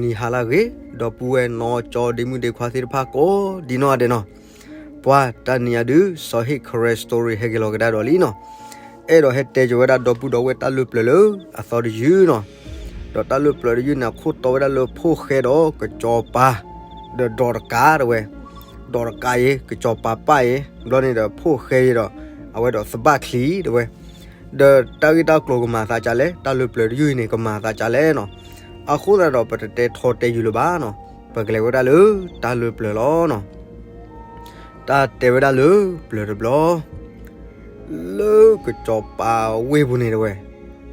နံၤဟါလၢအဂ့ၤ ဒီပုၢ်ဝဲၢ်နီၢ်ကၠီဒ့မုၣ်ဒ့ခွါသ့ၣ်တဖၣ်ကိးဒံနီၢ်ဂၤဒဲးနီၤ, ပှၤတနံၤအံၤဒုး စီၤဟ့ၣ် Karen Story ဟဲက့ၤလီၤကဒါဒီးလံနီၤ, အဲၣ်ဒိးဟဲတဲက့ၤဝဲဒၣ်ဒီပုၢ်ဒီဝဲၢ်တၢ်လၢပျၢၤလၢအသီတယုၢ်နီၤ, ဒီးတၢ်လၢပျၢၤတယုၢ်န့ၣ် အခိၣ်တီဝဲဒၣ်လၢဖိၣ်ဃဲဒီးကစီၤပၤ ဒီးဒိးတကးတဝဲ, ဒိးတကးအံၤ ကစီၤပၤပၢ်အံၤ ဘျီန့ၣ်ဒီးဖိၣ်ဃဲအံၤဒီး အဝဲဒီးသဘၣ်ချံတဝဲ, ဒီးတၢ်ဂ့ၢ်တၢ်ကျိၤကမၤသးကလဲၣ်, တၢ်လၢပျၢၤတယုၢ်အံၤန့ၣ် ကမၤသးကလဲၣ်နီၤ, အဃိသတးဒီးပတတဲထီတဲယုာ်လၢၤဘၣ်နီၤ, ပကလဲၤဝဲဒၣ်လၢတၢ်လၢပျၢၤလီၤနီၤ. တၢ်တဲဝဲဒၣ်လၢပျၢၤတဘျီ လၢကစီၤပၤဝ့ၢ်ပူၤန့ၣ်တဝဲ,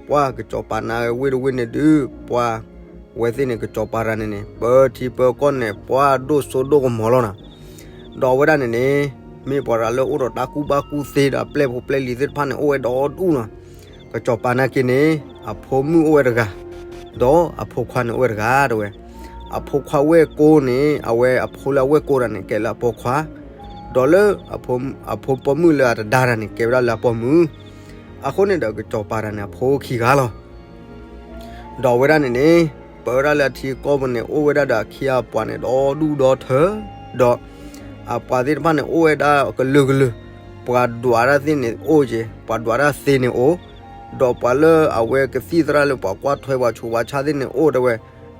ပှၤကစီၤပၤနာ်ဝ့ၢ်တဝ့ၢ်န့ၣ်ဒုး ပှၤဝဲသ့ၣ်န့ၣ် ကစီၤပၤတဂၤန့ၣ်န့ၣ် ပၢထံပၢကီၢ်န့ၣ် ပှၤဒိၣ်စိဒိၣ်ကမီၤလီၤနီၤ, ဒီးအဝဲဒၣ်န့ၣ်န့ၣ် မ့ၢ်ပှၤတဂၤလၢအိၣ်ဒီးတၢ်ကူၣ်ဘၣ်ကူၣ်သ့ဒီးအပျဲၢ်ဖိပျဲၢ်လံၤသ့ၣ်တဖၣ်န့ၣ် အိၣ်ဝဲဒီဒူၣ်နီၤ, ကစီၤပၤနာ်က့န့ၣ် အဖိမုၣ်အိၣ်ဝဲတဂၤ ဒီးအဖိခွါန့ၣ်အိၣ်ဝဲတဂၤတဝဲ, အဖိခွါဝဲၢ်ကိန့ၣ် အဝဲအဖိလၢအဝဲၢ်ကိတဂၤန့ၣ် ကဲလၢအပိာ်ခွါ, ဒီးလၢ အဖိပိာ်မုၣ်လၢအတဒါတဂၤန့ၣ် ကဲဝဲဒၣ်လၢအပိာ်မုၣ်, အဃိန့ၣ်ဒီးကစီၤပၤတဂၤန့ၣ် အဖိခံဂၤလီၤ. ဒီးအဝဲဒၣ်န့ၣ်န့ၣ် ပၢဝဲဒၣ်လၢအထံအကီၢ်ပူၤန့ၣ် အိၣ်ဝဲဒၣ်ဒီးအခ့အပှၤန့ၣ် ဒီဒူၣ်ဒီထၢ, ဒီး အပှၤသ့ၣ်တဖၣ်န့ၣ် အိၣ်ဝဲဒၣ်ကလုာ်ကလုာ်, ပှၤဒွးတၢ်သ့ၣ်န့ၣ်အိၣ်က့ၤ, ပှၤဒွးတၢ်သ့န့ၣ်အိၣ်, ဒီးပှၤလၢအဝဲကသံၣ်သရၣ်လၢပှၤကွၢ်ထွဲပှၤဆူးပှၤဆါသ့ၣ်န့ၣ်အိၣ်တဝဲ,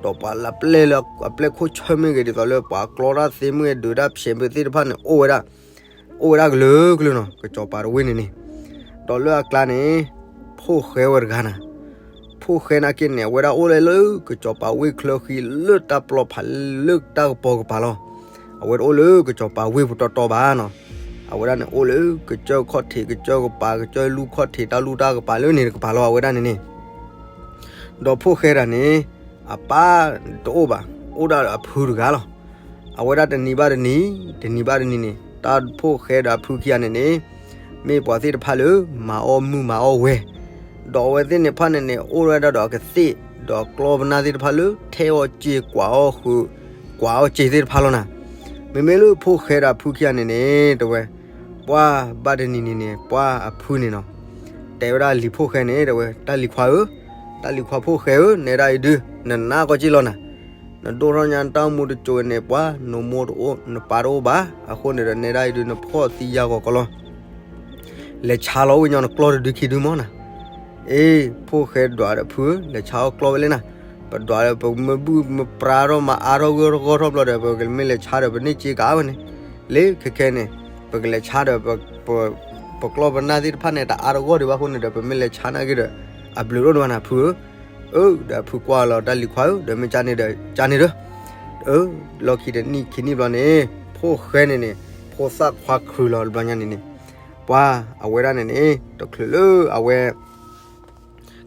ဒီးပှၤလၢအပျဲၢ်လၢအပျဲၢ်ခိၣ်ဆၢမ့ၢ်ဂ့ၤ ဒ်သိးလၢပှၤကျီတၢ်သ့မ့ၢ်ဂ့ၤ ဒုးတၢ်ဖျဲးမ့ၢ်သ့ၣ်တဖၣ်န့ၣ် အိၣ်ဝဲဒၣ် အိၣ်ဝဲဒၣ်ကလုာ်ကလုာ်နီၤ ကစီၤပၤတဝ့ၢ်န့ၣ်န့ၣ်, ဒီးလၢအကျါန့ၣ် ဖိၣ်ဃဲဝဲတဂၤနီၤ, ဖိၣ်ဃဲနာ်က့န့ၣ် အဝဲဒၣ်အိၣ်လၢလၢကစီၤပၤဝ့ၢ်ချၢဃံ လၢတၢ်ပျီဖးလၢတၢ်ကပီၤကပၤလီၤ. အဝဲတအိၣ်လၢကစီၤပၤဝ့ၢ်ပူၤတီတီဘၣ်နီၤ, အဝဲဒၣ်န့ၣ်အိၣ်လၢကစၢၢ်ခီၣ်ထံး ကစၢၢ်ကပၤ ကစၢၢ်လူၢ်ခီၣ်ထံး တၢ်လူၢ်တၢ်ကပၤလၢန့ၣ်တကပၤလီၤ အဝဲဒၣ်န့ၣ်န့ၣ် ဒီးဖိၣ်ဃဲတဂၤန့ၣ် အပၢ်တအိၣ်ဘၣ်, အိၣ်ဒၣ်ဒီးအဖုတဂၤလီၤ. အဝဲဒၣ်တနံၤဘၣ်တနံၤ တနံၤဘၣ်တနံၤန့ၣ် တၢ်ဖိၣ်ဃဲဒီးအဖုခံဂၤန့ၣ်န့ၣ် မ့ၢ်ပှၤသ့ၣ်တဖၣ်လၢ မၤအီၣ်မုၢ်မၤအီၣ်ဝဲ, ဒီးအဝဲသ့ၣ်န့ၣ်တဖၣ်န့ၣ်န့ၣ် အိၣ်ဝဲဒၣ်ဒီးအကသ့ၣ် ဒီးကျီပနၢ်သ့ၣ်တဖၣ်လၢ ထဲအီၣ်စ့ ကွၢ်အီၣ်ဃုာ် ကွၢ်အီၣ်စ့သ့ၣ်တဖၣ်လီၤနီၤ. မ့မ့ၢ်လၢဖိၣ်ဃဲဒီးအဖုခံဂၤန့ၣ်န့ၣ် တဲဝဲ ပှၤဘၣ်တနံၤန့ၣ်န့ၣ် ပှၤအဖုန့ၣ်နီၤ တဲဝဲဒၣ်လံၤဖိၣ်ဃဲန့ၣ် တဲဝဲ တၢ်လံၤခွါဧၢ, တၢ်လံၤခွါဖိၣ်ဃဲဧၢ, နဲဒၣ်အံၤဒုး နနာ်ကီၢ်က့လီၤနၤ, နဒိၣ်ထီၣ်ညါနတၢ်အိၣ်မူတစိၤန့ၣ် ပှၤနမိၢ်တအိၣ် နပၢ်တအိၣ်ဘၣ်, အဃိန့ၣ်ဒီး နဲဒၣ်အံၤဒုး နဖှီၣ်သံယါဂီၤကီလီၤ. လဲၤဆါလီၤဝဲညီနကျီၢ်တဒုခံဒုမ့ၢ်နၤ. အ့ ဖိၣ်ဃဲဒွးဒီးဖုဧၢ, လဲၤဆါအီၣ်ကျီၢ်ဝဲလံနၤ. ပဒွးဒီးပမၢဘူၣ်မၢပြါထီၣ်မၤအါထီၣ်ဂၢၢ်ထီၣ်ဂီၢ်ထီၣ်ဘျီဒီး ပကမ့ၢ်လဲၤဆါဒီးပန့ၢ်စ့ကးဝဲန့ၣ်, လၢခဲခဲန့ၣ် ပကလဲၤဆါဒီး ပကျီၢ်ပနၢ်သ့ၣ်တဖၣ်န့ၣ် တအါတဂီၢ်ဒံးဘၣ်အဃိန့ၣ်ဒီး ပမ့ၢ်လဲၤဆါနာ်က့ဒီး အဘျုးတအိၣ်ဒံးဘၣ်နၤဖုဧၢ. အၢ ဒီးဖုကွၢ်လီၤတၢ်လံၤခွါဧၢ, ဒီးမ့ၢ်ကန့ၣ်ဒီးကန့ၣ်ဒီး အၢ လီၢ်ခံတနံၣ်ခံနံၣ်ဘျီန့ၣ် ဖိၣ်ဃဲန့ၣ်န့ၣ် ဖိသၣ်ခွါခရံာ်လီၤတဘျီညါန့ၣ်န့ၣ် ပှၤအဝဲဒၣ်န့ၣ်န့ၣ် တချုးလၢအဝဲ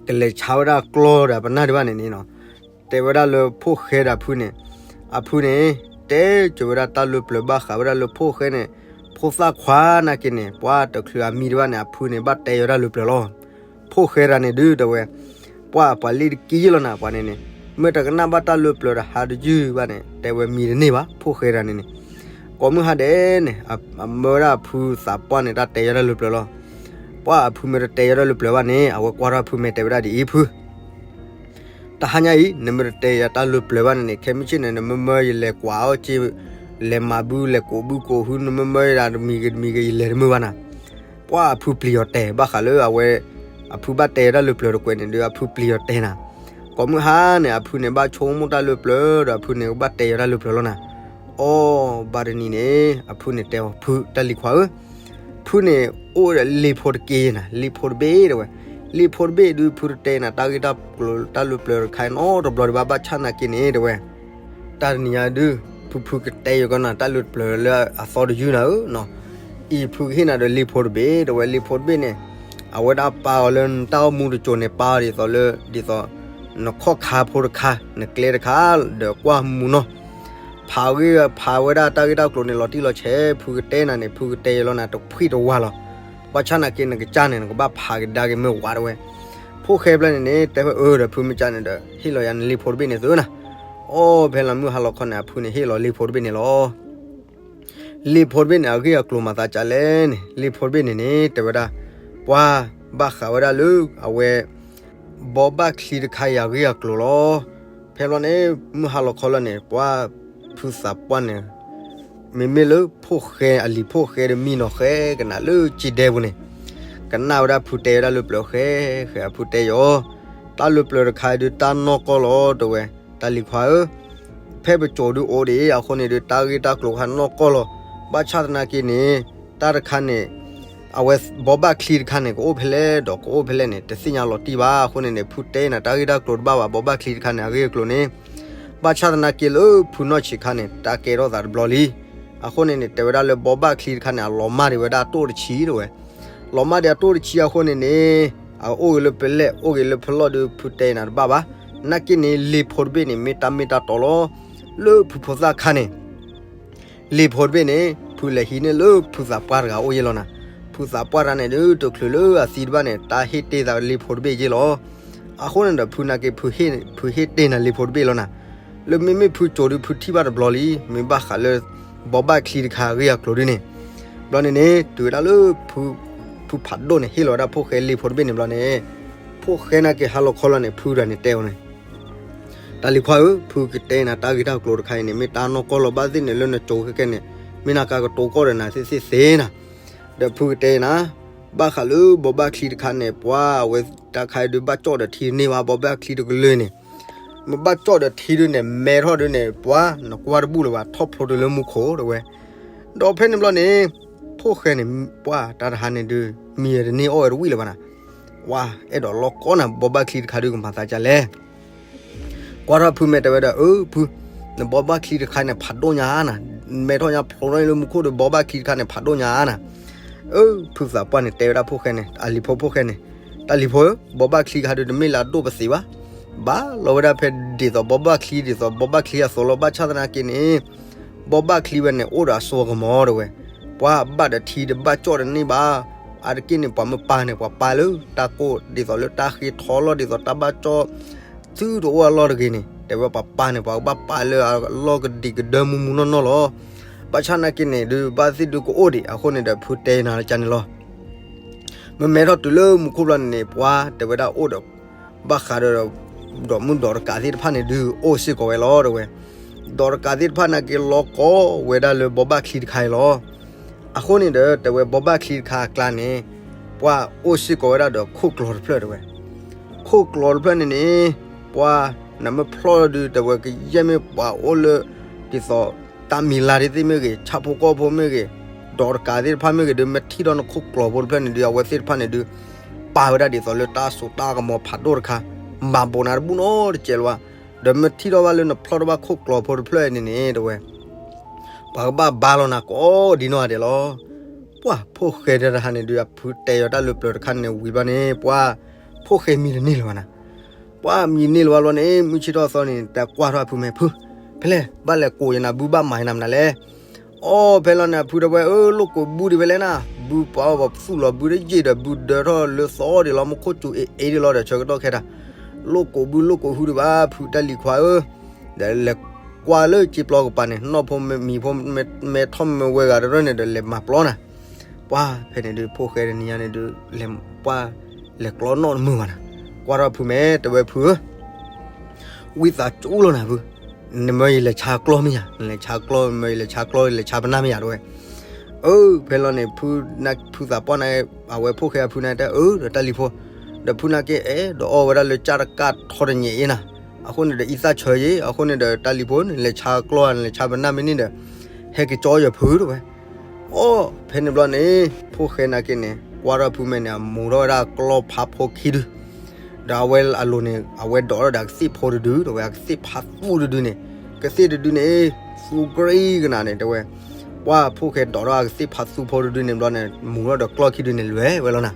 ကလဲၤဆါဝဲဒၣ်ကျီၢ်ဒီးပနၢ်ဒံးဘၣ်န့ၣ်န့ၣ်နီၤ, တဲဝဲဒၣ်လၢဖိၣ်ဃဲဒီးအဖုန့ၣ်, အဖုန့ၣ် တဲစၢၤဝဲဒၣ်တၢ်လၢပျၢၤဘၣ်ဃးဝဲဒၣ်လၢဖိၣ်ဃဲန့ၣ်, ဖိသၣ်ခွါနာ်က့န့ၣ် ပှၤတချုးအမံတဘၣ်န့ၣ် အဖုန့ၣ် ဘၣ်တဲယီၤတၢ်လၢပျၢၤလီၤ. ဖိၣ်ဃဲတဂၤန့ၣ်ဒုးတဲဝဲ, ပှၤပှၤလံတကံလီၤနၤ ပှၤန့ၣ်န့ၣ်, မ့ၢ်တကနၣ်ဘၣ်တၢ်လၢပျၢၤဒီးဟးတယုၢ်ဘၣ်န့ၣ် တဲဝဲမံတန့ၢ်ဘၣ် ဖိၣ်ဃဲတဂၤန့ၣ်န့ၣ်. ကိးမုၢ်ဟါဒဲးန့ၣ် အမၢဝဲဒၣ်အဖုသးပှၢ်န့ၣ် တၢ်တဲယီၤတၢ်လၢပျၢၤလီၤ. ပှၤအဖုမ့ၢ်တတဲယီၤတၢ်လၢပျၢၤဘၣ်န့ၣ် အဝဲကွၢ်ထီၣ်အဖုမ့ၢ်တဲဝဲဒၣ်ဒ်အံၤဖု တဟါညါအံၤ နမ့ၢ်တတဲယၤတၢ်လၢပျၢၤဘၣ်န့ၣ်န့ၣ် ခဲမုၢ်ဆ့ၣ်န့ၣ် နမ့ၢ်မၢယလဲၤကွၢ်အီၣ်စ့, လဲၤမၤဘု လဲၤကိးဘုကိးဟု နမ့ၢ်မၢယၤတမံၤဂ့ၤတမံၤဂ့ၤ ယလဲၤတမုာ်ဘၣ်နၤ. ပှၤအဖုပျံၤအီၤတဲာ် ဘၣ်ဃးလၢအဝဲ အဖုဘၣ်တဲယၤတၢ်လၢပျၢၤတကွဲးန့ၣ်ဒီး အဖုပျံၤအီၤတဲာ်နၤ. ကိးမုၢ်ဟါန့ၣ် အဖုန့ၣ် ဘၣ်ဆိကမိၣ်တၢ်လၢပျၢၤဒီး အဖုန့ၣ် ကဘၣ်တဲယၤတၢ်လၢပျၢၤလီၤနၤ. အီ ဘၣ်တနံၤန့ၣ် အဖုန့ၣ်တဲအီၤ ဖု တၢ်လံၤခွါဧၢ, ဖုန့ၣ် အိၣ်ဒီးလံာ်ဖိတက့ၢ်နၤ, လံာ်ဖိတဘ့ၣ်တဲဝဲ, လံာ်ဖိတဘ့ၣ်ဒုး ဖုတတဲနၤ တၢ်ဂ့ၢ်တၢ်ကျိၤတၢ်လၢပျၢၤတခါနီတဘျီဒံးဘၣ် ဘၣ်ဆၣ်နာ်က့န့ၣ်တဲဝဲ တၢ်တနံၤညါဒုး ဖုဖုကတဲယၤကီးနၤ တၢ်လၢပျၢၤလၢအသီတယုၢ်နၤဧၢနီၤ. အံၤဖုကဟ့ၣ်နၤဒီးလံာ်ဖိတဘ့ၣ်တဲဝဲ, လံာ်ဖိတဘ့ၣ်န့ၣ် အဝဲဒၣ်ပာ်အီၤလၢနတၢ်အိၣ်မူတစိၤန့ၣ် ပာ်အီၤဒ်သိးလၢ ဒ်သိး နခီၣ်ခါဖိတခါ နကျဲတခါ ဒီးကွၢ်မူနီၤ. ဖးဂ့ၢ်ဖးဝဲဒၣ်တၢ်ဂ့ၢ်တၢ်ကျိၤန့ၣ် လီၤတံၢ်လီၤဆဲး ဖုကတဲနၤန့ၣ် ဖုကတဲယၤလီၤနၤ တဖှံတဝါလီၤ. ဘၣ်ဆၣ်နာ်က့ နကစၢ်န့ၣ် နကဘၣ်ဖးကဒါက့ၤမ့ၢ်ဝးတဲဝဲ. ဖိၣ်ဃဲဖျၢၣ်န့ၣ်န့ၣ် တဲဝဲအၢ ဒီးဖုမ့ၢ်ကန့ၣ်ဒီး ဟ့ၣ်လီၤယၤနလံာ်ဖိတဘ့ၣ်န့ၣ်သုနၤ. အီ ဖဲလီၤမုၢ်ဟါလီၤခီန့ၣ် အဖုန့ၣ် ဟ့ၣ်လီၤလံာ်ဖိတဘ့ၣ်န့ၣ်လီၤ. လံာ်ဖိတဘ့ၣ်န့ၣ် အဂ့ၢ်အကျိၤမၤသးဒ်လဲၣ်န့ၣ် လံာ်ဖိတဘ့ၣ်န့ၣ်န့ၣ် တဲဝဲဒၣ် ပှၤဘၣ်ဃးဝဲဒၣ်လၢ အဝဲ ဘီဘၣ်ချံတခါအံၤအဂ့ၢ်အကျိၤလီၤ. ဖဲဘျီန့ၣ် မုၢ်ဟါလီၤခီလၢာ်န့ၣ် ပှၤဖုသးပှၢ်န့ၣ် မ့မ့ၢ်လၢဖိၣ်ဃဲအလံၤဖိၣ်ဃဲဒီးမံနီၤဃဲကနၣ်လၢစ့ဒဲပူၤန့ၣ်, ကနၣ်ဝဲဒၣ်ဖုတဲဝဲဒၣ်လၢပျၢၤဃဲဃဲ အဖုတဲယီၤ, တၢ်လၢပျၢၤတခါဒုးတၢ်နီၢ်ကီၢ်လီၤ တဲဝဲ, တၢ်လံၤခွါဧၢ, ဖဲပစိၤဒုးအိၣ်ဒံး အဃိန့ၣ်ဒုး တၢ်ဂ့ၢ်တၢ်ကျိၤတခါနီၢ်ကီၢ်လီၤ. ဘၣ်ဆၣ်သနာ်က့န့ၣ် တၢ်တခါန့ၣ် အဝဲဘိးဘၣ်ချံတခါန့ၣ် ကအိၣ်ဖဲလဲၣ်ဒီးကအိၣ်ဖဲလဲၣ်န့ၣ် တသ့ၣ်ညါလီၤတံၢ်ဘၣ်. အဃိန့ၣ်န့ၣ် ဖုတဲနၤတၢ်ဂ့ၢ်တၢ်ကျိၤတဘၣ်ဘၣ်, ဘိးဘၣ်ချံတခါန့ၣ် အဂ့ၢ်အကျိၤန့ၣ်, ဘၣ်ဆၣ်သနာ်က့လၢဖုနီၢ်ဆံးခါန့ၣ် တၢ်ကဲထီၣ်သးတဘျီလံ. အဃိန့ၣ်န့ၣ် တဲဝဲဒၣ်လၢဘိးဘၣ်ချံတခါန့ၣ် အလီၤမၢ်ဒံးဝဲဒၣ်အတိၣ်တဆံ တဲဝဲ, လီၤမၢ်ဒံးအတိၣ်တဆံအဃိန့ၣ်န့ၣ် အအိၣ်ဂ့ၤလၢပလဲၣ် အိၣ်ဂ့ၤလၢပလီၢ်ဒုး ဖုတဲနၤတဘၣ်ဘၣ်. နာ်က့န့ၣ် လံာ်ဖိတဘ့ၣ်န့ၣ် မ့ၢ်တၢ်မ့ၢ်တၢ်တီလီၤ. လၢဖုဖိသၣ်ခါန့ၣ် လံာ်ဖိတဘ့ၣ်န့ၣ် ဖုလဲၤဟံးန့ၢ်လၢဖုသးပှၢ်တဂၤအိၣ်ယ့ၢ်လီၤနၤ. ဖုသးပှၢ်တဂၤန့ၣ်ဒုး တချုးလၢအသံတဘၣ်န့ၣ် တၢ်ဟ့ၣ်တ့ၢ်သးလံာ်ဖိတဘ့ၣ်ယ့ၢ်လီၤ. အဃိန့ၣ်ဒီး ဖုနာ်က့ ဖုဟ့ၣ်တ့ၢ်နၤလံာ်ဖိတဘ့ၣ်လီၤနၤ. လၢမ့မ့ၢ်ဖုစိၤဒုး ဖုထံၣ်ဘၣ်တဘျီလံ မ့ၢ်ဘၣ်ဃးလၢ ဘိးဘၣ်ချံတခါအဂ့ၢ်အကျိၤဒုးန့ၣ်, ဘျီန့ၣ်န့ၣ် တုၤဝဲဒၣ်လၢ ဖုဖးဒိၣ်န့ၣ် ဟ့ၣ်လီၤဝဲဒၣ်ဖိၣ်ဃဲလံာ်ဖိတဘ့ၣ်န့ၣ်ဘျီန့ၣ်, ဖိၣ်ဃဲနာ်က့ဟါလီၤခီလီၤန့ၣ် ဖုတဂၤန့ၣ်တဲအီၤန့ၣ် တၢ်လံၤခွါဧၢ, ဖုကတဲနၤတၢ်ဂ့ၢ်တၢ်ကျိၤတခါအံၤန့ၣ် မ့ၢ်တၢ်နီၢ်ကီၢ်လီၤ ဘၣ်သ့ၣ်န့ၣ်လၢနစိၤခဲကဲန့ၣ် မ့ၢ်နၤကါကတိၤကီၢ်ဒီးနၤသ့ၣ်သ့ၣ်သ့နၤ. ဒီးဖုကတဲနၤ, ဘၣ်ဃးလၢဘိးဘၣ်ချံတခါန့ၣ် ပှၤအဝဲတၢ်ခါအံၤဒုး ဘၣ်ကၠီၣ်ဒီးထံတန့ၢ်ဘၣ် ဘိးဘၣ်ချံတကလုာ်န့ၣ်, မ့ၢ်ဘၣ်ကၠီၣ်ဒီးထံဒုးန့ၣ် မဲထီၣ်ဒုးန့ၣ် ပှၤနကွၢ်တဘူၣ်လၢၤဘၣ် ထီၣ်ဖျိတုၤလၢမူခိၣ်တဲဝဲ. ဒီးဖဲန့ၣ်ဘျီန့ၣ် ဖိၣ်ဃဲန့ၣ် ပှၤတၢ်တဟါန့ၣ်ဒုး မံၤတန့ၢ်အီၣ်ဝဲတဝံၣ်လၢၤဘၣ်နၤ. ပှၤအဲၣ်ဒိးလီၤကီနၤ ဘိးဘၣ်ချံတခါဒုးကမၤသးဒ်လဲၣ်. ကွၢ်ထီၣ်ဖုမဲာ်တဲဝဲဒီး အၢ ဖု, နဘိးဘၣ်ချံတခါန့ၣ် ဖးဒိၣ်ညါနၤ, မဲထီၣ်ညါဖျိထီၣ်လၢမူခိၣ်ဒီး ဘိးဘၣ်ချံတခါန့ၣ် ဖးဒိၣ်ညါနၤ. အၢ ဖုသးပှၢ်န့ၣ် တဲဝဲဒၣ်ဖိၣ်ဃဲန့ၣ် အလံၤဖိဖိၣ်ဃဲန့ၣ်, တၢ်လံၤဖိဧၢ, ဘိးဘၣ်ချံတခါဒုး တမ့ၢ်လၢအဒိၣ်ပသံးဘၣ်, ဘၣ်လီၤဝဲဒၣ်ဖဲဒ်သိးဘိးဘၣ်ချံ ဒ်သိးဘိးဘၣ်ချံအသိးလီၤ. ဘၣ်ဆၣ်သနာ်က့န့ၣ် ဘိးဘၣ်ချံဝဲန့ၣ် အိၣ်ဒီးအစိအကမီၤတဲဝဲ, ပှၤဘၣ်ဒီးထံဒီးဘၣ်ကၠီၣ်တန့ၢ်ဘၣ်. အါတက့ၢ်န့ၣ် ပှၤမ့ၢ်ပာ်န့ၣ် ပှၤပာ်လၢတၢ်ကိၢ် ဒ်သိးလၢတၢ်ဃ့ထီလီၤ ဒ်သိးတၢ်ဘၣ်ကၠီၣ် သုတအိၣ်အလီၢ်တဂ့ၤန့ၣ် တဲဝဲပှၤပာ်န့ၣ် ပှၤကဘၣ်ပာ်လၢအလီၢ်ကဒံးကဒၢမူမူနီၢ်နီၢ်လီၤ. ဘၣ်ဆၣ်သနာ်က့န့ၣ်ဒုး ဘၣ်သ့ၣ်ဒုးကအိၣ်ဒံး အဃိန့ၣ်ဒီး ဖုတဲနၤလၢကန့ၣ်လီၤ. မ့မ့ၢ်ထီၣ်တုၤလၢမူခိၣ်ဘျီန့ၣ်န့ၣ် ပှၤတဲဝဲဒၣ်အိၣ်ဒီး ဘၣ်ဃးဒီး ဒီးမုၣ်ဒီးတကးသ့ၣ်တဖၣ်န့ၣ်ဒုး အိၣ်စ့ၢ်ကီးဝဲလီၤတဲဝဲ. ဒီးတကးသ့ၣ်တဖၣ်နာ်က့ လီၤကီဝဲဒၣ်လၢဘိးဘၣ်ချံတခါအံၤလီၤ. အဃိန့ၣ်ဒီး တဲဝဲဘိးဘၣ်ချံတခါအကျါန့ၣ် ပှၤအိၣ်စ့ၢ်ကီးဝဲဒၣ်ဒီးခိၣ်ကျီၤတဖျၢၣ်တဲဝဲ. ခိၣ်ကျီၤတဖျၢၣ်န့ၣ်န့ၣ် ပှၤနမ့ၢ်ဖျီၣ်ဒုး တဲဝဲကယဲၢ်မ့ၢ်ပှၤအိၣ်လၢ ဒ်သိး တၢ်မံၤလါဒ်သ့ၣ်မ့ၢ်ဂ့ၤ ဆၣ်ဖိကီၢ်ဖိမ့ၢ်ဂ့ၤ ဒီးတကးသ့ၣ်တဖၣ်မ့ၢ်ဂ့ၤဒုး မ့ၢ်ထံၣ်ထီၣ်နခိၣ်ကျီၤဖိတဖျၢၣ်န့ၣ်ဒုး အဝဲသ့ၣ်တဖၣ်န့ၣ်ဒုး ပာ်ဝဲဒၣ်ဒ်သိးလၢတၢ်စိတၢ်ကမီၤဖးဒိၣ်တခါ မၤဘိးနၤတဘူၣ်နီတစဲးလၢၤဘၣ်. ဒီးမ့ၢ်ထံၣ်ထီၣ်ဘၣ်လၢနဖျီၣ်ထီၣ်ဘၣ်ခိၣ်ကျီၤဖိတဖျၢၣ်န့ၣ်န့ၣ် တဲဝဲ ပှၤကဘၣ်ဘါလီၤနၤကိးဒ်နီၢ်ဂၤဒဲးလီၤ. ပှၤဖိၣ်ဃဲတၢ်တဟါန့ၣ်ဒုး အဖုတဲယီၤတၢ်လၢပျၢၤတခါန့ၣ်ဝံၤဘျီန့ၣ် ပှၤဖိၣ်ဃဲမံတန့ၢ်လၢၤဘၣ်နၤ. ပှၤမံန့ၢ်လၢၤဘၣ်ဘျီန့ၣ် မုၢ်ဆ့ၣ်ထီၣ်သီန့ၣ် တၢ်ကွၢ်ထီၣ်အဖုမဲာ် ဖု, ဖဲလဲၣ် ဘၣ်လဲၤကိးယနၤ ဘုဘၣ်မၤယနၤမနုၤလဲၣ်. အီ ဖဲလီၤန့ၣ် အဖုတဲဝဲ အၢ လိၣ်ကိးဘုဒံးဝဲလဲၣ်နၤ, ဘုပှၤအီၣ်ပှၤသူၣ်လီၤဘုတယံာ်ဒီး ဘုဒၢထီၣ်လၢသီဒံးလီၤ မူခိၣ်စူၤအ့ၣ်အ့ဒံးလီၤဒီး ဆၢကတီၢ်ခဲတၢ် လိၣ်ကိးဘုလိၣ်ကိးဟုဒံးဘၣ် ဖုတၢ်လံၤခွါဧၢ, ဒီးလဲၤကွၢ်လၢစ့ပျီကပၤန့ၣ် နီၢ်ဖိမံၤဖိ မဲထီၣ်မ့ၢ်ဝဲဂၤတရၢၢ်န့ၣ်ဒီး လဲၤမၤပျီနၤ. ပှၤဖဲန့ၣ်ဒုး ဖိၣ်ဃဲတနံၤညါန့ၣ်ဒုး လဲၤပှၤလဲၤကျီနီၣ်တမုာ်ဘၣ်နၤ. ကွၢ်ထီၣ်ဖုမဲာ် တဲဝဲဖုဧၢ ဝံသးစူၤလီၤနၤဖု, နမၢယလဲၤဆါကျီမ့ၢ်ယၤ, နလဲၤဆါကျီ မၢယလဲၤဆါကျီ လဲၤဆါပနၢ်မ့ၢ်ယၤတဲဝဲ. အၢ ဖဲလီၤန့ၣ် ဖုသးပှၢ်န့ၣ် အဝဲဖိၣ်ဃဲအဖုန့ၣ်တဲ အၢ ဒီးတၢ်လံၤဖိ, ဒီးဖုနာ်က့အဲၣ်ဒိးအီၣ်ဝဲဒၣ်လၢကၢ်တကၢ်ထီတညဲးအ့နၤ, အဃိန့ၣ်ဒီးအံသၣ်ဆၢယ့ၣ်, အဃိန့ၣ်ဒီးတၢ်လံၤဖိန့ၣ် လဲၤဆါကျီ နလဲၤဆါပနၢ်မ့ၢ်န့ၣ်ဒီး ဟဲက့ၤကၠီယဖုတဲဝဲ. အီ ဖဲန့ၣ်ဘျီန့ၣ် ဖိၣ်ဃဲနာ်က့န့ၣ် ကွၢ်ထီၣ်ဖုမဲာ်န့ၣ် အမူထီၣ်ဝဲဒၣ်ကျီဖးဖိခံဒု, ဒီးအဝဲအလိၤန့ၣ် အဝဲဒိးထီၣ်ဒီးအကသ့ၣ်ဖိတဒုတဲဝဲ အကသ့ၣ်ဖးသူတဒုန့ၣ်, ကသ့ၣ်တဒုန့ၣ် သူကြ့ကနၤန့ၣ်တဲဝဲ. ပှၤဖိၣ်ဃဲဒိးထီၣ်အကသ့ၣ်ဖးသူဖိတဒုန့ၣ်ဘျီန့ၣ် မူထီၣ်ဒီးကျီခံဒုန့ၣ်လဲၤဝဲလီၤနၤ.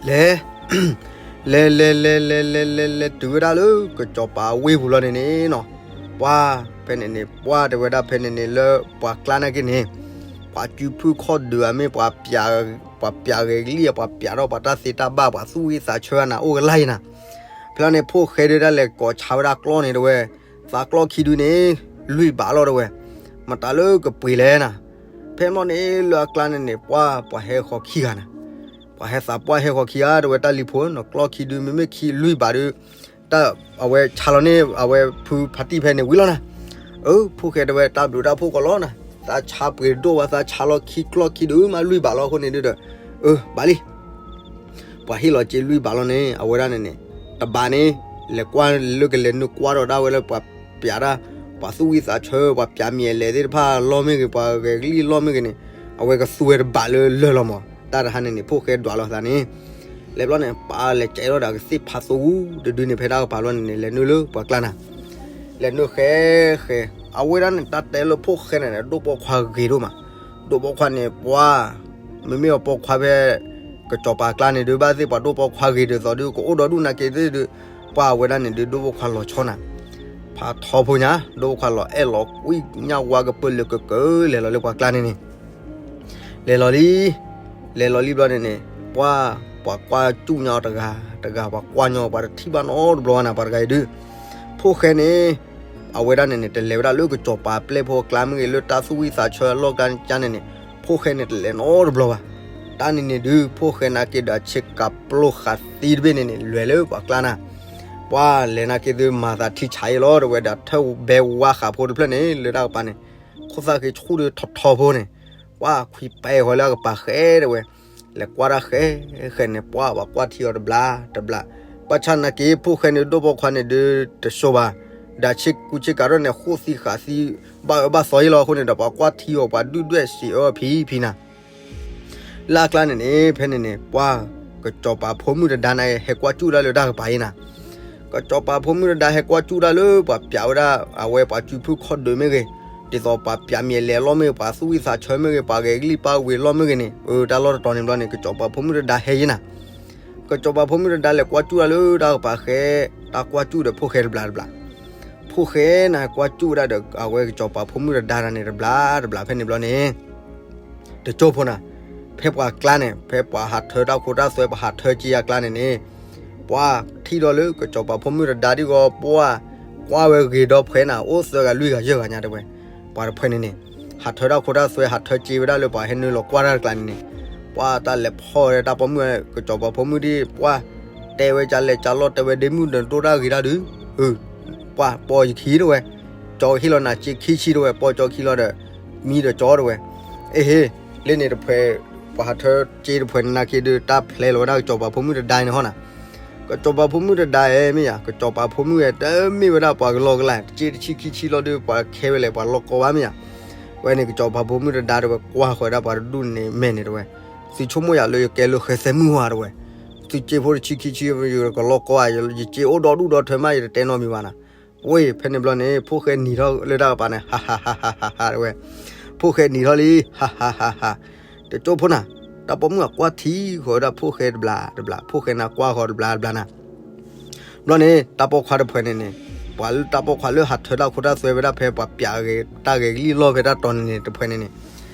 လဲၤ လဲၤ လဲၤ လဲၤ လဲၤ လဲၤ လဲၤ လဲၤ တုၤဝဲဒၣ်လၢ ကစီၤပၤအဝ့ၢ်ပူၤလီၤန့ၣ်န့ၣ်နီၤ, ပှၤ ဖဲန့ၣ်န့ၣ် ပှၤတဲဝဲဒၣ်ဖဲန့ၣ်န့ၣ် လၢပှၤကျါနာ်က့န့ၣ် ပှၤစုဖုခီၣ်ဒုးဧါမ့ၢ် ပှၤပျးဂဲၤကလံၣ်ဧါ ပှၤပျးထီၣ်ပှၤတၢ်သ့တၢ်ဘၣ် ပှၤသူၣ်ဝံၣ်သးဆၢနၤ အိၣ်ကလၢ်အံၤနၤ. ဖဲလီၤန့ၣ် ဖိၣ်ဃဲဒုးဒၣ်လဲာ်ကိးဆါဝဲဒၣ်ကျီန့ၣ်တဲဝဲ, သးကျီခံဒုန့ၣ် လွံၢ်ဘးလီၤတဲဝဲ, မတၤလၢကပှ့ၤလဲၣ်နၤ. ဖဲမီၢ်န့ၣ် လၢအကျါန့ၣ်န့ၣ် ပှၤ ပှၤဟဲဃီၤခံဂၤနၤ, ပှၤဟဲသးပှၢ်ဟဲဃီၤခံဂၤ တဲဝဲတၢ်လံၤဖိနီၤ ကျီခံဒု မ့မ့ၢ်ခံလွံၢ်ဘးဒုး တၢ်အဝဲဆါလီၤန့ၢ် အဝဲဖုဖါတံၢ်ဖဲန့ၣ်ဝံၤလီၤနၤ. အၢ ဖိၣ်ဃဲတဲဝဲ တၢ်ဘျုးတၢ်ဖှိၣ်ကီးလီၤနၤ, သးဆါပှ့ၤဒိၣ်ဝဲ သးဆါလီၤခံကျီၢ်ခံဒုးမး လွံၢ်ဘးလီၤအဃိန့ၣ်ဒုးဒီး, အၢ ဘၣ်လံ ပှၤဟ့ၣ်လီၤစ့လွံၢ်ဘးလီၤန့ၣ် အဝဲဒၣ်န့ၣ်န့ၣ် တဘးန့ၣ် လဲၤကွၢ်လၢကလဲၤနုာ်ကွၢ်ဒီးဒၣ်ဝဲလၢပှၤပျးတၢ်, ပှၤသူၣ်ဝံၣ်သးဆၢ ပှၤပျးမံၤအလဲၤသ့ၣ်တဖၣ်လီၢ်မ့ၢ်ဂ့ၤ ပှၤဂဲၤကလံၣ်လီၢ်မ့ၢ်ဂ့ၤန့ၣ်, အဝဲကသူဝဲတဘးလၢလၢာ်လီၤမး. တၢ်တဟါန့ၣ်န့ၣ် ဖိၣ်ဃဲဒွးလီၤသးန့ၣ် လဲၤဘျီန့ၣ် ပၢ်လဲၤကဲထီၣ်ဒီးအကသ့ၣ်ဖးသိဝူတဒုန့ၣ် ဖဲတၢ်ကပၤလီၤန့ၣ်န့ၣ် လဲၤနုာ်လၢပှၤကျါနၤ, လဲၤနုာ်ဃဲဃဲ, အဝဲဒၣ်န့ၣ် တၢ်တဲလၢဖိၣ်ဃဲန့ၣ်န့ၣ် ဒိၣ်ပိာ်ခွါဂ့ၤဒိၣ်မး, ဒိၣ်ပိာ်ခွါန့ၣ် ပှၤ မ့မ့ၢ်အပိာ်ခွါဖဲ ကစီၤပၤကျါန့ၣ်ဒုး ဘၣ်သ့ၣ်ပှၤဒိၣ်ပိာ်ခွါဂ့ၤဒ်သိးဒုး ကအိၣ်ဒီဒူၣ်နာ်က့သ့ၣ်ဒုး, ပှၤအဝဲဒၣ်န့ၣ်ဒုး ဒိၣ်ပိာ်ခွါလီၤဆီနၤ, ဖးထီဖိညါ ဒိၣ်ပိာ်ခွါလီၤအဲၣ်လီၤကွံညၣ်ဝါကပၢၢ်လၢကကၢလဲၤလီၤလၢပှၤကျါန့ၣ်န့ၣ် လဲၤလီၤလံ, လဲၤလီၤလံဘျီန့ၣ်န့ၣ် ပှၤ ပှၤကွၢ်စူၣ်ညါအီၤတဂၤတဂၤ ပှၤကွၢ်ညီပှၤတထံၣ်ဘၣ်နီတဘျီဘၣ်နၤ ပှၤတဂၤအံၤဒုး, ဖိၣ်ဃဲန့ၣ် အဝဲဒၣ်န့ၣ်န့ၣ် တလဲၤဝဲဒၣ်လၢကစီၤပၤပျဲၢ်ဖိအကျါမ့ၢ်ဂ့ၤ လၢတၢ်သူၣ်ဝံၣ်သးဆၢအလီၢ်ကျါန့ၣ်န့ၣ်, ဖိၣ်ဃဲန့ၣ်တလဲၤနီတဘျီဘၣ်. တၢ်န့ၣ်န့ၣ်ဒုး ဖိၣ်ဃဲနာ်က့ဒီး ဆ့ကၤပျိဃာ်သံတဘ့ၣ်န့ၣ်န့ၣ် လဲၤလၢပှၤကျါနၤ, ပှၤလဲၤနာ်က့သုမၤသးထံဆးအံၤလီၤ တဝဲဒၣ်ထၢၣ်ဘဲဝါဃာ်ဖိတဖျၢၣ်န့ၣ် လၢတၢ်ကပၤန့ၣ် ခိၣ်သၣ်ဃ့ဆူၣ်ဒုးထီထီဖိန့ၣ်, ပှၤခွံပဲဃီလၢအကပၤဃဲတဝဲ, လဲၤကွၢ်တၢ်ဃဲဃဲန့ၣ် ပှၤပှၤကွၢ်ထံအီၤတဘျးတဘျး, ဘၣ်ဆၣ်နာ်က့ဖိၣ်ဃဲန့ၣ် ဒိၣ်ပိာ်ခွါန့ၣ်ဒုးတစိၤဘၣ်, ဒီးဆ့ကူဆ့ကၤထီၣ်န့ၣ် ဃိၣ်သံဃာ်သံ ဘၣ်အၢဘၣ်သီအံၤလီၤအဃိန့ၣ်ဒီး ပှၤကွၢ်ထံအီၤ ပှၤဒုၣ်ဒွဲၣ်စံးအၢဖံဖံနၤ လၢအကျါန့ၣ်န့ၣ် ဖဲန့ၣ်န့ၣ် ပှၤ ကစီၤပၤဖိမုၣ်တဒါန့ၣ် ဟဲကွၢ်စူၣ်ဒၣ်လၢတၢ်ကပၤအံၤနၤ, ကစီၤပၤဖိမုၣ်တဒါဟဲကွၢ်စူၣ်ဒၣ်လၢပှၤပျးဝဲဒၣ် အဝဲပှၤစုဖုခီၣ်ဒုးမ့ၢ်ဂ့ၤ, ဒ်သိးပှၤပျးမံၤအလဲၤအလီၢ်မ့ၢ်ဂ့ၤ ပှၤသူၣ်ဝံၣ်သးဆၢမ့ၢ်ဂ့ၤ ပှၤဂဲၤကလံၣ်ပၢ်ဝ့ၤလီၢ်မ့ၢ်ဂ့ၤန့ၣ်, အၢ တၢ်လီၢ်တတီၤန့ၣ်ဘျီန့ၣ် ကစီၤပၤဖိမုၣ်တဒါဟဲယံၤနၤ ကစီၤပၤဖိမုၣ်တဒါလဲၤကွၢ်စူၣ်ဒၣ်လၢတၢ်ကပၤဃဲ, တၢ်ကွၢ်စူၣ်ဒီးဖိၣ်ဃဲတဘျးတဘျး, ဖိၣ်ဃဲန့ၣ်ကွၢ်စူၣ်ဝဲဒၣ်ဒီး အဝဲကစီၤပၤဖိမုၣ်တဒါတၢ်န့ၣ်တဘျးတဘျးဖဲန့ၣ်ဘျီန့ၣ်, တကၠိဖိနၤ, ဖဲပှၤကျါန့ၣ် ဖဲပှၤဟးထၢတၢ်ခိတၢ်သွဲ ပှၤဟးထၢစ့အကျါန့ၣ်န့ၣ်, ပှၤထံၣ်ဒီးလၢကစီၤပၤဖိမုၣ်တဒါဒ်ဂီၤ ပှၤကွၢ်ဝဲဂ့ၤဒီဖှဲးနၤ အိၣ်သၢဂၤလွံၢ်ဂၤယဲၢ်ဂၤညါတဲဝဲ, ပှၤတဖှဲးန့ၣ်န့ၣ်, ဟးထၢတၢ်ခိတၢ်သွဲ ဟးထၢစ့ဝဲဒၣ်လၢပှၤဟဲနုာ်လီၤကွၢ်တၢ်တကျါန့ၣ်န့ၣ်, ပှၤတၢ်လဲၤဖီၣ်ဝဲတၢ်ပိာ်မုၣ် ကစီၤပၤဖိမုၣ်ဒ် ပှၤတဲဝဲကလဲၤကလီၢ် တဲဝဲဒ့မုၣ်ဒီးတိၢ်တၢ်ဂ့ၤတၢ်ဒုး, ပှၤပိာ်ယခံတဝဲ, ကၠီဟ့ၣ်လီၤနၤစ့ခံဆံတဝဲ ပိာ်ကၠီခံလီၤဒီး, မံဒီးကၠီတဝဲ, အ့ဟ့ၣ်, လၢန့ၣ်တဖှဲး, ပှၤဟးထၢစ့တဖှဲးန့ၣ်နာ်က့ဒုး တၢ်ဖျဲလီၤဝဲဒၣ်ကစီၤပၤဖိမုၣ်တဒါန့ၣ်ဟီနၤ ကစီၤပၤဖိမုၣ်တဒါဧၢမ့ၢ်ယါ, ကစီၤပၤဖိမုၣ်ဧၢ တမ့ၢ်ဝဲဒၣ်ပှၤကလီကလါ စ့တဆံခံဆံလီၤဒုး ပှၤခဲဝဲလဲၣ်ပှၤလီၢ်ကီဘၣ်မ့ၢ်ယါ, ဝဲန့ၣ်ကစီၤပၤဖိမုၣ်တဒါတဝဲကွၢ်ဃီၤဝဲဒၣ်ပှၤတဒူၣ်န့ၣ်မဲာ်န့ၣ်တဝဲ, သုဆိကမိၣ်ယၤလၢယကဲလၢဃဲသဲမုၢ်ဝါတဝဲ, သုစ့ဖိတဆံခံဆံ ယကလီၢ်ကီဧါ, ယစ့အိၣ်ဒီဒူၣ်ဒီထၢမး ယတတဲနီတမံၤဘၣ်နၤ, ဝဲဖဲန့ၣ်ဘျီန့ၣ် ဖိၣ်ဃဲနံၤထီၣ်လၢတၢ်ကပၤန့ၣ် ဟးဟးဟးဟးဟးတဝဲ, ဖိၣ်ဃဲနံၤထီၣ်လံ ဟးဟးဟးဟး, တကၠိဖိနၤ, တၢ်ပိာ်မုၣ်အကွၢ်ထံဃီၤဝဲဒၣ်ဖိၣ်ဃဲတဘျးတဘျး ဖိၣ်ဃဲန့ၣ်ကွၢ်ဃီၤတဘျးတဘျးနၤ ဘျီန့ၣ် တၢ်ပိာ်ခွါတဖှဲးန့ၣ်န့ၣ်, ပှၤလၢတၢ်ပိာ်ခွါလၢဟးထၢတၢ်ခိတၢ်သွဲဝဲဒၣ်ဖဲပှၤပျးဂ့ၤ တၢ်ဂဲၤကလံၣ်လီၢ်ဖဲတၢ်တီၤန့ၣ်န့ၣ် တဖှဲးန့ၣ်န့ၣ်,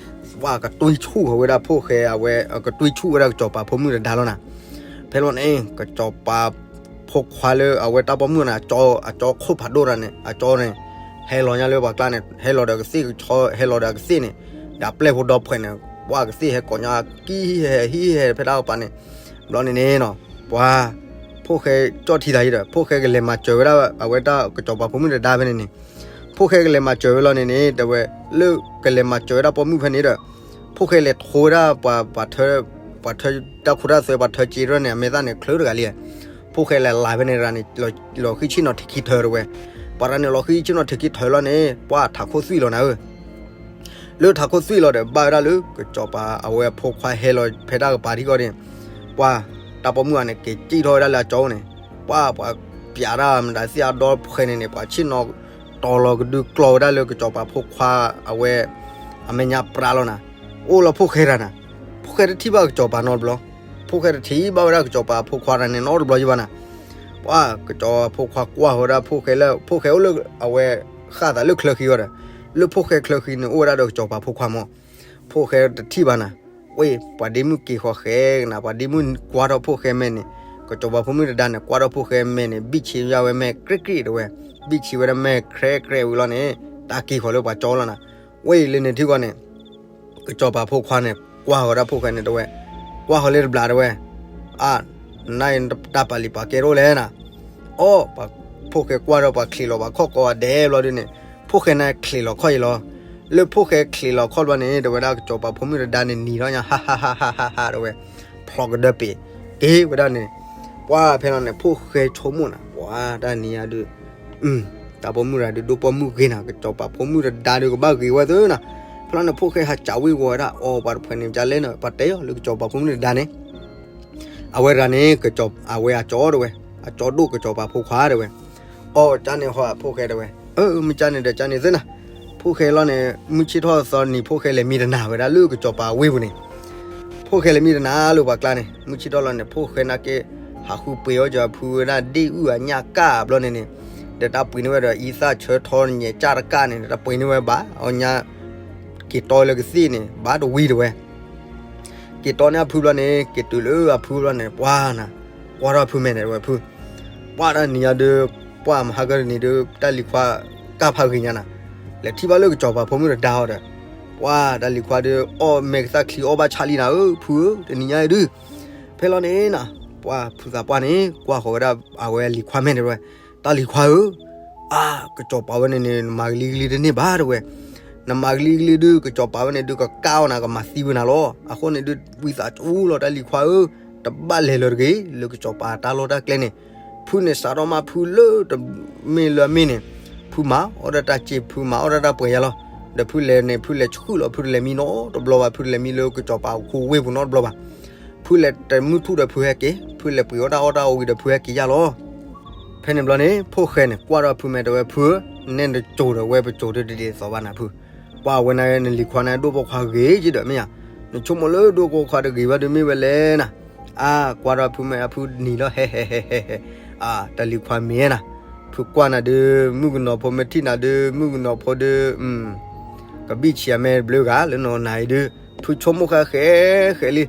ပှၤကတွံဆူၣ်ဃီၤဝဲဒၣ်ဖိၣ်ဃဲအဝဲ, ကတွံဆူၣ်ဝဲဒၣ်ကစီၤပၤဖိမုၣ်တဒါလီၤနၤ, ဖဲလီၤန့ၣ် ကစီၤပၤဖိခွါလၢအဝဲတၢ်ပိာ်မုၣ်န့ၣ် အကၠီခိၣ်ဖးဒိၣ်တၢ်န့ၣ် အကၠီန့ၣ်, ဟဲလီၤညါလၢပှၤကျါန့ၣ် ဟဲလီၤဒီးကသ့ၣ်ကဆီ ဟဲလီၤဒီးကသ့ၣ်န့ၣ်, ဒီးပျဲၢ်ဖိဒီဖှဲးန့ၣ်, ပှၤကသ့ၣ်ဟဲကိးညါကံဟဲဟံးဟဲဖဲတၢ်ကပၤန့ၣ်, ဘျီန့ၣ်န့ၣ်နီၤ, ပှၤ ဖိၣ်ဃဲကၠီၣ်ထံသးယံၤဒီး ဖိၣ်ဃဲကလဲၤမၤစၢၤဝဲဒၣ် အဝဲတၢ်ကစီၤပၤဖိမုၣ်တဒါဖဲန့ၣ်န့ၣ်, ဖိၣ်ဃဲကလဲၤမၤစၢၤဝဲလီၤန့ၣ်န့ၣ် တဲဝဲ, လၢကလဲၤမၤစၢၤဝဲဒၣ်ပိာ်မုၣ်ဖဲန့ၣ်ဒီး, ဖိၣ်ဃဲလဲၤထိဝဲဒၣ်ပှၤ, ပှၤထၢတၢ်ခိတၢ်သွဲ ပှၤထၢစ့ထီၣ်န့ၣ် အမဲာ်သၣ်န့ၣ် ချၢတဂၤလံ, ဖိၣ်ဃဲလဲၤလၤဖဲန့ၣ်တဂၤန့ၣ်, လီၤဃံဆ့ၣ်နီၤထံးခံထၢတဝဲ, ပှၤတဂၤန့ၣ်လီၤဃံဆ့ၣ်နီၤထံးခံထၢလီၤန့ၣ် ပှၤထးခိၣ်သွံၣ်လီၤနၤဧၢ လၢထးခိၣ်သွံၣ်လီၤဒီး ဘၣ်ဝဲဒၣ်လၢ ကစီၤပၤအဝဲအဖိခွါဟဲလီၤဖဲတၢ်ကပၤထံကီၢ်န့ၣ်, ပှၤတၢ်ပိာ်မုၣ်အန့ၣ် က့ၤစံၣ်ထီၣ်ဝဲဒၣ်လၢအကၠီန့ၣ်, ပှၤ, ပှၤပျးတၢ်မတၤသ့ၣ်အဒီဖှဲးန့ၣ်န့ၣ် ပှၤဆ့ၣ်နီၤတီၤလီၤကဒုကျီဝဲဒၣ်လၢ ကစီၤပၤဖိခွါအဝဲ အမဲာ်ညါပြးလီၤနၤ, အိၣ်လီၤဖိၣ်ဃဲတဂၤနၤ, ဖိၣ်ဃဲတထံၣ်ဘၣ်ကစီၤပၤနီတဘျီ, ဖိၣ်ဃဲတထံၣ်ဘၣ်ဝဲဒၣ်ကစီၤပၤဖိခွါတဂၤန့ၣ်နီတဘျီယဘၣ်နၤ ပှၤကစီၤပၤဖိခွါကွၢ်ဃီၤဝဲဒၣ်ဖိၣ်ဃဲလၢ ဖိၣ်ဃဲအိၣ်လၢအဝဲဃၣ်သးလၢချၢဃံအီၤဒီး, လၢဖိၣ်ဃဲချၢဃံန့ၣ် အိၣ်ဝဲဒၣ်ဒီးကစီၤပၤဖိခွါမး, ဖိၣ်ဃဲတထံၣ်ဘၣ်နၤ, ဝဲ ပှၤဒ့မုၣ်က့ၤဃီၤဃဲကနၤ ပှၤဒ့မုၣ်ကွၢ်ထီၣ်ဖိၣ်ဃဲမဲာ်န့ၣ်, ကစီၤပၤဖိမုၣ်တဒါန့ၣ် ကွၢ်ထီၣ်ဖိၣ်ဃဲမဲာ်န့ၣ် ဘံၣ်ဆံးယါဝဲမဲာ်ကြ့ၢ်ကြ့ၢ်တဝဲ, ဘံၣ်ဆံးဝဲဒၣ်မဲာ်ကြ့ၢ်ကြ့ၢ်ဝံၤလီၤန့ၣ်, တၢ်က့ၤဃီၤလၢပှၤကၠီလီၤနၤ, ဝဲအံၤလၢန့ၣ်ထံကီၢ်န့ၣ် ကစီၤပၤဖိခွါန့ၣ် ကွၢ်ဃီၤဒၣ်ဖိၣ်ဃဲန့ၣ်တဝဲ, ကွၢ်ဃီၤလၢတဘျးတဝဲ, အါ, နတၢ်ပာ်လံၤပာ်ကဲတအိၣ်လဲၣ်နၤ, အီၣ် ပှၤဖိၣ်ဃဲကွၢ်ဒီးပှၤချံးလီၤပှၤခီၣ်ကိးဂၤဒဲးဘျီဒုန့ၣ်, ဖိၣ်ဃဲန့ၣ်ချံးလီၤခီၣ်အံၤလီၤ. လၢဖိၣ်ဃဲချံးလီၤခီၣ်ဘျီန့ၣ် တဲဝဲဒၣ်ကစီၤပၤဖိမုၣ်တဒါန့ၣ်နံၤထီၣ်ညါ ဟးဟးဟးဟးဟး တဲဝဲ, ဖျိကဒၢပ့ၤက့ၤဝဲဒၣ်န့ၣ်, ပှၤဖဲလီၤန့ၣ် ဖိၣ်ဃဲဆိကမိၣ်နၤ ပှၤတၢ်နံၤညါဒုး တၢ်ပိာ်မုၣ်တဂၤဒုး ဒိၣ်ပိာ်မုၣ်ဂ့ၤနၤ ကစီၤပၤဖိမုၣ်တဒါဒုး ကဘၣ်ဂ့ၤဝဲသ့နီၤ. ဖဲလီၤန့ၣ် ဖိၣ်ဃဲဟးစံးဝ့ၤဝီၤဝဲဒၣ် အီၣ် ပှၤတဖုန့ၣ် ကလဲၣ်နီၤ ပှၤတဲအီၤလၢကစီၤပၤဖိမုၣ်တဒါန့ၣ် အဝဲတဂၤန့ၣ် အဝဲအကၠီတဲဝဲ, အကၠီဒိၣ်ကစီၤပၤဖိခွါတဲဝဲ, အီၣ် ကန့ၣ်ဟီ ဖိၣ်ဃဲတဲဝဲ, အၢ မ့ၢ်ကန့ၣ်ဒီး ကန့ၣ်သ့နီၤ. ဖိၣ်ဃဲလီၤန့ၣ် မုၢ်ဆ့ၣ်ထီၣ်သီနံၤ ဖိၣ်ဃဲလဲၤမံတနၤဝဲဒၣ်လၢကစီၤပၤဝ့ၢ်ပူၤန့ၣ် ဖိၣ်ဃဲလဲၤမံတနၤလၢပှၤကျါန့ၣ် မုၢ်ဆ့ၣ်ထီၣ်လီၤန့ၣ် ဖိၣ်ဃဲနာ်က့ ဟးဃုပှ့ၤအီၣ်ကၠီဖုဝဲဒၣ်ဒ့ၣ်အုၣ်အညၣ်ကၣ်ဘျီန့ၣ်န့ၣ်, ဒီးတၢ်ပှ့ၤန့ၢ်ဝဲဒီး အံသၣ်ဆၢထီတညဲးကၢ်တကၣ်န့ၣ် တၢ်ပှ့ၤန့ၢ်ဝဲဘၣ် အီၣ်ညါ က့ၤတီလၢကသ့ၣ်န့ၣ် ဘၣ်တဝံၤတဲဝဲ က့ၤတီန့ၢ်အဖုဘျီန့ၣ် က့ၤတုၤလၢအဖုဘျီန့ၣ် ပှၤနၤ, ကွၢ်ထီၣ်အဖုမဲာ်န့ၣ်တဲဝဲဖု, ပှၤတၢ်နံၤညါဒုး ပှၤမဟါကနံၤဒုး တၢ်လံၤခွါကၢ်ဖးဂ့ၤညါနၤ, လဲၤထံၣ်ဘၣ်လၢကစီၤပၤဖိမုၣ်တဒါအီၤဒီး, ပှၤတၢ်လံၤခွါဒုး အီၣ်မဲာ်ကသၣ်ချံအီၣ်ဘၣ်ဆါလံနၤဧၢ ဖုဧၢ တနံၤညါအံၤဒုး, ဖဲလီၤန့ၣ်နၤ, ပှၤဖုသးပှၢ်န့ၣ် ကွၢ်ဃီၤဝဲဒၣ်အဝဲလံၤခွါမဲာ်န့ၣ်တဲဝဲ, တၢ်လံၤခွါဧၢ အါ ကစီၤပၤဝဲန့ၣ်န့ၣ် နမၤကလံကလံတန့ၢ်ဘၣ်တဲဝဲ, နမၤကလံကလံဒုး ကစီၤပၤဝဲန့ၣ်ဒုး ကကၢ်အီၤနၤ ကမၤသံဝဲနၤလီၤ. အဃိန့ၣ်ဒုး ဝံသးစူၤလီၤတၢ်လံၤခွါဧၢ, တဘၣ်လဲၤလၢၤတဂ့ၤ လၢကစီၤပၤတၢ်လီၢ်တၢ်ကျဲန့ၣ်, ဖုန့ၣ်စးထီၣ်မးဖုလၢတမ့ၢ်လၢအမ့ၢ်န့ၣ်, ဖုမၤအီၣ်ဒၣ်တၢ်စ့ ဖုမၤအီၣ်ဒၣ်တၢ်ပှဲၤယါလီၤ. ဒီးဖုလဲၤန့ၣ် ဖုလဲၤဆှုၣ်လီၤ ဖုတလဲၤမံနီတဘျီဘၣ် ဖုတလဲၤမံလၢကစီၤပၤခိဝ့ၢ်ပူၤနီတဘျီဘၣ်. ဖုလဲၤတမုၢ်ထူၣ်ဒီးဖုဟဲက့ၤ, ဖုလဲၤပှ့ၤအီၣ်တၢ်အီၣ်တၢ်အီဝံၤဒီးဖုဟဲက့ၤယါလီၤ. ဖဲန့ၣ်ဘျီန့ၣ် ဖိၣ်ဃဲန့ၣ် ကွၢ်ထီၣ်ဖုမဲာ်တဲဝဲဖုဧၢ, နဲနတစိၤဒီးဝဲပစိၤဒုးတဒ်သိးဘၣ်နၤဖု, ကွၢ်ဝဲနၤနလံၤခွါန့ၣ် ဒိၣ်ပိာ်ခွါဂ့ၤက့ဒီးမ့ၢ်ဧါ, နဆိကမိၣ်လၢဒိၣ်ပိာ်ခွါတဂ့ၤဘၣ်ဒုးမ့ၢ်ဝဲလဲၣ်နၤ. အါ ကွၢ်ထီၣ်ဖုမဲာ်အဖုနံၤလီၤ ဟဲဟဲဟဲဟဲဟဲ, အါ တၢ်လံၤခွါမ့ၢ်နၤ, ဖုကွၢ်နၤဒုး မုၣ်ကနီၤဖိမ့ၢ်ထံၣ်နၤဒုး မုၣ်ကနီၤဖိဒုး ကဘံၣ်ဆံးအမဲာ်ဘျုးဂၤလၢနနၤအံၤဒုး, ဖုဆိကမိၣ်ဃဲဃဲဃဲလံ,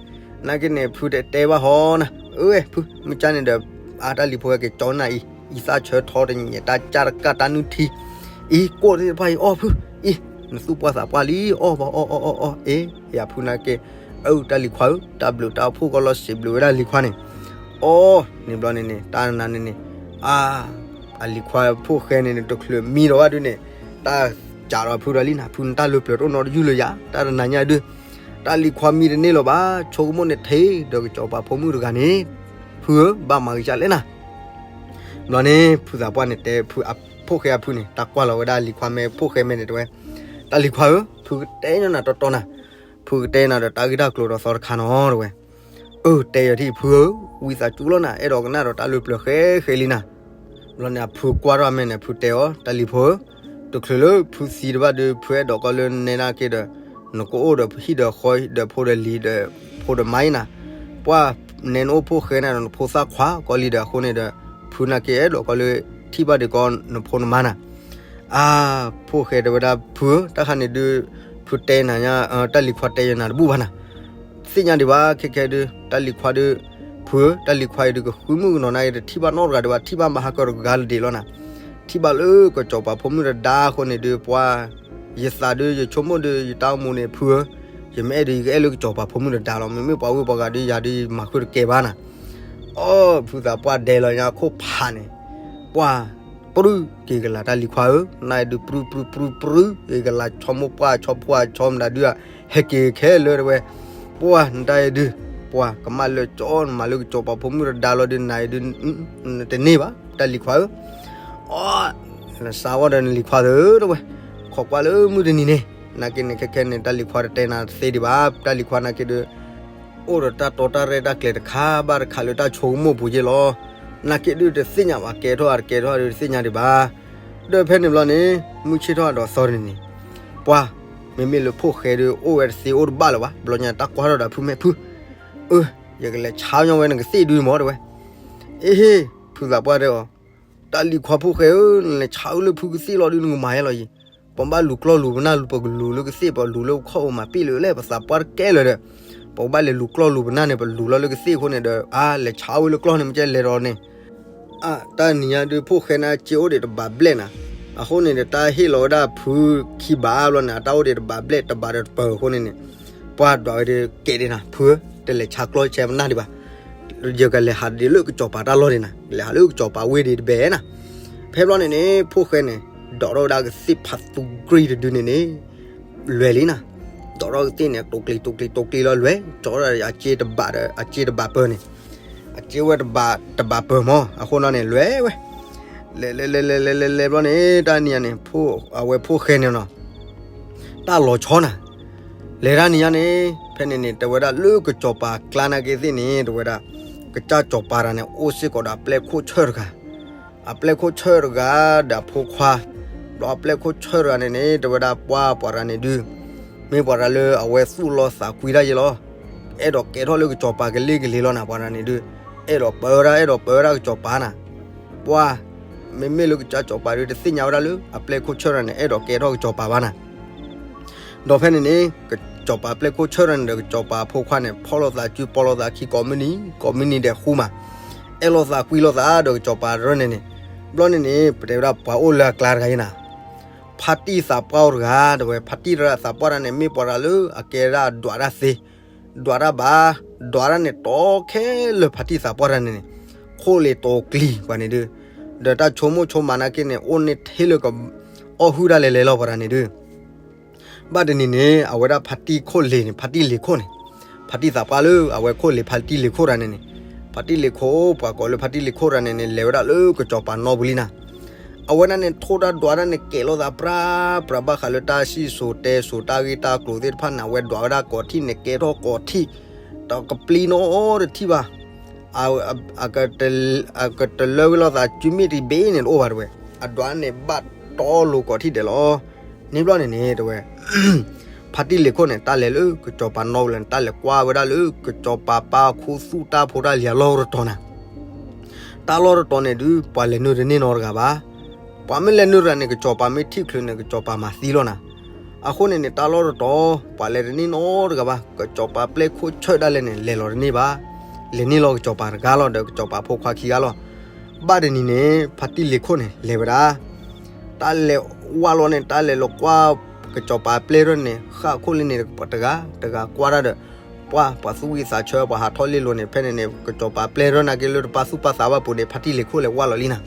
နာ်က့န့ၣ် ဖုတတဲဘၣ်ဟီနၤ, အၢဝဲဖု မ့ၢ်ကန့ၣ်ဒီး အါတၢ်လံၤဖိဟဲက့ၤကၠီနၤအံၤ, အံသၣ်ဆၢထီတညဲးတၢ်ကၢ်တကၣ်တၢ်နုၢ်ထံ, အံကိၣ်သ့ၣ်တဖၣ်အံၤအီၣ်ဖု, အံ နသူၣ်ပှၢ်သးပှၢ်လံ အီၣ်ဘၣ်အီၣ်အီၣ်အီၣ်အီၣ်, အ့ ယၤဖုနာ်က့, အၢ တၢ်လံၤခွါဧၢ, တၢ်ဘျုးတၢ်ဖှိၣ်ကီလီၤစံးဘျုးဝဲဒၣ်လံၤခွါန့ၣ်, အီၣ် န့ၣ်ဘျီန့ၣ်န့ၣ် တၢ်နၤန့ၣ်န့ၣ်, အါ အလံၤခွါဖိၣ်ဃဲန့ၣ်န့ၣ် တချုးမံဒီးဝဲဒုးန့ၣ်, တၢ်စးဒီးဖုဒီးလံနၤ, ဖုနတၢ်လၢပျၢၤတအိၣ်နီတယုၢ်လၢယၤ, တၢ်တနၤညါဒုး, တၢ်လံၤခွါမံတန့ၢ်လၢၤဘၣ်, ဆိကမိၣ်န့ၣ်ထဲဒီးကစီၤပၤဖိမုၣ်တဂၤန့ၣ်, ဖုဧၢ ဘၣ်မၤဂ့ၤကလဲၣ်နၤ. ဘျီန့ၣ် ဖုသးပှၢ်န့ၣ်တဲ ဖုအဖိၣ်ဃဲအဖုန့ၣ် တၢ်ကွၢ်လီၤဝဲဒၣ်လံၤခွါမဲာ်ဖိၣ်ဃဲမဲာ်န့ၣ်တဲဝဲ, တၢ်လံၤခွါဧၢ, ဖုကတဲညီနၤတီတီနၤ, ဖုကတဲနၤဒီးတၢ်ဂ့ၢ်တၢ်ကျိၤဒီးသီတခါနီၤတဲဝဲ, အၢ တဲယၤထံၣ်ဖုဧၢ, ဝံသးစူၤလီၤနၤ, အဲၣ်ဒိးကနၣ်ဒီးတၢ်လၢပျၢၤဃဲဃဲလံနၤ. ဘျီန့ၣ်အဖုကွၢ်ထီၣ်အမဲာ်န့ၣ် ဖုတဲအီၤ, တၢ်လံၤဖိဧၢ, တချုးလၢဖုသံတဘၣ်ဒုး ဖုအဲၣ်ဒိးကီလၢနဲဒၣ်က့ဒီး, နကအိၣ်ဒီးဟံၣ်ဒီးဃီဒီးဖိဒီးလံၤဒီး, ဖိဒီးမါအံၤနၤ, ပှၢ်နဲနအိၣ်ဖိၣ်ဃဲနၤဒီးနဖိသၣ်ခွါကီလံဒီးအဃိန့ၣ်ဒီး, ဖုနာ်က့အဲၣ်ဒိးကီလၢထံၣ်ဘၣ်ဒုးကီနဖိနမါနၤ. အါ, ဖိၣ်ဃဲတဲဝဲဒၣ်ဖုဧၢ, တၢ်ခါန့ၣ်ဒုး, ဖုတဲနၤညါ, တၢ်လံၤခွါတဲယနၤတဘူၣ်ဘၣ်နၤ, သ့ၣ်ညါဒံးဘၣ် ခဲခဲဒုး, တၢ်လံၤခွါဒုး, ဖုဧၢ, တၢ်လံၤခွါအံၤဒုးကဃုမုၣ်ကနီၤနာ်က့ဒီး ထံၣ်ဘၣ်နီတဂၤဒံးဘၣ် ထံၣ်ဘၣ်မဟါကတဂၤလၢဒံးလီၤနၤ, ထံၣ်ဘၣ်လၢကစီၤပၤဖိမုၣ်တဒါအဃိန့ၣ်ဒုး ပှၢ်, ယသးဒုးယဆိကမိၣ်ဒုး ယတၢ်အိၣ်မူန့ၣ် ဖုဧၢ, ယမ့ၢ်အဲၣ်ဒုးယကအဲၣ်လၢကစီၤပၤဖိမုၣ်တဒါလီၤ, မ့မ့ၢ်ပှၤဝ့ၢ်ပှၤဂၤဒုးယၤဒုးမၤဃုာ်တကဲဘၣ်နၤ. အိၣ် ဖုသးပှၢ်ဒဲးလီၤညါခိၣ်ဖးန့ၣ်, ပှၢ်, ပြုၢ်က့ၤကလၤတၢ်လံၤခွါဧၢ, နဒုးပြုၢ်ပြုၢ်ပြုၢ်ပြုၢ် က့ၤကလၤဆီမိၢ်ပှၢ်ဆီဖိဆီမတၤဒုးဧါ, ဟဲက့ၤခဲလၢာ်တဲဝဲ, ပှၢ်နတၢ်အံၤဒုး, ပှၢ်ကမၣ်လၢကၠီ နမၤလၢကစီၤပၤဖိမုၣ်တဒါလီၤဒုး နၤအံၤဒုး, တန့ၢ်ဘၣ် တၢ်လံၤခွါဧၢ, အိၣ်, နစးဝဲဒီးနလံၤခွါသၢတဲဝဲ, ခိးကွၢ်လၢမုၢ်တနံၤန့ၣ်, နာ်က့န့ၣ်ခဲခဲန့ၣ် တၢ်လံၤခွါတတဲနၤတသ့ဒံးဘၣ်, တၢ်လံၤခွါနာ်က့ဒုး အိၣ်ဒီးတၢ်တီတၢ်ရဲၣ်တၢ်ကျဲၤတခါဘၣ်တခါလၢတၢ်ဆိကမိၣ်ပူၤယ့ၣ်လီၤ, နာ်က့ဒုးတသ့ၣ်ညါဘၣ် ကဲထီၣ်ဧါတကဲထီၣ်ဧါဒုးတသ့ၣ်ညါဒံးဘၣ်, ဒီးဖဲန့ၣ်ဘျီန့ၣ်, မုၢ်ဆ့ၣ်ထီၣ်အဒီးသီန့ၣ်န့ၣ်, ပှၢ်, မ့မ့ၢ်လၢဖိၣ်ဃဲဒုးအိၣ်ဝဲတသ့အိၣ်တဘၣ်လၢၤဘၣ်, ဘျီညါတၢ်ကွၢ်ထီၣ်ဒီးဖုမဲာ်ဖု, အၢ, ယကလဲၤဆါညီဝဲနကသ့ၣ်ဒုးမၢတဲဝဲ, အ့ဟ့ၣ်, ဖုသးပှၢ်တဲအီၤ, တၢ်လံၤခွါဖိၣ်ဃဲဧၢ, နလဲၤဆါအုလၢဖုကသ့ၣ်လီၤဒုးနကမၤယဲလီၤယံၤ, ပဘၣ်လူၤကျီၢ်လူၤပနၢ်လူၤပကလူၤလၢကသ့ၣ်ပလူၤလၢခီၣ်အိၣ်မးပ့ၣ်လၢလဲၣ် ပသးပှၢ်တကဲလၢၤဒီး, ပကဘၣ်လဲၤလူၤကျီၢ်လူၤပနၢ်န့ၣ် ပလူၤလီၤလၢကသ့ၣ်အဃိန့ၣ်ဒီး အါ လဲၤဆါအုလၢကျီၢ်န့ၣ် မ့ၢ်ကဲလဲၤဒီးန့ၣ်, အါ တၢ်နံၤညါဒုးဖိၣ်ဃဲန့ၣ်စ့အိၣ်ဒံးတဘးဘျဲၣ်နၤ, အဃိန့ၣ်ဒီး တၢ်ဟ့ၣ်လီၤဝဲဒၣ်ဖုခံဘးဘျီန့ၣ် အတၢ်အိၣ်ဒံးတဘးဘျဲၣ် တဘးဒီးတပၢၤအဃိန့ၣ်န့ၣ်, ပှၢ်ဒွးဝဲဒုးကဲဒံးနၤ ဖုဧၢ, တလဲၤဆါကျီၢ်ဆဲပနၢ်ဒံးဘၣ်, ယကလဲၤဟးဒ်လၢကစီၤပၤတၢ်လီၢ်ဒံးနၤ, လဲၤဟးလၢကစီၤပၤဝ့ၢ်ဒံးတဘဲနၤ. ဖဲဘျီန့ၣ်န့ၣ် ဖိၣ်ဃဲန့ၣ် ဒိးထီၣ်ဝဲဒၣ်ကသ့ၣ်ဖးသူကြံတဒုန့ၣ်န့ၣ် လွဲၤလံနၤ. ဒိးထီၣ်ကသ့ၣ်န့ၣ် တိာ်ကျံၤတိာ်ကျံၤတိာ်ကျံၤလီၤလွဲၤ, ကၠီဒီးအစ့တဘးဒီး အစ့တဘးပၢၤန့ၣ်, အစ့ဝဲတဘးတဘးပၢၤမး, အဃိနီၤန့ၣ် လွဲၤဝဲ လဲၤလဲၤလဲၤလဲၤလဲၤလဲၤလဲၤဘျီန့ၣ် တၢ်နံၤညါန့ၣ် အဝဲဖိၣ်ဃဲန့ၣ်နီၤ တၢ်လီၤဆီနၤ, လဲၤတၢ်နံၤညါန့ၣ် ဖဲန့ၣ်န့ၣ် တဲဝဲဒၣ်လၢကစီၤပၤကျါနာ်က့သ့ၣ်န့ၣ် တဲဝဲဒၣ် ကစၢ်စီၤပၤတဂၤန့ၣ် အိၣ်စ့ၢ်ကီးဒီးအပျဲၢ်ခိၣ်ဆၢၣ်တဂၤ, အပျဲၢ်ခိၣ်ဆၢၣ်တဂၤဒီးအဖိခွါ, ဘျီအပျဲၢ်ခိၣ်ဆၢၣ်တဂၤန့ၣ်န့ၣ် တဲဝဲဒၣ်ပှၤပှၤတဂၤန့ၣ်ဒုး မ့ၢ်ပှၤတဂၤလၢအဝဲသူၣ်လီသးကွံတၢ်ယဲလီၤ. အဲၣ်ဒိးကဲထီၣ်လၢကစီၤပၤကလ့ၢ်ကလ့ၢ်လီၤနၤ ပှၤတဂၤန့ၣ်ဒုး, အဲၣ်ဒိးပၢဝဲဒၣ် အဲၣ်ဒိးပၢဝဲဒၣ်ကစီၤပၤနၤ, ပှၤ မ့မ့ၢ်လၢကစၢ်စီၤပၤဒုး တသ့ၣ်ညါဝဲဒၣ်လၢ အပျဲၢ်ခိၣ်ဆၢၣ်တဂၤန့ၣ် အဲၣ်ဒိးကဲထီၣ်ကစီၤပၤဘၣ်နၤ. ဒီးဖဲန့ၣ်န့ၣ် ကစီၤပၤအပျဲၢ်ခိၣ်ဆၢၣ်တဂၤန့ၣ်ဒီး ကစီၤပၤအဖိခွါန့ၣ် ဖီၣ်လိာ်သးစု ပီလိာ်သးခံကိးမုၢ်နံၤ ကိးမုၢ်နံၤဒဲးဃူမး, အဲၣ်လိာ်သးကွံလိာ်သးဒီးကစီၤပၤတဂၤန့ၣ်န့ၣ်, ဘျီန့ၣ်န့ၣ် ပတဲဝဲဒၣ်ပှၤအိၣ်လၢအကျါတဂၤအံၤနၤ ဖါတံၢ်သးပှၢ်အိၣ်တဂၤ, တဲဝဲ ဖါတံၢ်သးပှၢ်တဂၤန့ၣ် မ့ၢ်ပှၤတဂၤလၢအကဲဒၣ်ဒွးတၢ်သ့, ဒွးတၢ်ဘၣ်, ဒွးတၢ်န့ၣ်တီခဲလၢာ် ဖါတံၢ်သးပှၢ်တဂၤန့ၣ်န့ၣ်, ခိၣ်လ့ၤတိာ်ကျံၤပှၤန့ၣ်ဒုး, ဒီးတၢ်ဆိကမိၣ်ဆိကမးနာ်က့န့ၣ် အိၣ်န့ၢ်ထဲလၢက အီၣ်ဟုၣ်ဒၣ်လဲာ်လဲာ်လီၤ ပှၤတဂၤန့ၣ်ဒုး ဘၣ်တနံၤန့ၣ် အဝဲဒၣ်ဖါတံၢ်ခိၣ်လ့ၤန့ၣ် ဖါတံၢ်လ့ၤခိၣ်န့ၣ်, ဖါတံၢ်သးပှၢ်လၢအဝဲခိၣ်လ့ၤ ဖါတံၢ်လ့ၤခိၣ်တဂၤန့ၣ်န့ၣ်, ဖါတံၢ်လ့ၤခိၣ် ပှၤကိးလၢဖါတံၢ်လ့ၤခိၣ်တဂၤန့ၣ်န့ၣ် လဲၤဝဲဒၣ်လၢကစီၤပၤနီပူၤလံနၤ. အဝဲဒၣ်န့ၣ် ထိၣ်တၢ်ဒွးတၢ်န့ၣ် ကဲးလိာ်သးပြၢပြၢ ဘၣ်ဃးလၢတၢ်စံၣ်စိၤတဲစိၤတၢ်ဂ့ၢ်တၢ်ကျိၤသ့ၣ်တဖၣ်န့ၣ် အဝဲဒွးဝဲဒၣ်ကိးထံၣ်န့ၣ် ကဲထီၣ်ကိးထံၣ်, ဒီးကပျံၤနီတထံၣ်ဘၣ် အကတလၢဝဲလိာ်သး စုမ့ၣ်တဘ့ၣ်န့ၣ်တအိၣ်ဘၣ်တဲဝဲ, အဒွးန့ၣ်ဘၣ်တီလိၤကိးထံၣ်ဒဲးလီၤ. န့ၣ်ဘျီန့ၣ်န့ၣ် တဲဝဲ ဖါတံၢ်လ့ၤခိၣ်န့ၣ် တၢ်လဲၤလၢကစီၤပၤနီပူၤလၢန့ၣ် တၢ်လဲၤကွၢ်ဝဲဒၣ်လၢ ကစီၤပၤပာ်ခူသူၣ်တၢ်ဖိတၢ်လံၤအလီၢ်တတီၤနၤ. တၢ်လီၢ်တတီၤန့ၣ်ဒုး ပှၤလဲၤနုာ်တန့ၢ်နီတဂၤဘၣ်. ပှၤမ့ၢ်လဲၤနုာ်တဂၤန့ၣ် ကစီၤပၤမ့ၢ်ထံၣ်ချုးန့ၣ် ကစီၤပၤမၤသံလီၤနၤ. အဃိန့ၣ်န့ၣ် တၢ်လီၢ်တတီၤ ပှၤလဲၤတန့ၢ်နီတဂၤဘၣ်. ကစီၤပၤပျဲၢ်ခိၣ်ဆၢၣ်ဒၣ်လဲာ်န့ၣ် လဲၤလီၤတန့ၢ်ဘၣ်. လဲၤန့ၢ်လီၤကစီၤပၤတဂၤလီၤ ဒီးကစီၤပၤဖိခွါခံဂၤလီၤ. ဘၣ်တနံၤန့ၣ် ဖါတံၢ်လ့ၤခိၣ်န့ၣ် လဲၤဝဲဒၣ် တၢ်လဲၤဝၢ်လီၤန့ၣ် တၢ်လဲၤလီၤကွၢ် ကစီၤပၤပျဲၢ်ထီၣ်န့ၣ် ဃၣ်ခိၣ်လံန့ၣ် တဂၤတဂၤကွၢ်တၢ်ဒီး ပှၤ ပှၤသူၣ်ဝံသးဆၢ ပှၤဟးထီၣ်လ့ၢ်လိၤန့ၣ် ဖဲန့ၣ်န့ၣ် ကစီၤပၤပျဲၢ်ထီၣ်နာ်က့လၢတပာ်သူၣ်ပာ်သးဘၣ်ပူၤန့ၣ် ဖါတံၢ်လ့ၤခိၣ်လဲၤဝၢ်လီၤလံနၤ.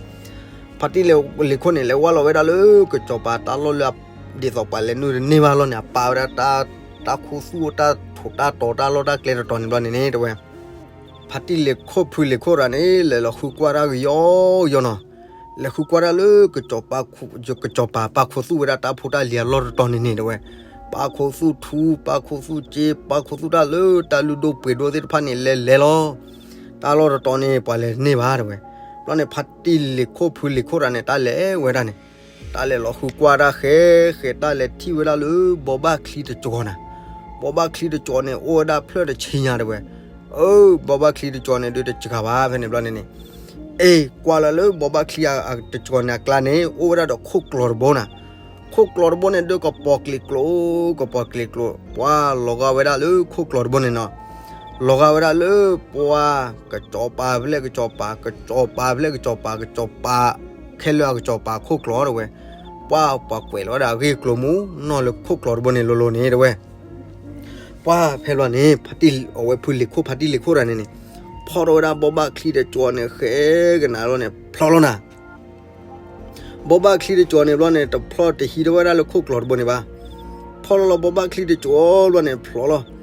ဖါတံၢ်လ့ၤခိၣ်န့ၣ် လဲၤဝၢ်လီၤဝဲဒၣ်လၢကစီၤပၤတၢ်လီၢ်လၢ ဒ်သိးပှၤလဲၤနုာ်တန့ၢ်ဘၣ်လီၤန့ၣ် အပာ်ဝဲဒၣ် တၢ်ခူသူၣ်တၢ်ထူးတၢ်တီၤတၢ်လီၢ်တၢ်ကျဲတတီၤန့ၣ်ဘျီန့ၣ်န့ၣ် တဲဝဲ ဖါတံၢ်လ့ၤခိၣ်ဖုလ့ၤခိၣ်တဂၤန့ၣ် လဲၤလီၤဃုကွၢ်တၢ်ကယီယီနီၤ. လဲၤဃုကွၢ်တၢ်လၢ ကစီၤပၤပာ်ခူသူၣ်ဝဲဒၣ်တၢ်ဖိတၢ်လံၤအလီၢ်တတီၤန့ၣ်န့ၣ် တဲဝဲ ပာ်ခူသူၣ်ထူ ပာ်ခူသူၣ်စ့ ပာ်ခူသူၣ်တၢ်လၢတၢ်လုၢ်ဒိၣ်ပှ့ၤဒိၣ်သ့ၣ်တဖၣ်န့ၣ် လဲၤလဲၤလီၤ. တၢ်လီၢ်တတီၤန့ၣ် ပှၤလဲၤတန့ၢ်ဘၣ်တဲဝဲ. ဘျီန့ၣ် ဖါတံၢ်လ့ၤခိၣ်ဖုလ့ၤခိၣ်တဂၤန့ၣ် တၢ်လဲၤဝဲဒၣ်န့ၣ် တၢ်လဲၤလီၤဃုကွၢ်တၢ်ဃဲဃဲ တၢ်လဲၤထံၣ်ဝဲဒၣ်လၢ ဘိးဘၣ်ချံတကၠီၤနၤ. ဘိးဘၣ်ချံတကၠီၤန့ၣ် အိၣ်ဝဲဒၣ်ဖျၢၣ်တဆံညါတဲဝဲ. အၢ ဘိးဘၣ်ချံတကၠီၤန့ၣ်ဒုးတစှၤဘၣ် ဖဲန့ၣ်ဘျီန့ၣ်န့ၣ် အ့ ကွၢ်လီၤလၢ ဘိးဘၣ်ချံအ တကၠီၤန့ၣ်အကျါန့ၣ် အိၣ်ဝဲဒၣ်ဒီးခိၣ်ကျီၤတဘိနၤ. ခိၣ်ကျီၤတဘိန့ၣ်ဒုး ကပီၤကျ့ၤကျိၤ ကပီၤကျ့ၤကျိၤ ပှၤလီၤဂာ်ဝဲဒၣ်လၢခိၣ်ကျီၤတဘိန့ၣ်နီၤ. လီၤဂာ်ဝဲဒၣ်လၢ ပှၤ ကစီၤပၤဖဲလဲၣ်ကစီၤပၤ ကစီၤပၤဖဲလဲၣ်ကစီၤပၤ ကစီၤပၤ ခဲလၢာ်အကစီၤပၤခိၣ်ကျီၤတဲဝဲ. ပှၤ ပှၤကွဲးလီၤဝဲဒၣ်အဂ့ၢ်ကျိၤမူနီၢ်လၢခိၣ်ကျီၤတဘိန့ၣ်လိၤလိၤန့ၣ် တဲဝဲ. ပှၤဖဲလီၤန့ၣ် ဖါတံၢ် အဝဲဖုလ့ၤခိၣ် ဖါတံၢ်လ့ၤခိၣ်တဂၤန့ၣ်န့ၣ် ဖီၣ်ထီၣ်ဝဲဒၣ်ဘိးဘၣ်ချံတကၠီၤန့ၣ် ဃဲကနၤလီၤန့ၣ် ဖျီလီၤနၤ. ဘိးဘၣ်ချံတကၠီၤန့ၣ်ဘျီန့ၣ် တဖျီၣ်တဟံးထီၣ်ဝဲဒၣ်လၢခိၣ်ကျီၤတဘိန့ၣ်ဘၣ်. ဖီၣ်လီၤလီၤဘိးဘၣ်ချံတကၠီၤဘျီန့ၣ် ဖျီလီၤ.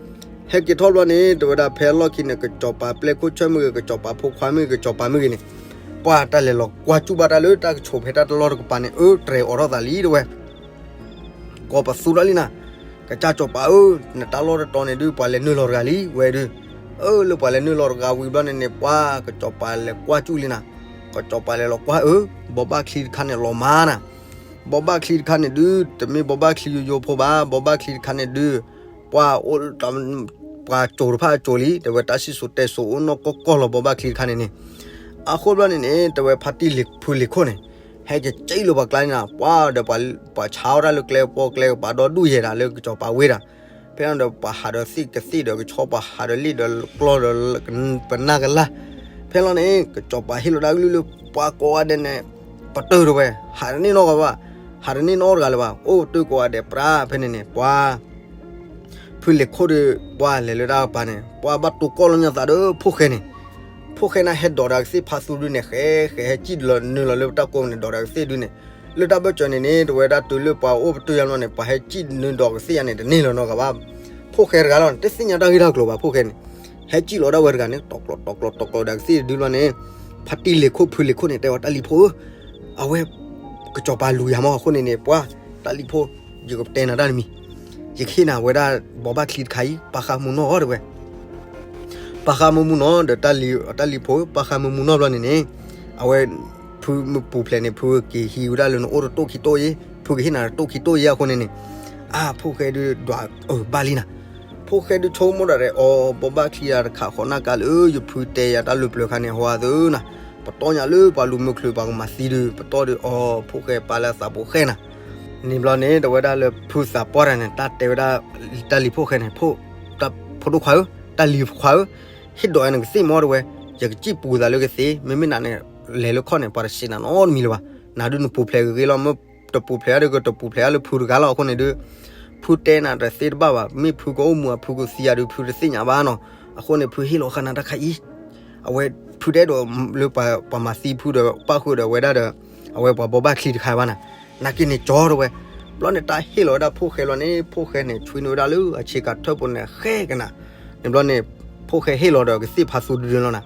ဟဲက့ၤထီၣ်ဘျီန့ၣ် တဲဝဲဒၣ်ဖဲအလီၢ်ခံန့ၣ် ကစီၤပၤပျဲၢ်ခိၣ်ဆၢၣ်မ့ၢ်ဂ့ၤ ကစီၤပၤဖိခွါမ့ၢ်ဂ့ၤ ကစီၤပၤမ့ၢ်ဂ့ၤန့ၣ် ပှၤတၢ်လဲၤလီၤကွၢ်စူၣ်ဘၣ်တၢ်လၢတၢ်ကဆိးဖဲတၢ်တလီၢ်တကပၤန့ၣ် အၢ တြဲၤအိးထီၣ်သးလံတဲဝဲ ကိးပသူထီၣ်လံနၤ. ကစၢ်စီၤပၤဧၢ, နတၢ်လီၢ်တတီၤန့ၣ်ဒုး ပှၤလဲၤနုာ်လီၤတဂၤလံဝဲဒုး. အၢ လၢပှၤလဲၤနုာ်လီၤတဂၤဝံၤဘျီန့ၣ်န့ၣ် ပှၤကစီၤပၤလဲၤကွၢ်စူၣ်လံနၤ. ကစီၤပၤလဲၤလီၤကွၢ်အၢ, ဘိးဘၣ်ချံတခါန့ၣ်လီၤမၢ်နၤ. ဘိးဘၣ်ချံတခါန့ၣ်ဒုး တမ့ၢ်ဘိးဘၣ်ချံယိယိဖိဘၣ်, ဘိးဘၣ်ချံတခါန့ၣ်ဒုး ပှၤအိၣ် ပှၤစိၤတဖၣ်အစိၤလံ, တဲဝဲတၢ်စံၣ်စိၤတဲစိၤအိၣ်နီၢ်ကီၢ်ကီၢ်လီၤ ဘိးဘၣ်ချံတခါန့ၣ်န့ၣ်. အဃိဘျီန့ၣ်န့ၣ် တဲဝဲဖါတံၢ်လ့ၤဖုလ့ၤခိၣ်န့ၣ် ဟဲက့ၤကၠံၣ်လၢပှၤကျါန့ၣ်နၤ, ပှၤဒီးပှၤဆါအီၣ်တၢ်လၢကျဲပီကျဲကပၤဒီဒူၣ်ယဲဒၣ် လၢကစီၤပၤဝ့ၢ်ဒၣ်. ဖဲလီၤဒီးပှၤဟးဒီးသ့ၣ်ကသ့ၣ်ဒီးကဆီ ပှၤဟးဒီးလ့ၣ်ဒီးကျီဒီးပနၢ်ကလၢ်. ဖဲလီၤန့ၣ် ကစီၤပၤဟ့ၣ်လီၤတၢ်ကလုၢ်လၢပှၤကိးဂၤဒဲးန့ၣ် ပတုာ်တဲဝဲ ဟးတန့ၢ်နီတဂၤဘၣ်, ဟးတန့ၢ်နီတဂၤလၢၤဘၣ်, အိၣ်တ့ၢ်ကိးဂၤဒဲးပြၢ်. ဖဲန့ၣ်န့ၣ် ပှၤ ဖုလ့ၤခိၣ်ဒီး ပှၤလဲၤလၢတၢ်ကပၤန့ၣ် ပှၤဘၣ်တိၤကီၢ်လၢညါသးဒီးဖိၣ်ဃဲန့ၣ်, ဖိၣ်ဃဲန့ၣ်ဟဲဒိးဒီးကသ့ၣ်ဖးသူဒုန့ၣ် ဃဲဃဲဟဲစံၣ်လီၤနုာ်လီၤလၢပတၢ်ကိးမုၢ်န့ၣ် ဒိးဒီးကသ့ၣ်ဒုန့ၣ်, လၢတၢ်ဘၢၣ်စၢၤန့ၣ်န့ၣ် တဝဲဒၣ်တုၤလၢပှၤအိၣ်ပတုာ်ယါလီၤန့ၣ် ပှၤဟဲစံၣ်နုာ်ဒီးကသ့ၣ်ယါန့ၣ် တန့ၢ်လီၤနီတဂၤဘၣ်. ဖိၣ်ဃဲတဂၤလီၤန့ၣ် တသ့ၣ်ညါတၢ်ဂ့ၢ်တၢ်ကျိၤဘၣ် ဖိၣ်ဃဲန့ၣ်, ဟဲစံၣ်လီၤဒၣ်ဝဲတဂၤန့ၣ် တီၤကျီၤတီၤကျီၤတီၤကျီၤဒီးကသ့ၣ်တဒုလီၤန့ၣ်, ဖါတံၢ်လ့ၤခိၣ်ဖုလ့ၤခိၣ်န့ၣ် တဲဝဲတၢ်လံၤဖိဧၢ, အဝဲ ကစီၤပၤလူၤယၤမီၢ်အဃိန့ၣ်န့ၣ် ပှၤ တၢ်လံၤဖိ, ယကတဲနၤတၢ်တမံၤ, ယကဟ့ၣ်နၤဝဲဒၣ်ဘိးဘၣ်ချံတခါအံၤ ပာ်ဃာ်မူနီၢ်အီၤတဲဝဲ ပာ်ဃာ်မူမူနီၢ် ဒီးတၢ်လံၤဖိ ပာ်ဃာ်မူမူနီၢ်ဘျီန့ၣ်န့ၣ်, အဝဲ ဖုမ့ၢ်ပူၤဖျဲးန့ၣ် ဖုက့ၤဟံးဝဲဒၣ်လၢနအိၣ်တတိၢ်ခံတိၢ်အံၤ, ဖုကဟ့ၣ်နၤတတိၢ်ခံတိၢ်အံၤအဃိန့ၣ်န့ၣ်, အါ ဖိၣ်ဃဲဒုးဒွးအၢဘၣ်လံနၤ, ဖိၣ်ဃဲဒုးဆိကမိၣ်ဒၣ်ဒီး အီ ဘိးဘၣ်ချံတခါဃီနၢ်ကါလၢယဖုတဲယၤတၢ်လၢပျၢၤခါန့ၣ် ဟီအသၢနၤ, ပတီၢ်ညါလၢပှၤလူၤမုၢ်ချုးပှၤကမၤသံဒုး ပတီၢ်ဒုး အီ ဖိၣ်ဃဲပာ်လၢအသးဖိဃဲနၤ န့ၣ်ဘျီန့ၣ် တဝဲဒၣ်လၢဖုသးပှၢ်တဂၤန့ၣ် တၢ်တဲဝဲဒၣ် တၢ်လံၤဖိၣ်ဃဲန့ၣ်, ဖိဒိၣ်ခွါဧၢ, တၢ်လံၤခွါဧၢ, ဟ့ၣ်ဒိးနကသ့ၣ်မီၢ်တဲဝဲ, ယကစံၣ်ပူၤသးလၢကသ့, မ့မ့ၢ်နၤန့ၣ် လဲၤလၢခီၣ်န့ၣ် ပှၤတစံးနၤနီတမံၤလၢၤဘၣ်, နၤဒုးနပူၤဖျဲးဂ့ၤဂ့ၤလီၤ, မ့ၢ်တပူၤဖျဲးဒီးကတပူၤဖျဲးအါလၢဖုတဂၤလီၤအဃိန့ၣ်ဒုး, ဖုတဲနၤတသ့တဘၣ်ဘၣ်, မ့ၢ်ဖုကအိၣ်မူအဖုကသံယၤဒုး ဖုတသ့ၣ်ညါဘၣ်နီၤ, အဃိန့ၣ် ဖုဟ့ၣ်လီၤဃာ်နၤတၢ်ခါအံၤ အဝဲဖုတအဲၣ်ဒိးလၢပှၤမၤသံဖုဒီးပၣ်ဃုာ်ဒီးဝဲဒၣ်ဒီး အဝဲပှၤဘိးဘၣ်ချံတခါဘၣ်နၤ, နာ်က့န့ၣ်ကၠီတဲဝဲ, ဘျီန့ၣ်တၢ်ဟ့ၣ်လီၤဝဲဒၣ်ဖိၣ်ဃဲလီၤန့ၣ် ဖိၣ်ဃဲန့ၣ် ဆွံနုာ်ဝဲဒၣ်လၢအဆ့ကၤထၢၣ်ပူၤန့ၣ် ဃဲကနၤ, န့ၣ်ဘျီန့ၣ် ဖိၣ်ဃဲဟ့ၣ်လီၤဒီးကသ့ၣ်ဖးသူဒုဒုလီၤနၤ,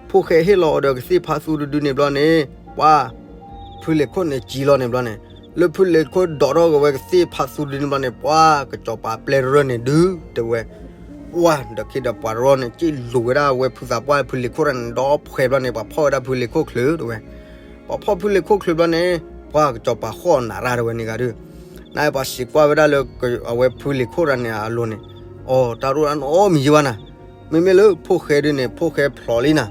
ဖိၣ်ဃဲဟ့ၣ်လီၤအီၤဒီးကသ့ၣ်ဖးသူဒုဒုန့ၣ်ဘျီန့ၣ် ပှၤ ဖုလ့ၤခိၣ်န့ၣ်စံၣ်လီၤန့ၣ်ဘျီန့ၣ်, လၢဖုလ့ၤခိၣ်ဒိးထီၣ်က့ၤဝဲကသ့ၣ်ဖးသူဒုန့ၣ်ဘျီန့ၣ် ပှၤကစီၤပၤပျဲၢ်တရၢၢ်န့ၣ်ဒုးတဲဝဲ, ပှၤဒီးခံဒီးပှၤတရၢၢ်န့ၣ် စံၣ်လူၤဝဲဒၣ်ဝဲဖုသးပှၢ်ဖုလ့ၤခိၣ်တရၢၢ်န့ၣ် ဒီးဖှဲးဘျီန့ၣ် ပှၤဖီၣ်ဝဲဒၣ်ဖုလ့ၤခိၣ်ချုးတဲဝဲ, ပှၤဖီၣ်ဖုလ့ၤခိၣ်ချုးဘျီန့ၣ် ပှၤကစီၤပၤဃီၣ်နးရၣ်တဲဝဲန့ၣ်ဂၤဒုး, နပှၤစံးကွၢ်ဝဲဒၣ်လၢ အဝဲဖုလ့ၤခိၣ်တရၢၢ်န့ၣ်အလိၤန့ၣ်, အိ တၢ်ရိၣ်တၢ်နီတမံၤယံၤဘၣ်နၤ, မ့မ့ၢ်လၢဖိၣ်ဃဲဒုးန့ၣ် ဖိၣ်ဃဲဖျိးလံနၤ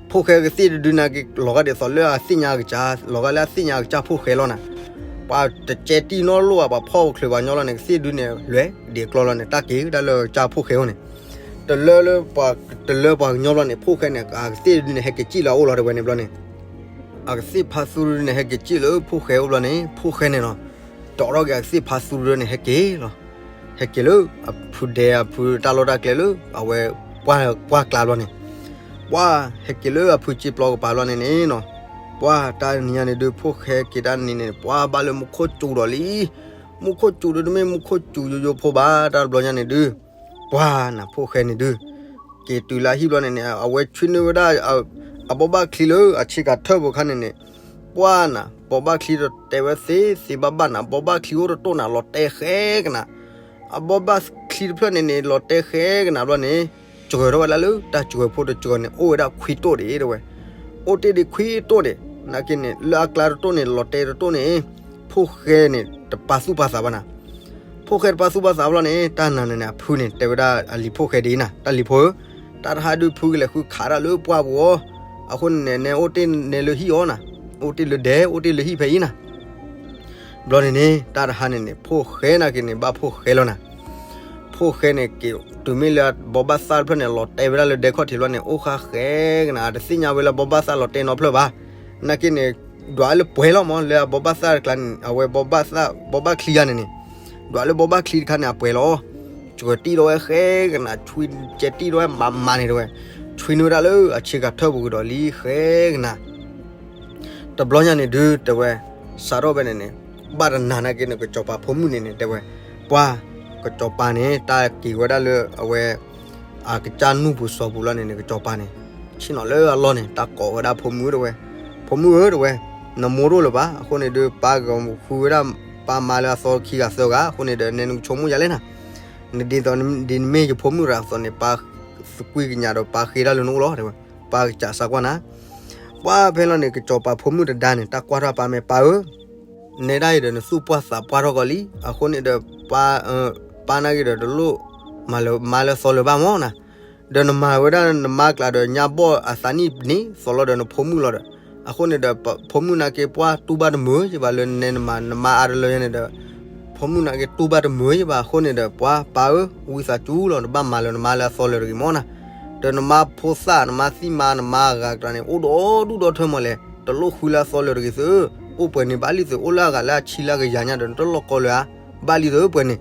ဖိၣ်ဃဲကသ့ၣ်တဒုန့ၣ်က့ၤ လီၤဂာ်ဒ်သိးလၢအသ့ၣ်ညါကစၢ် လီၤဂာ်လၢအသ့ၣ်ညါကစၢ်ဖိၣ်ဃဲလီၤနၤ, ပှၤတကဲတံၢ်နီတလိၣ်ဘၣ် ပှၤဖီၣ်ချုးပှၤညီလီၤန့ၣ် ကသ့ၣ်ဒုန့ၣ် လွဲၢ်ဒံးကျီလီၤန့ၣ် တၢ်က့ၤဝဲဒၣ်လၢကစၢ်ဖိၣ်ဃဲအိၣ်န့ၣ်, တလၢလၢပှၤ တလၢပှၤကညီဘျီန့ၣ် ဖိၣ်ဃဲန့ၣ် အကသ့ၣ်တဒုန့ၣ် ဟဲက့ၤစံၣ်လၢအအိၣ်လီၤတဲဝဲန့ၣ်ဘျီန့ၣ်, အကသ့ၣ်ဖးသူတဒုန့ၣ် ဟဲက့ၤစံၣ်လၢဖိၣ်ဃဲအိၣ်ဘျီန့ၣ် ဖိၣ်ဃဲန့ၣ်နီၤ ဒိးထီၣ်က့ၤအကသ့ၣ်ဖးသူတဒုန့ၣ် ဟဲက့ၤလီၤ, ဟဲက့ၤလၢ အဖုဒဲအဖုတၢ်လီၢ်တၢ်ကျဲလၢ အဝဲ ပှၢ်ကျါဘျီန့ၣ်, ပှၢ်ဟဲက့ၤလၢအဖုစ့ပျီကပၤဘျီန့ၣ်န့ၣ်နီၤ, ပှၢ်တၢ်နံၤညါန့ၣ်ဒုး ဖိၣ်ဃဲက့ၤတၢ်နံၤန့ၣ် ပှၢ်ဘၣ်လၢမူခိၣ်စူၤဒီးလံ, မူခိၣ်စူၤဒုးတမ့ၢ်မူခိၣ်စူၤယိယိဖိဘၣ် တၢ်တဘျီညါန့ၣ်ဒုး, ပှၢ်နၤဖိၣ်ဃဲန့ၣ်ဒုး က့ၤတုၤလၢအဟံၣ်ဘျီန့ၣ်န့ၣ် အဝဲဆွံနုာ်ဝဲဒၣ် အဘိးဘၣ်ချံလၢအဆ့ကၤထၢၣ်ပူၤခါန့ၣ်န့ၣ်, ပှၢ်နၤ ဘိးဘၣ်ချံတဲဝဲသ့သ့ဘၣ်ဘၣ်နၤ ဘိးဘၣ်ချံအိၣ်တတိၢ်နၤ လီၤတဲာ်ဃဲကနၤ, အဘိးဘၣ်ချံတဖျၢၣ်န့ၣ်န့ၣ် လီၤတဲာ်ဃဲကနၤဘျီန့ၣ်, စှၢၤထီၣ်ဝဲဒၣ်လၢတၢ်စှၢၤဖိတစှၢၤန့ၣ် အိၣ်ဝဲဒၣ်ခွံတိၢ်ဒံးတဲဝဲ, အိၣ်တ့ၢ်ဒံးခွံတိၢ်ဒံး, နာ်က့န့ၣ် လၢအကျါတတိၢ်န့ၣ် လီၤတဲာ်တတိၢ်န့ၣ်, ဖိၣ်ဃဲန့ၣ် တပာ်သူၣ်ပာ်သးဘၣ်နၤ ဖိၣ်ဃဲတပာ်သူၣ်ပာ်သးဘၣ်လီၤန့ၣ် တၢ်နၤန့ၣ်န့ၣ် အဖုန့ၣ် တဲဝဲဒၣ်အလံၤဖိၣ်ဃဲဒ်အံၤနၤ တၢ်လံၤဖိဧၢ, တၢ်တဟါဒုးဖုကလဲၤဃုခးတၢ်လၢပှၢ်ပူၤအီၤ, အဃိန့ၣ်န့ၣ် နဲအိၣ်တ့ၢ်နဲလၢဟံၣ်အီၤနၤ, အိၣ်တ့ၢ်လၢဒဲ အိၣ်တ့ၢ်လၢဟံၣ်ဖဲအံၤနၤ ဘျီန့ၣ်န့ၣ် တၢ်တဟါန့ၣ်န့ၣ် ဖိၣ်ဃဲနာ်က့န့ၣ် ဘၣ်ဖိၣ်ဃဲလီၤနၤ, ဖိၣ်ဃဲန့ၣ်က့ၤ တုၤမ့ၢ်လၢဘိးဘၣ်သၣ်တဖျၢၣ်န့ၣ် လီၤတဲာ်ဝဲဒၣ်လၢဒဲခီၣ်ထံးဘျီန့ၣ် အိၣ်ဃါဃဲကနၤ တသ့ၣ်ညါဝဲလၢဘိးဘၣ်သၣ်လီၤတဲာ်နီတဖျၢၣ်ဘၣ်, နာ်က့န့ၣ် ဒွးလၢပှဲၤလီၤမး လၢအဘိးဘၣ်သၣ်တကျါန့ၣ် အဝဲဘိးဘၣ်သၣ် ဘိးဘၣ်ချံဂၤန့ၣ်န့ၣ်, ဒွးလၢဘိးဘၣ်ချံတခါန့ၣ် အပှဲၤလီၤ, စှၢၤတံၢ်ထီၣ်ဝဲဃဲကနၤ ဆွံကဲတံၢ်ထီၣ်ဝဲမးမးန့ၣ်တဲဝဲ, ဆွံနုာ်ဝဲဒၣ်လၢအဆ့ကၤထၢၣ်ပူၤကဒီးလံဃဲကနၤ တဘျီညါန့ၣ်ဒုးတဲဝဲ, စးထီၣ်ဖဲန့ၣ်န့ၣ်, ဘၣ်တနၤနာ်က့န့ၣ် ကစီၤပၤဖိမုၣ်န့ၣ်န့ၣ်တဲဝဲ, ပှၤ ကစီၤပၤန့ၣ် တၢ်က့ၤဝဲဒၣ်လၢအဝဲ အကစၢ်နူၢ်ပူၤစီၤပူၤလီၤန့ၣ်န့ၣ် ကစီၤပၤန့ၣ် ဆ့ၣ်နီၤလၢအလီၢ်န့ၣ် တၢ်ကိးဝဲဒၣ်ဖိမုၣ်တဲဝဲ, ဖိမုၣ်ဧၢတဲဝဲ, နမိၢ်တအိၣ်လၢၤဘၣ် အဃိန့ၣ်ဒုး ပၢ်ကဃုဝဲဒၣ် ပၢ်မါလၢအသီခံဂၤသၢဂၤ အဃိန့ၣ်ဒီး နဲနကဆိကမိၣ်ယၤလဲၣ်နၤ နဒ်သိးဒ်နမ့ၢ်ယဖိမုၣ်ရၤအသိးန့ၣ် ပၢ်သကွံၢ်ကညးဒီးပၢ်ဃ့တၢ်လၢနအိၣ်လီၤတဲဝဲ, ပၢ်ကစးစၢ်ကွၢ်နၤ, ပှၢ်ဖဲလီၤန့ၣ် ကစီၤပၤဖိမုၣ်တဒါန့ၣ် တၢ်ကွၢ်ထီၣ်ပၢ်မ့ၢ်ပၢ်ဧၢ, နဲဒၣ်အံၤဒီးနသူၣ်ပှၢ်သးပှၢ်ထီၣ်ကီးလံ, အဃိန့ၣ်ဒီး ပၢ်နာ်က့ဒီးတလိၣ် မၤလၢမါလၢသီလၢၤဘၣ်မးနၤ, ဒီးနမၤဝဲဒၣ်နမါကျါဒီးညါဘီၣ်အသးနံၣ်န့ၣ် သိးလီၤဒီးနဖိမုၣ်လီၤဒီး, အဃိန့ၣ်ဒီး ဖိမုၣ်နာ်က့ပှၢ်တူၢ်ဘၣ်တမုာ်ယဘၣ်လၢနဲနမၤနမါအါတလၢယဲန့ၣ်ဒီး, ဖိမုၣ်နာ်က့တူၢ်ဘၣ်တမုာ်ယဘၣ် အဃိန့ၣ်ဒီး ပှၢ်ပၢ်ဧၢ ဝံသးစူၤလီၤ နဘၣ်မၤလၢနမါလၢအသီလၢၤတဂ့ၤမးနၤ, ဒီးနမါဖိသၣ်နမါသံၣ်မါနမါအဂၤကျါန့ၣ် အိၣ်ဒီးဒူၣ်ဒီးထၢမးလဲၣ် တလိၣ်ဃုလၢအသီလၢၤတဂ့ၤသု, အိၣ်ပှဲၤန့ၣ်ဘၣ်လံသု အိၣ်လၢအဂၤလၢအဆံလၢအကယၤညါဒီး နတလိၣ်ကီလၢၤဧါ, ဘၣ်လံသုပှဲၤန့ၣ်,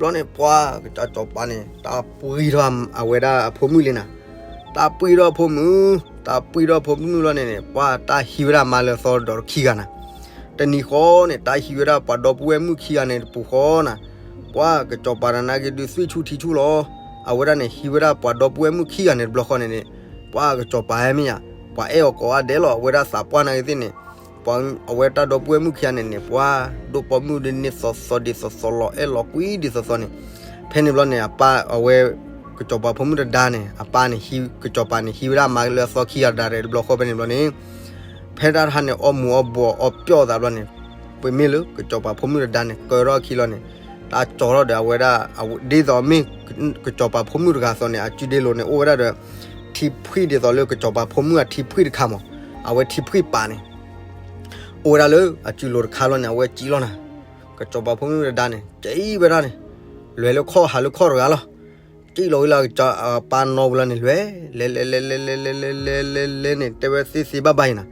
ဘျီန့ၣ်ပှၢ်ကစီၤပၤန့ၣ် တၢ်ပှံထီၣ်အဝဲဒၣ်အဖိမုၣ်လံနၤ, တၢ်ပှံၢ်ထီၣ်ဖိမုၣ်, တၢ်ပှံၢ်ထီၣ်ဖိမုၣ်လီၤန့ၣ်န့ၣ် ပှၤတၢ်ဟံးဝဲဒၣ်မါလၢအသီဒီးခံဂၤနၤ, တနံၤဃီန့ၣ် တၢ်ဟံးဝဲဒၣ်ပှၤဒီပုၢ်ဝဲၢ်မုၣ်ခံဂၤန့ၣ်တပူၤဃီနၤ, ပှၤကစီၤပၤတနာ်က့ဒုးသွံၣ်ဆူၣ်ထံဆူၣ်လီၤ. အဝဲဒၣ်န့ၣ် ဟံးဝဲဒၣ်ပှၤဒီပုၢ်ဝဲၢ်မုၣ်ခံဂၤန့ၣ်တဘျီဃီန့ၣ်န့ၣ်, ပှၤကစီၤပၤဟဲမ့ၢ်ယါ, ပှၤအဲၣ်အီၤကိးဂၤဒဲးလီၤ. အဝဲဒၣ်သးပှၢ်နာ်က့သ့ၣ်န့ၣ်, ပှၤအဝဲတၢ်ဒီပုၢ်ဝဲၢ်မုၣ်ခံဂၤန့ၣ်န့ၣ် ပှၤဒိၣ်ပိာ်မုၣ်ဒ်န့ၣ်သီသီဒ်သိးသိးလီၤအဲၣ်လီၤကွံဒ်သိးသိးန့ၣ်, ဖဲန့ၣ်ဘျီန့ၣ် အပၢ်အဝဲ ကစီၤပၤဖိမုၣ်တဒါန့ၣ် အပၢ်န့ၣ် ကစီၤပၤန့ၣ် ဟံးဝဲဒၣ်မါလၢအသီခံဂၤဒၣ်ရဲၣ်တဘျီဃီဖဲန့ၣ်ဘျီန့ၣ်, ဖဲတၢ်တဟါန့ၣ် အီၣ်မူၤအီၣ်ဘှီးအီပျီၣ်သးဘျီန့ၣ်, ပမ့ၢ်လၢကစီၤပၤဖိမုၣ်တဒါန့ၣ် ကၢထီၣ်အခံလီၤန့ၣ်, တၢ်ကၠီထီၣ်ဒီးအဝဲဒၣ်, ဒ်သိးမ့ၢ်ကစီၤပၤဖိမုၣ်တဂၤသိးန့ၣ် အစုဒ့လိၤန့ၣ် အိၣ်ဝဲဒၣ်ဒီး ထံဖှံၣ်ဒ်သိးလၢကစီၤပၤဖိမုၣ်အထံဖှံၣ်တခါမး, အဝဲထံဖှံၣ်ပာ်န့ၣ် အိၣ်ဝဲဒၣ်လၢအစုလိၤတခါလီၤန့ၣ် အဝဲစံၣ်လီၤနၤ, ကစီၤပၤဖိမုၣ်တဒါန့ၣ် စံၣ်ဝဲဒၣ်န့ၣ်, လဲၤလၢခီၣ်ဟးလၢခီၣ်တဂၤလီၤ. စံၣ်လီၤဝံၤလၢအပၢ်နီၢ်ပူၤလီၤန့ၣ် လဲၤ, လဲၤလဲၤလဲၤလဲၤလဲၤလဲၤလဲၤလဲၤလဲၤန့ၣ် တဲဝဲသ့သ့ဘၣ်ဘၣ်အံၤနၤ,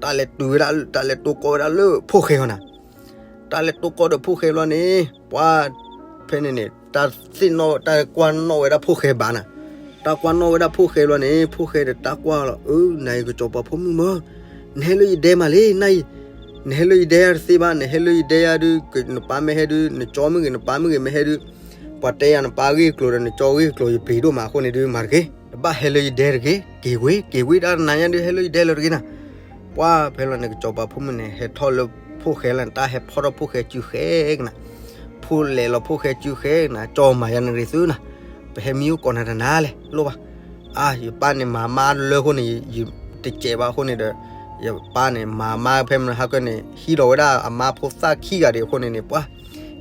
တၢ်လဲၤတုၤဝဲဒၣ်, တၢ်လဲၤတိကိးဝဲဒၣ်လၢဖိၣ်ဃဲအီၤနၤ, တၢ်လဲၤတိကိးဒီးဖိၣ်ဃဲဘျီန့ၣ်, ပှၤဖဲန့ၣ်န့ၣ် တၢ်သ့ၣ်နီၣ်, တၢ်ကွၢ်နီၣ်ဝဲဒၣ်ဖိၣ်ဃဲဘၣ်နၤ, တၢ်ကွၢ်နီၣ်ဝဲဒၣ်ဖိၣ်ဃဲဘျီန့ၣ် ဖိၣ်ဃဲဒီးတၢ်ကွၢ်လီၤ, အၢ နၤအံၤကစီၤပၤဖိမုၣ်မၢ်, နဟဲလၢယဒဲမးလံ, နအံၤ နဟဲလၢယဒဲယၤတသ့ဘၣ်, နဟဲလၢယဒဲယၤဒုး နပၢ်မ့ၢ်ဟဲဒုး နကၠီမ့ၢ်ဂ့ၤ နပၢ်မ့ၢ်ဂ့ၤမ့ၢ်ဟဲဒုး, ပှၤတဲယၤနပၢ်ဂ့ၢ်ကျိၤဒီးနကၠီဂ့ၢ်ကျိၤ ယပျံၤဒိၣ်မးအဃိန့ၣ်ဒုး မၤတဂ့ၤ, တဘၣ်ဟဲလၢယဒဲတဂ့ၤ, က့ၤဝ့ၤ က့ၤဝ့ၤ တၢ်နၤညါဒုး ဟဲလၢယဒဲလၢတဂ့ၤနၤ, ပှၤဖဲလီၤန့ၣ် ကစီၤပၤဖိမုၣ်န့ၣ် ဟဲထီၣ်လၢဖိၣ်ဃဲလီၤန့ၣ် တၢ်ဟဲဖီၣ်ထီၣ်ဖိၣ်ဃဲစုဃဲကနၤ, ဖိလဲၤလီၤဖိၣ်ဃဲစုဃဲကနၤ, ကၠီမၤယၤနရံၣ်သုနၤ, ပဟဲမံအိၣ်ကိးနၤတနၤလဲၣ် လိၣ်ဘၣ်, အါ ယပၢ်န့ၣ်မၤမါလၢအဃိန့ၣ် ယတစဲးဘၣ်အဃိန့ၣ်ဒီး, ယပၢ်န့ၣ်မၤမါဖဲမနုၤဟးကဲန့ၣ် ဟံးလီၤဝဲဒၣ်အမါဖိသၣ်ခံဂၤဒံးအဃိန့ၣ်န့ၣ် ပှၤ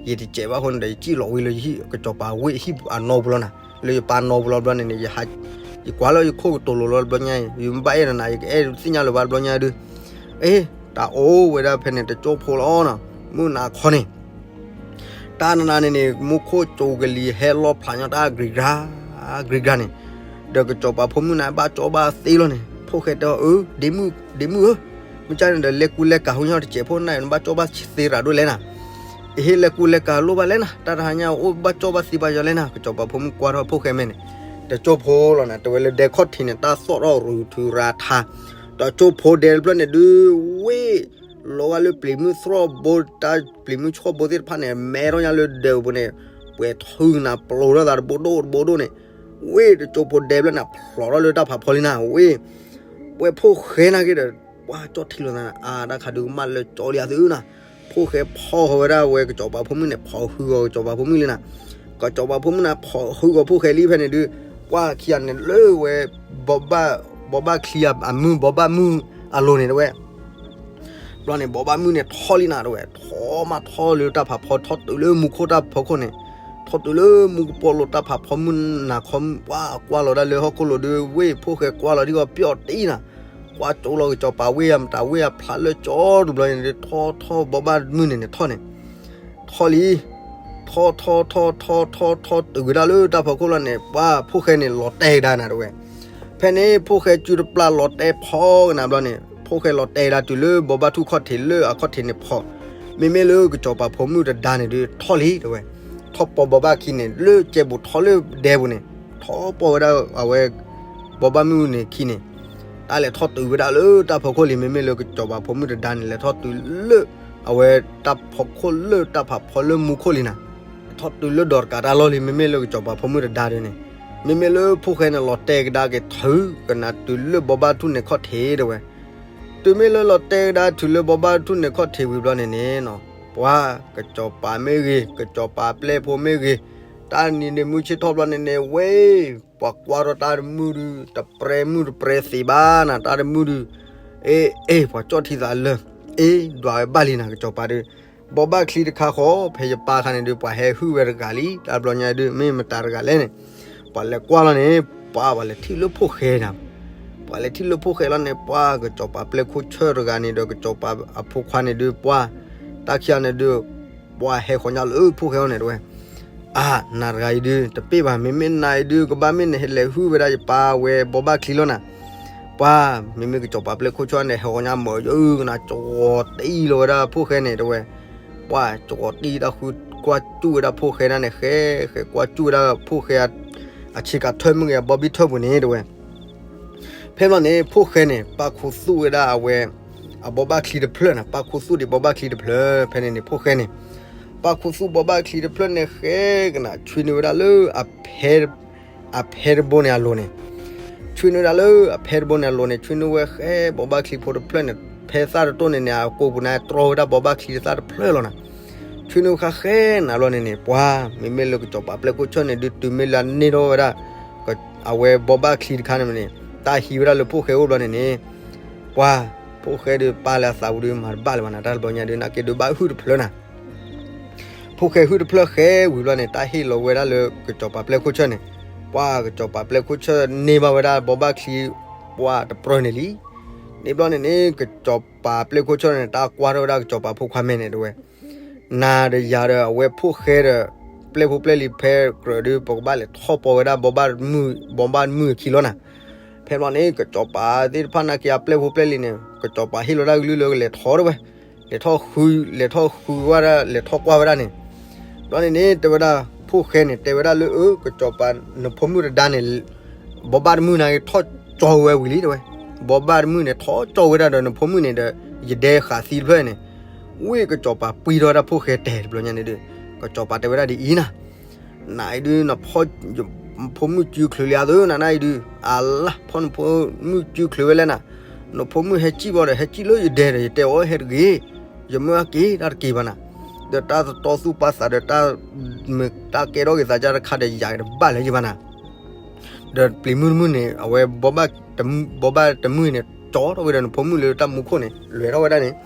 ယတစဲးဘၣ်အဃိန့ၣ်ဒီး ယစံၣ်လီၤဝံၤလၢယဟံၣ်ကစီၤပၤဝ့ၢ်ဟံၣ်အနီၢ်ပူၤလီၤနၤ, လၢယပၢ်နီၢ်ပူၤလီၤဘျီန့ၣ်န့ၣ် ယဟး, ယကွၢ်လၢယခိၣ်ကတိၤလိၤလီၤတဘျီညါအံၤ ယမ့ၢ်ဘၣ်အဲၣ်နၤနၤ ယကအဲၣ်သ့ၣ်ညါလၢၤဘၣ်တဘျီညါဒုး, အ့ တၢ်အိၣ်ဝဲဒၣ်ဖဲန့ၣ် တကၠိဖိလီၤနၤ, မုၢ်နၤခီန့ၣ် တၢ်နနၤန့ၣ်န့ၣ် မူခိၣ်ကၠိကလံၤဟဲလီၤဖျးညီတၢ် ဂ့ၤဂ့ၤ ဂ့ၤဂ့ၤန့ၣ်, ဒီးကစီၤပၤဖိမုၣ်န့ၣ် ဘၣ်ကၠီဘၣ်သ့လီၤန့ၣ် ဖိၣ်ဃဲတဲအီၤ အၢ ဒ့မုၣ် ဒ့မုၣ်ဧၢ, မ့ၢ်ကၢန့ၣ်ဒီး လဲၤကူလဲၤကၤဟူညီတစဲးဖိန့ၣ် နဘၣ်ကၠီဘၣ်သ့ရၤဒိၣ်လဲၣ်နၤ, အဟ့ၣ်လဲၤကူလဲၤကၤလိၣ်ဘၣ်လဲၣ်နၤ, တၢ်တဟါညါအိၣ်ဘၣ်ကၠီဘၣ်သ့ဘၣ်ယီၤလဲၣ်နၤ, ကစီၤပၤဖိမုၣ်ကွၢ်ထီၣ်ဖိၣ်ဃဲမဲာ်န့ၣ်, တကၠိဖိလီၤနၤ, တဲဝဲလၢဒဲခီၣ်ထံးန့ၣ် တၢ်သီၣ်ထီၣ်ရူၤထူရၤထါ, တကၠိဖိဒဲတဖျၢၣ်န့ၣ်ဒုး ဝ့ၢ် လီၤဂာ်လၢပျံၤမုၢ်သရီၣ်ဘိ တၢ်ပျံၤမုၢ်ဆှီၣ်ဘိသ့ၣ်တဖၣ်န့ၣ် မဲထီၣ်ညါလၢဒဲပူၤန့ၣ်, ပှဲၤထုးနၤ ပျိးထီၣ်သးတဘိဒိၣ်တဘိဒိၣ်န့ၣ်, ဝ့ၢ်တကၠိဖိဒဲဖျၢၣ်န့ၣ် ဖျိးထီၣ်လၢတၢ်ဖးဖီလံနၤ, ဝ့ၢ် ပှဲၤဖိၣ်ဃဲနာ်က့ဒီး ပှၤကၠီထံလိာ်သးနၤ, အါ တၢ်ခးဒုးကမၣ်လၢကၠီလံအသုနၤ, ဖိၣ်ဃဲဖီၣ်ဃီၤဝဲဒၣ်ဝဲကစီၤပၤဖိမုၣ်န့ၣ် ဖီၣ်ဟုၣ်ဂီၤကစီၤပၤဖိမုၣ်လံနၤ, ကစီၤပၤဖိမုၣ်န့ၣ် ဖီၣ်ဟုၣ်ဂီၤဖိၣ်ဃဲလံဖဲန့ၣ်ဒုး, ကွၢ်ခံဂၤန့ၣ်လၢဝဲ ဘီဘၣ်ချံအမုၢ် ဘီဘၣ်မုၢ်အလိၤန့ၣ်တဝဲ ဘျီန့ၣ် ဘီဘၣ်မုၢ်န့ၣ်ထီၣ်လံနၤတဝဲ, ထီၣ်မးထီၣ်လၢတၢ်ဖးဖီ ထီၣ်တုၤလၢမူခိၣ်တၢ်ဖီခိၣ်န့ၣ်, ထီၣ်တုၤလၢမူကပိာ်လိၤတၢ်ဖးဖီမုၢ်နၤခီ, ပှၤကွၢ်လီၤဒၣ်လၢဟီၣ်ခိၣ်လိၤဒုး ဝ့ၢ်ဖိၣ်ဃဲကွၢ်လီၤဒံးဂီၤပျီၣ်တံၢ်နၤ, ကွၢ်ကၠိလီၤကစီၤပၤဝ့ၢ်အတၢ်ဝ့ၢ်အဖျါလၢကၠီတဘျီန့ၣ် ထီၣ်ထီၣ်ဘီဘၣ်မုၢ်န့ၣ်န့ၣ်ထီၣ်န့ၣ် ထီၣ်လံ, ထီၣ်ထီၣ်ထီၣ်ထီၣ်ထီၣ်ထီၣ်တုၤဝဲဒၣ်လၢတၢ်ဖီခိၣ်လီၤန့ၣ် ပှၤဖိၣ်ဃဲန့ၣ်လီၤတဲာ်ကဒါနၤတဝဲ, ဖဲန့ၣ် ဖိၣ်ဃဲစုတပျၢ်လီၤတဲာ်ဖီကနၤဘျီန့ၣ် ဖိၣ်ဃဲလီၤတဲာ်ကဒါတုၤလၢဘီဘၣ်ထူၣ်ခီၣ်ထံးလၢအခီၣ်ထံးန့ၣ်ဖီၣ်, မ့မ့ၢ်လၢကစီၤပၤဖိမုၣ်တဒါန့ၣ်ဒုးထီၣ်လံတဝဲ, ထီၣ်ပိာ်ဘီဘၣ်ခံန့ၣ် လၢကဲဘူးထီၣ်လၢဒဲပူၤန့ၣ်, ထီၣ်ပိာ်ဝဲဒၣ်အဝဲ ဘီဘၣ်မုၢ်န့ၣ်ခံန့ၣ်, တၢ်လဲၤထီၣ်တုၤဝဲဒၣ်လၢတၢ်ဖီခိၣ်လံ မ့မ့ၢ်လၢကစီၤပၤဖိမုၣ်တဒါန့ၣ် လဲၤထီၣ်တုၤလၢ အဝဲတၢ်ဖီခိၣ်လၢတၢ်ဖးဖီလၢမူခိၣ်လံနၤ, လဲၤထီၣ်တုၤလၢဒီးတကးတၢ်လီၢ်လံ မ့မ့ၢ်လၢကစီၤပၤဖိမုၣ်တဒါဒုးန့ၣ်, မ့မ့ၢ်လၢဖိၣ်ဃဲန့ၣ်လီၤတဲာ်ကဒါက့ၤထုးကနၤတုၤလၢဘီဘၣ်ထူၣ်န့ၣ်ခီၣ်ထံးတဝဲ, တုၤမ့ၢ်လၢလီၤတဲာ်ကဒါတုၤလၢဘီဘၣ်ထူၣ်န့ၣ်ခီၣ်ထံးဝံၤဘျီန့ၣ်န့ၣ်, ပှၤကစီၤပၤမ့ၢ်ဂ့ၤ ကစီၤပၤပျဲၢ်ဖိမ့ၢ်ဂ့ၤ, တၢ်နံၤန့ၣ်မုၢ်ဆ့ၣ်ထီၣ်ဘျီန့ၣ်န့ၣ် ဝ့ၢ် ပှၤကွၢ်ထီၣ်တၢ်တမုၢ်ဒုး တပြဲမုၢ်တပြဲသ့ဘၣ်နၤ တၢ်တမုၢ်ဒုး, အ့ အ့ ပှၤကၠီၣ်ထံသးလၢာ်, အ့ ဒွးဝဲဘၣ်လံနၤ ကစီၤပၤဒုး, ဘီဘၣ်ချံတခါဃီ ဖဲယပၢ်ခါန့ၣ်ဒုး ပှၤဟဲဟုၣ်ဝဲတဂၤလံ တၢ်ဘျီညါဒုး မ့ၢ်မတၤတဂၤလဲၣ်န့ၣ်, ပှၤလဲၤကွၢ်လီၤန့ၣ် ပှၤပှၤလဲၤထံၣ်လၢဖိၣ်ဃဲနၤ, ပှၤလဲၤထံၣ်လၢဖိၣ်ဃဲလီၤန့ၣ် ပှၤကစီၤပၤပျဲၢ်ခိၣ်ဆၢၣ်တဂၤန့ၣ်ဒီး ကစီၤပၤအဖိခွါန့ၣ်ဒုး ပှၤ တၢ်ခံဂၤန့ၣ်ဒုး ပှၤဟဲဃီၤညါလၢဖိၣ်ဃဲအအိၣ်န့ၣ်တဝဲ, အါ နၤတဂၤအံၤဒုး တပ့ၢ်ဘၣ် မ့မ့ၢ်နၤအံၤဒုး ကဘၣ်မ့ၢ်နဟဲလဲၤဟုၣ်ဝဲဒၣ်ယပၢ်ဝဲဘီဘၣ်ချံလီၤနၤ, ပှၤ မ့မ့ၢ်ကစီၤပၤပျဲၢ်ခိၣ်ဆၢၣ်န့ၣ် ဟဲဃီၤညါမၢယုၢ်ကနၤ ကဝီၤတံၢ်လီၤဝဲဒၣ်ဖိၣ်ဃဲန့ၣ်တဝဲ, ပှၤ ကဝီၤတံၢ်တၢ်ဃုကွၢ်စူၣ်ဝဲဒၣ်ဖိၣ်ဃဲဒၣ်န့ၣ် ဃဲ ဃဲကွၢ်စူၣ်ဝဲဒၣ်ဖိၣ်ဃဲ အဆ့ကၤထၢၣ်မ့ၢ်ဂ့ၤ အဘီဘံၣ်ထၢၣ်ပူၤန့ၣ်တဝဲ, ဖဲဘျီန့ၣ် ဖိၣ်ဃဲန့ၣ် ပာ်ခူသူၣ်ဝဲဒၣ်အဝဲ အဘိးဘၣ်ချံတဖျၢၣ်န့ၣ်, ပာ်ခူသူၣ်ဒံးဘိးဘၣ်ချံတဖျၢၣ်. ဖဲန့ၣ်န့ၣ် ဖိၣ်ဃဲန့ၣ် ပာ်ခူသူၣ်ဘိးဘၣ်ချံတဖျၢၣ်န့ၣ် ဃဲကနၣ် ဆွံနုာ်ဝဲဒၣ်လၢ အဖဲတဘိန့ၣ်အလိၤန့ၣ်, ဆွံနုာ်ဝဲဒၣ်လၢအဖဲတဘိန့ၣ်အလိၤန့ၣ်, ဆွံနုာ်ဝဲဃဲဘိးဘၣ်ချံဖိတဖျၢၣ်န့ၣ်, ဖဲသၣ်တတိၢ်န့ၣ်န့ၣ် အကိာ်ပူၤန့ၣ် တြီဝဲဒၣ်ဘိးဘၣ်ချံတသၣ်တဖျၢၣ်လီၤနၤ. ဆွံနုာ်ဃဲဃဲနၤဘျီန့ၣ်န့ၣ် ပှၤ မ့မ့ၢ်လၢကစီၤပၤပျဲၢ်ခိၣ်ဆၢၣ်န့ၣ်ဒုး တုၤမ့ၢ်လၢအန့ၢ်ထီၣ်ဝဲဒၣ် အဝဲဘိးဘၣ်ချံတခါန့ၣ်န့ၣ် တၢ်ဟံးဝဲဒၣ်လၢဖိၣ်ဃဲအိၣ်ဘျီန့ၣ်န့ၣ်, ပှၤ ဖိၣ်ဃဲဒုးပာ်လၢအသးပူၤဒုး မၤတဘၣ်လၢၤဘၣ်နၤ, တၢ်တဘျီညါဒုး နာ်က့ဒုးဘၣ်ဟုၣ်တဖျၢၣ်နၤ. ဖိၣ်ဃဲဟုၣ်တဖျၢၣ်ဃဲဝံၤဘျီန့ၣ် တၢ်ဟ့ၣ်လီၤဝဲဒၣ်လၢကစီၤပၤပျဲၢ်ခိၣ်ဆၢၣ်န့ၣ်, ပှၤကစီၤပၤပျဲၢ်ခိၣ်ဆၢၣ်န့ၢ်ဘၣ်ဝဲဒၣ်ဘိးဘၣ်ချံ ပှၤတပြၢန့ၣ်လံ. န့ၣ်ဘျီန့ၣ်န့ၣ် ကစီၤပၤပျဲၢ်ခိၣ်ဆၢၣ်န့ၣ် တၢ်ကွၢ်ထီၣ်ဝဲဒၣ်ကစီၤပၤဖိခွါမဲာ်န့ၣ်တဲဝဲ နၤဒီးယၤဒီးအဝဲဖိၣ်ဃဲဒီး ပျဲၢ်ဖိပျဲၢ်လံၤဖဲကြၢးဒုး ပကဘၣ်လဲၤထီၣ်ပီဝဲဒၣ် ဘိးဘၣ်တမုၢ်အခံလီၤနၤ. ဖဲဘျီန့ၣ် ကစီၤပၤသ့ၣ်တဖၣ်နာ်က့အပျဲၢ်ဖိပျဲၢ်လံၤန့ၣ် ကစီၤပၤဟ့ၣ်လီၤတၢ်ကလုၢ်လၢကလဲၤထီၣ်တဲဝဲ, လဲၤထီၣ်ဃု, လဲၤထီၣ်ဃုဝဲဒၣ် လဲၤထီၣ်ကွၢ်ဝဲဒၣ်န့ၣ်, ဘျီန့ၣ်န့ၣ် တဲဝဲဒၣ် ဖိၣ်ဃဲန့ၣ် တဲဝဲဒၣ်လၢအၢ ကစီၤပၤနဖိမုၣ်တဒါန့ၣ် ဘိးဘၣ်တမုၢ်နာ်က့ထီၣ်ကၠီဝဲဝံၤလံတဲဝဲ, ဘိးဘၣ်တမုၢ်န့ၣ် ထီၣ်ကၠီဝဲဒၣ်ဒီးနဖိမုၣ်န့ၣ်ဒီး ယဒဲဃာ်သံတဖျၢၣ်န့ၣ်, ဝ့ၢ်ကစီၤပၤပှံထီၣ်ဝဲဒၣ်ဖိၣ်ဃဲတဲာ်တဘျီညါန့ၣ်ဒုး, ကစီၤပၤတဲဝဲဒၣ်ဒ်အံၤနၤ နအံၤဒုး နဖိမုၣ်စုချုးလံအသိး နနအံၤဒုး, အလါ ဖီနဖိမုၣ်စုချုးဝဲလဲၣ်နၤ, နဖိမုၣ်ဟဲစံၣ်ဘၣ်ဒီး ဟဲစံၣ်လၢယဒဲဒီး ယတဲအီၤဟဲတဂ့ၤ, ယမၢအက့ၤတၢ်တက့ၤဘၣ်နၤ, ဒီးတၢ်တတီသူၣ်ပာ်သးဒီးတၢ် မ့ၢ်တၢ်ကဲထီၣ်က့ၤသးဒ်တခါဒီး ယၤတဘၣ်လၢၤဘၣ်နၤ, ဒီးပျံၤမုၢ်တမုၢ်န့ၣ် အဝဲ ဘိးဘၣ်တမုၢ်န့ၣ် ကၠီထီၣ်ဝဲဒီးနဖိမုၣ်လၢတၢ်မူခိၣ်န့ၣ် လဲၤထီၣ်ဝဲဒၣ်န့ၣ်,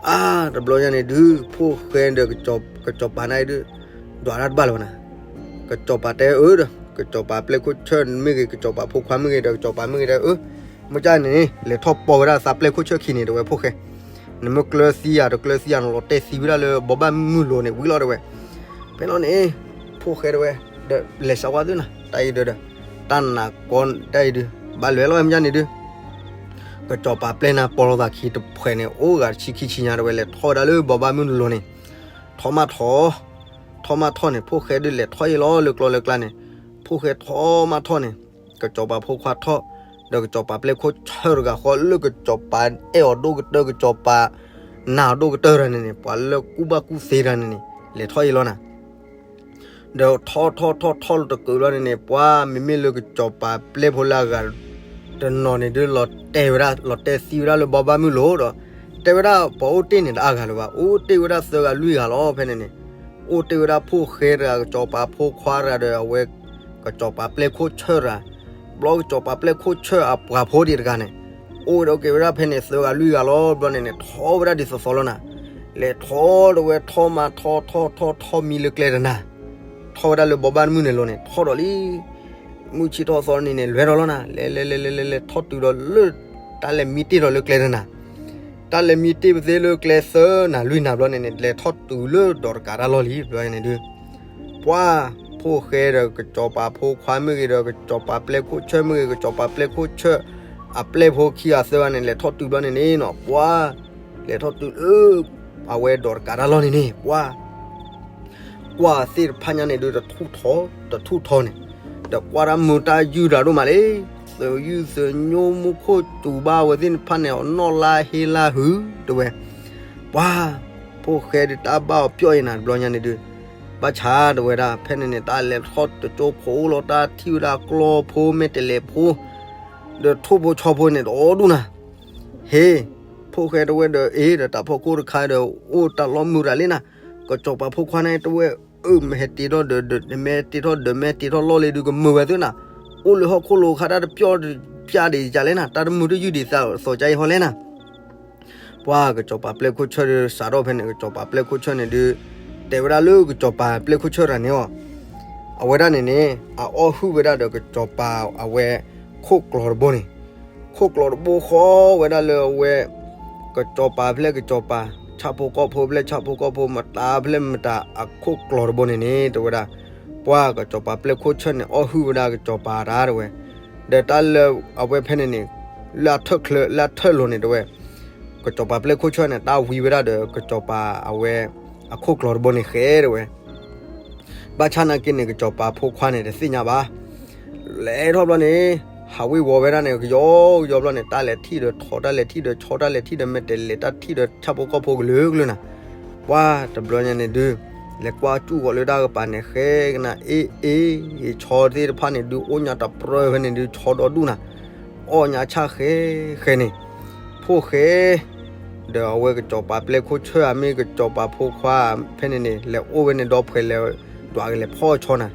အါ တဘျီညါန့ၣ်ဒုး ဖိၣ်ဃဲဒီး ကစီၤပၤန့ၣ်ဒုး ဒွးတၢ်တဘၣ်လၢၤဘၣ်နၤ, ကစီၤပၤတဲအၢဒီး ကစီၤပၤပျဲၢ်ခိၣ်ဆၢၣ်မ့ၢ်ဂ့ၤ ကစီၤပၤဖိခွါမ့ၢ်ဂ့ၤဒီး ကစီၤပၤမ့ၢ်ဂ့ၤဒီး အၢ မ့ၢ်ကန့ၣ် လဲၤထီၣ်ပီဝဲဒၣ်သးပျဲၢ်ခိၣ်ဆၢၣ်ခံန့ၣ် တဲဝဲဖိၣ်ဃဲ, နမ့ၢ်ကျၢၤသံယၤ တကျၢၤသံယၤ နလီၤတဲာ်သံဝဲဒၣ်လၢဘိးဘၣ်မုၢ်လိၤန့ၣ်ဝံၤလီၤတဲဝဲ, ဖဲလီၤန့ၣ် ဖိၣ်ဃဲတဲဝဲ ဒီးလဲၤစးဝါသုနၤ တၢ်အံၤဒီး တၢ်နးကီတၢ်အံၤဒုး ဘၣ်လဲၤလီၤမ့ၢ်ကန့ၣ်ဒုး ကစီၤပၤပျဲၢ်နၤပီလီၤသးခံတဖှဲးန့ၣ် အိၣ်ဂၤတဆံခံဆံညါတဲဝဲ လဲၤထီၣ်ဝဲဒၣ်လၢဘိးဘၣ်မုၢ်လိၤန့ၣ်, ထီၣ်မးထီၣ်, ထီၣ်မးထီၣ်န့ၣ် ဖိၣ်ဃဲဒုးလဲၤထီၣ်ယံၤလီၤလၢကျီလၢကျါန့ၣ်, ဖိၣ်ဃဲထီၣ်မးထီၣ်န့ၣ်, ကစီၤပၤဖိခွါထီၣ်, ဒီးကစီၤပၤပျဲၢ်ခိၣ်ဆၢၣ်တဂၤဃီလၢကစီၤပၤအဲၣ်အီၤဒိၣ်ကတၢၢ် ကစီၤပၤနာ်အီၤဒိၣ်ကတၢၢ်တဂၤန့ၣ်န့ၣ် ပှၤလၢကူၣ်ဘၣ်ကူၣ်သ့တဂၤန့ၣ်န့ၣ် လဲၤထီၣ်ယံၤလီၤနၤ ဒီးထီၣ်ထီၣ်ထီၣ်ထီၣ်လီၤတကုးလီၤန့ၣ်န့ၣ် ပှၤမ့မ့ၢ်လၢကစီၤပၤပျဲၢ်ဖိလၢအဂၤတနီၤန့ၣ်ဒုး လီၤတဲာ်ဝဲဒၣ် လီၤတဲာ်သံဝဲဒၣ်လၢဘိးဘၣ်မုၢ်လိၤဒီး တဲဝဲဒၣ်ပှၤအိၣ်တ့ၢ်န့ၣ်တအါဂၤလၢၤဘၣ် အိၣ်တ့ၢ်ဝဲဒၣ်သၢဂၤလွံၢ်ဂၤလီၤ ဖဲန့ၣ်န့ၣ် အိၣ်တ့ၢ်ဝဲဒၣ်ဖိၣ်ဃဲတဂၤ ကစီၤပၤဖိခွါတဂၤဒီးအဝဲ ကစီၤပၤပျဲၢ်ခိၣ်ဆၢၣ်တဂၤ ဘျီကစီၤပၤပျဲၢ်ခိၣ်ဆၢၣ်အပှၤဖိဒံးတဂၤန့ၣ် အိၣ်ဝဲဒၣ်က့ၤဝဲဒၣ်ဖဲန့ၣ် သၢဂၤလွံၢ်ဂၤလီၤ ဘျီန့ၣ်န့ၣ် ထီၣ်ဝဲဒၣ်ဒ်သိးသိးလီၤနၤ လဲၤထီၣ်တဝဲထီၣ်မးထီၣ်ထီၣ်ထီၣ်ထီၣ်မံလၢကျဲတနၤ ထီၣ်ဝဲဒၣ်လၢဘိးဘၣ်တမုၢ်န့ၣ်လိၤန့ၣ် ထီၣ်ဒီးလံ မုၢ်ဆ့ၣ်ထီၣ်သီန့ၣ်န့ၣ် လဲၤထီၣ်လီၤနၤ လဲၤလဲၤလဲၤလဲၤလဲၤလဲၤထီၣ်တုၤဒီးလၢ တၢ်လဲၤမံတ့ၢ်ထီၣ်လၢကျဲတနၤ တၢ်လဲၤမံတ့ၢ်ပသ့လၢကျဲသၢနၤလွံၢ်နၤဘျီန့ၣ်န့ၣ် လဲၤထီၣ်တုၤလၢဒီးတကးတၢ်လီၢ်လံ ဘျီန့ၣ်ဒုး ပှၤ ဖိၣ်ဃဲဒီးကစီၤပၤဖိခွါမ့ၢ်ဂ့ၤဒီးကစီၤပၤပျဲၢ်ခိၣ်ဆၢၣ်မ့ၢ်ဂ့ၤ ကစီၤပၤပျဲၢ်ခိၣ်ဆၢၣ် အပျဲၢ်ဖိခံဂၤသၢဂၤန့ၣ် လဲၤထီၣ်တုၤဘျီန့ၣ်န့ၣ်နီၤ ပှၤ လဲၤထီၣ်တုၤလၢ အဝဲဒီးတကးတၢ်လီၢ်န့ၣ်န့ၣ် ပှၤ ကွၢ်သ့ၣ်တဖၣ်ညါန့ၣ်ဒုး တထူၣ်ထီ တထူၣ်ထီန့ၣ် ဒီးကွၢ်တၢ်မုာ်တၢ်ယုၢ်တၢ်ဒိၣ်မးလံ သုးယုၢ်သုးညိ မူခိၣ်စူၤဘၣ်ဝဲသ့ၣ်တဖၣ်န့ၣ် အနီၢ်လါဟ့လါဟု တဲဝဲ ပှၤ ဖိၣ်ဃဲဒုးတၢ်ဘၣ်အီၤပျီၢ်အံၤနၤ တဘျီညါန့ၣ်ဒုး ဘၣ်ဆၣ်တဲဝဲဒၣ် ဖဲန့ၣ်န့ၣ် တၢ်လဲၤထီၣ်တကၠိဖိလီၤ တၢ်ထံၣ်ဝဲဒၣ်ကျီဖိမဲာ်တဲးလဲးဖိ ဒီးထိၣ်ဖိဆီဖိန့ၣ် တအီၣ်ဒူၣ်နၤ ဟ့ၣ် ဖိၣ်ဃဲတဲဝဲဒီး အ့ ဒီးတၢ်ဖီခိၣ်တခါဒီး အိၣ်တၢ်လီၢ်မုာ်တၢ်လံနၤ ကစီၤပၤဖိခွါန့ၣ်တဲဝဲ အၢ မ့ၢ်ဟဲတ့ထီၣ်ဒီး မ့ၢ်တ့ထီၣ်ဒီး မ့ၢ်တ့ထီၣ်လီၢ်လံဒုး ကမုာ်ဝဲသုနၤ အိၣ်လၢဟီၣ်ခိၣ်လိၤခါ တၢ်တပျီၢ်တပျၢ်ဒံးယၤလဲၣ်နၤ တၢ်တမုာ်တယုၢ်ဒံးသးသိးကါအံၤဟီလဲၣ်နၤ ပှၤကစီၤပၤပျဲၢ်ခိၣ်ဆၢၣ်ဒုး စးထီၣ်ဖဲန့ၣ် ကစီၤပၤပျဲၢ်ခိၣ်ဆၢၣ်န့ၣ်ဒုး တဲဝဲဒၣ်လၢကစီၤပၤပျဲၢ်ခိၣ်ဆၢၣ်တဂၤန့ၣ်အီၤ အဝဲဒၣ်န့ၣ်န့ၣ် အအီၣ်ဟုၣ်ဝဲဒၣ်ဒီးကစီၤပၤအဝဲ ခိၣ်ကျီၤတဘိန့ၣ် ခိၣ်ကျီၤတဘိဃီဝဲဒၣ်လၢအဝဲ ကစီၤပၤဖျဲၣ်ကစီၤပၤ ဆၣ်ဖိကီၢ်ဖိဖျဲၣ်ဆၣ်ဖိကီၢ်ဖိ မတၤဖျဲၣ်မတၤ အခိၣ်ကျီၤတဘိန့ၣ်န့ၣ် တဲဝဲဒၣ် ပှၤကစီၤပၤပျဲၢ်ခိၣ်ဆၢၣ်န့ၣ် အီၣ်ဟုၣ်ဝဲဒၣ်ကစီၤပၤတၢ်တဲဝဲ ဒီးတၢ်လၢအဝဲဖဲန့ၣ်န့ၣ် လၢအထၢၣ်ချၢ လၢအထၢၣ်လိၤန့ၣ်တဲဝဲ ကစီၤပၤပျဲၢ်ခိၣ်ဆၢၣ်န့ၣ် တၢ်ဝံဝဲဒၣ်ဒီးကစီၤပၤအဝဲ အခိၣ်ကျီၤတဘိန့ၣ်ဃဲတဲဝဲ ဘၣ်ဆၣ်နာ်က့န့ၣ် ကစီၤပၤဖိခွါန့ၣ် တသ့ၣ်ညါဘၣ်. လဲၤထီၣ်ဘျီန့ၣ် ဟးဝ့ၤဝီၤဝဲဒၣ်န့ၣ် ကယီကယီဘျီန့ၣ် တၢ်လဲၤထံၣ်ဒီးထိး တၢ်လဲၤထံၣ်ဒီးဆီ တၢ်လဲၤထံၣ်ဒီးမဲာ်တဲၤလဲၤ တၢ်ထံၣ်ဒီးဆၣ်ဖိကီၢ်ဖိကလုာ်ကလုာ်နၤ. ပှၢ်တဘျီညါန့ၣ်ဒုး လဲၤကွၢ်စူၣ်ဂီၤလၢတၢ်ကပၤန့ၣ် ဃဲကနၣ်အ့ၣ်အ့ၣ် ဆီသ့ၣ်တဖၣ်န့ၣ်ဒုး အိၣ်ညါတပြၢဖဲန့ၣ်ဒုး ဆီဒီဒူၣ်နၤ, အီၣ်ညါဆၣ်ဃဲဃဲန့ၣ်, ဖိၣ်ဃဲ ဒီးအဝဲကစီၤပၤပျဲၢ်ခိၣ်ဆၢၣ်ဧါ မ့ၢ်ကစီၤပၤဖိခွါဖဲန့ၣ်န့ၣ် လဲၤအိၣ်ဝဲန့ၣ်ဒီးဖှဲးလဲၤဒွးကလဲၤဖီၣ်ဆီနၤ,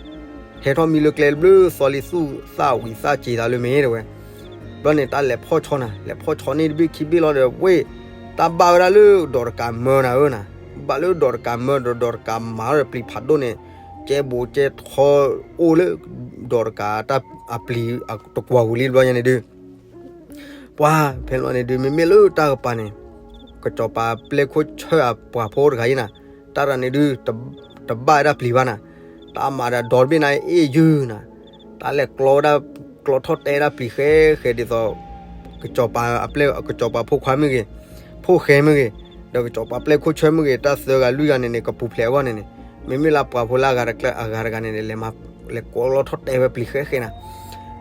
ဟဲထီၣ်မံလၢကျဲဘျုးသီလံ သူၣ်သၣ်ဝံၤသၣ်စ့ၤသးလၢမ့ၢ်တဲဝဲ, ဘျီန့ၣ် တၢ်လဲၤဖီၣ်ဆီနၤ, လဲၤဖီၣ်ဆီန့ၣ်တဘ့ၣ်ခံဘ့ၣ်လီၤဒီး ဝ့ၢ် တၢ်ဘၣ်ဝဲဒၣ်လၢဒီးတကးမၢနၤဧၢနၤ, ဘၣ်လၢဒီးတကးမၢဒီး ဒီးတကးမၤဒီးပျံၤဖးဒိၣ်န့ၣ် ကဲဘူးကဲထီအိၣ်လၢ ဒီးတကးတၢ်အပျံၤတကွီၤပူၤလံ တဘျီညါန့ၣ်ဒုး ပှၢ်ဖဲန့ၣ်ဒုး မ့မ့ၢ်လၢတၢ်ကပၤန့ၣ် ကစီၤပၤပျဲၢ်ခိၣ်ဆၢၣ်အပှၤဖိတဂၤအံၤနၤ, တၢ်တဂၤန့ၣ်ဒုး တဘၣ်ဝဲဒၣ်ပျံၤဘၣ်နၤ, တၢ်မၤဒီးဒီတဘ့ၣ်နၤအ့ၣ်ယုၢ်နၤ, တၢ်လဲၤကျီဝဲဒၣ် ကျီထီၣ်တဲဝဲဒၣ်ပျံၤဃဲဃဲဒ်သိး ကစီၤပၤအပျဲၢ် ကစီၤပၤဖိခွါမ့ၢ်ဂ့ၤ, ဖိၣ်ဃဲမ့ၢ်ဂ့ၤ, ဒီးကစီၤပၤပျဲၢ်ခိၣ်ဆၢၣ်မ့ၢ်ဂ့ၤ တၢ်သၢဂၤလွံၢ်ဂၤန့ၣ်န့ၣ် ကပူၤဖျဲးအဂီၢ်န့ၣ်န့ၣ်, မ့မ့ၢ်လၢပှၤဖိလၢအဂၤတကျဲ အဂၤတဂၤန့ၣ်န့ၣ် လဲၤမၤ လဲၤကျီထီၣ်တဲဝဲပျံၤဃဲဃဲနၤ,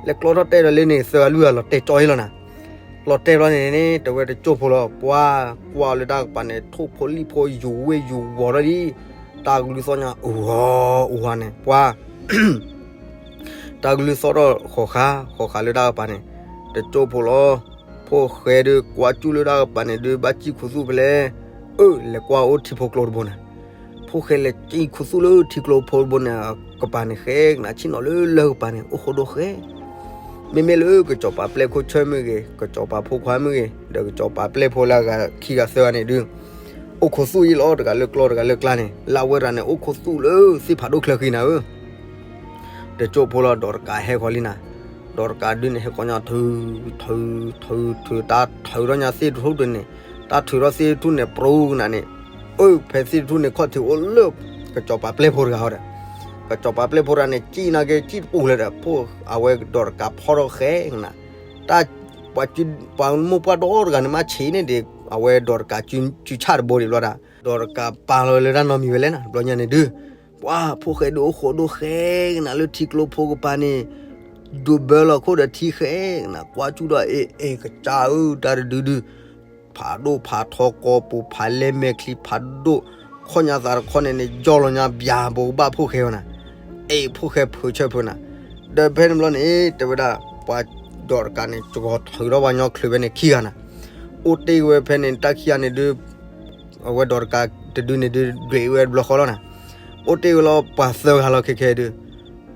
လဲၤကျီထီၣ်တဲဒီးလၢန့ၣ် သၢဂၤလွံၢ်ဂၤလီၤတဲာ်ကၠီအံၤလီၤနၤ, လီၤတဲာ်ဘျီန့ၣ်န့ၣ် တဝဲတကၠိၢ်ဖိလီၤ ပှၢ်ကွၢ်လၢတၢ်ကပၤန့ၣ် ထိၣ်ဖိလံၣ်ဖိယူၤဝ့ၢ်ယူၤဝီၤထီၣ်လံ, တၢ်ကလုၢ်သီၣ်ညါအူၤအူၤန့ၣ် ပှၢ် တၢ်ကလုၢ်သီၣ်ထီၣ်ဃီၤဃာ် ဃီၤဃာ်လၢတၢ်ကပၤန့ၣ်, တကၠိၢ်ဖိလီၤ, ဖိၣ်ဃဲဒုးကွၢ်စူၣ်လၢတၢ်ကပၤန့ၣ်ဒုး ဘၣ်စံၣ်ခူသူၣ်ဖဲလဲၣ်, အၢ လဲၤကွၢ်အိၣ်ထံဖိကျိတဘိနၤ, ဖိၣ်ဃဲလဲၤစံၣ်ခူသူၣ်လၢထံကျိဖိတဘိန့ၣ် ကပၤန့ၣ် ဃဲကနၣ်ဆ့ၣ်နီၤလၢလၢၢ်ကပၤန့ၣ် အိၣ်ဃိဒိၣ်ဃဲ မ့မ့ၢ်လၢကစီၤပၤပျဲၢ်ခိၣ်ဆၢၣ်မ့ၢ်ဂ့ၤ, ကစီၤပၤဖိခွါမ့ၢ်ဂ့ၤ, ဒီးကစီၤပၤပျဲၢ်ဖိလၢအဂၤခံဂၤသၢဂၤန့ၣ်ဒုး အိၣ်ခူသူၣ်အံၤလီၤ တဂၤလၢကျီတဂၤလၢကျါန့ၣ်, လၢအဝဲတဂၤန့ၣ် အိၣ်ခူသူၣ်လၢသ့ၣ်ဖးဒိၣ်ချၢဃံနၤဧၢ, တကၠိၢ်ဖိလီၤ ဒီးတကးဟဲဃီၤလံနၤ, ဒီးတကးဒုးန့ၣ် ဟဲကီညါထုး ထုး ထုး ထုး တၢ်ထုးထီၣ်ညါသ့ၣ်တထူၣ်န့ၣ်, တၢ်ထုးထီၣ်သ့ၣ်တထူၣ်န့ၣ် ပြူကနၣ်န့ၣ်, အၢ ဖဲသ့ၣ်တထူၣ်န့ၣ် ခီၣ်ထံးအိၣ်လၢ ကစီၤပၤပျဲၢ်ဖိတဂၤဟီဒီး, ကစီၤပၤပျဲၢ်ဖိတဂၤန့ၣ် စံၣ်နာ်က့ စံၣ်တပူၤလဲၣ်ဒီး ဖိၣ် အဝဲဒီးတကးဖီၣ်ထီၣ်ဃဲကနၣ်, တၢ် ပှၤမိၢ်ပှၢ်ဒီတဂၤန့ၣ် မ့ၢ်ဆံးန့ၣ်ဒီး အဝဲဒီးတကးစုဆၣ်တဘိဒံးဘျီဒၣ်, ဒီးတကးပာ်လီၤလၢတၢ်နီတမံၤဝဲလဲၣ်နၤ, တဘျီညါန့ၣ်ဒုး ပှၢ်ဖိၣ်ဃဲဒုးအိၣ်ဃိဒိၣ်ဃဲကနၣ်လၢထံကျိဖိကပၤန့ၣ်, ဒိးဘၢလီၤခိၣ်ဒီးထံဃဲကနၣ် ကွၢ်စူၣ်ဒီးအ့ၣ်အ့ၣ်ကစၢ်ဧၢ တၢ်တဒုဒု ဖးဒိၣ်ဖးထီကိာ်ပူၤ ဖးလဲမဲာ်ချံဖးဒိၣ်, ခီၣ်ညါသးတခီန့ၣ်န့ၣ် ယီၢ်လီၤညါဘျးဘိကဘၣ်ဖိၣ်ဃဲဝဲနၤ, အ့ၣ်ဖိၣ်ဃဲဖုးဆၢၣ်ဖုးနၤ, ဒီးဖဲန့ၣ်ဘျီန့ၣ် တဲဝဲဒၣ် ပှၤဒီးတကးန့ၣ် စှီၤထုးထီၣ်ပှၤညီချုးဖဲန့ၣ်ခံဂၤနၤ, အိၣ်တ့ၢ်ဝဲဖဲန့ၣ် တၢ်ခံဂၤန့ၣ်ဒုး အဝဲဒီးတကးတဒုန့ၣ်ဒုး ဒွဲၣ်ဝဲတဘျီဃီလီၤနၤ, အိၣ်တ့ၢ်ဝဲလီၤပှၤသၢဂၤလီၤခဲခဲဒုး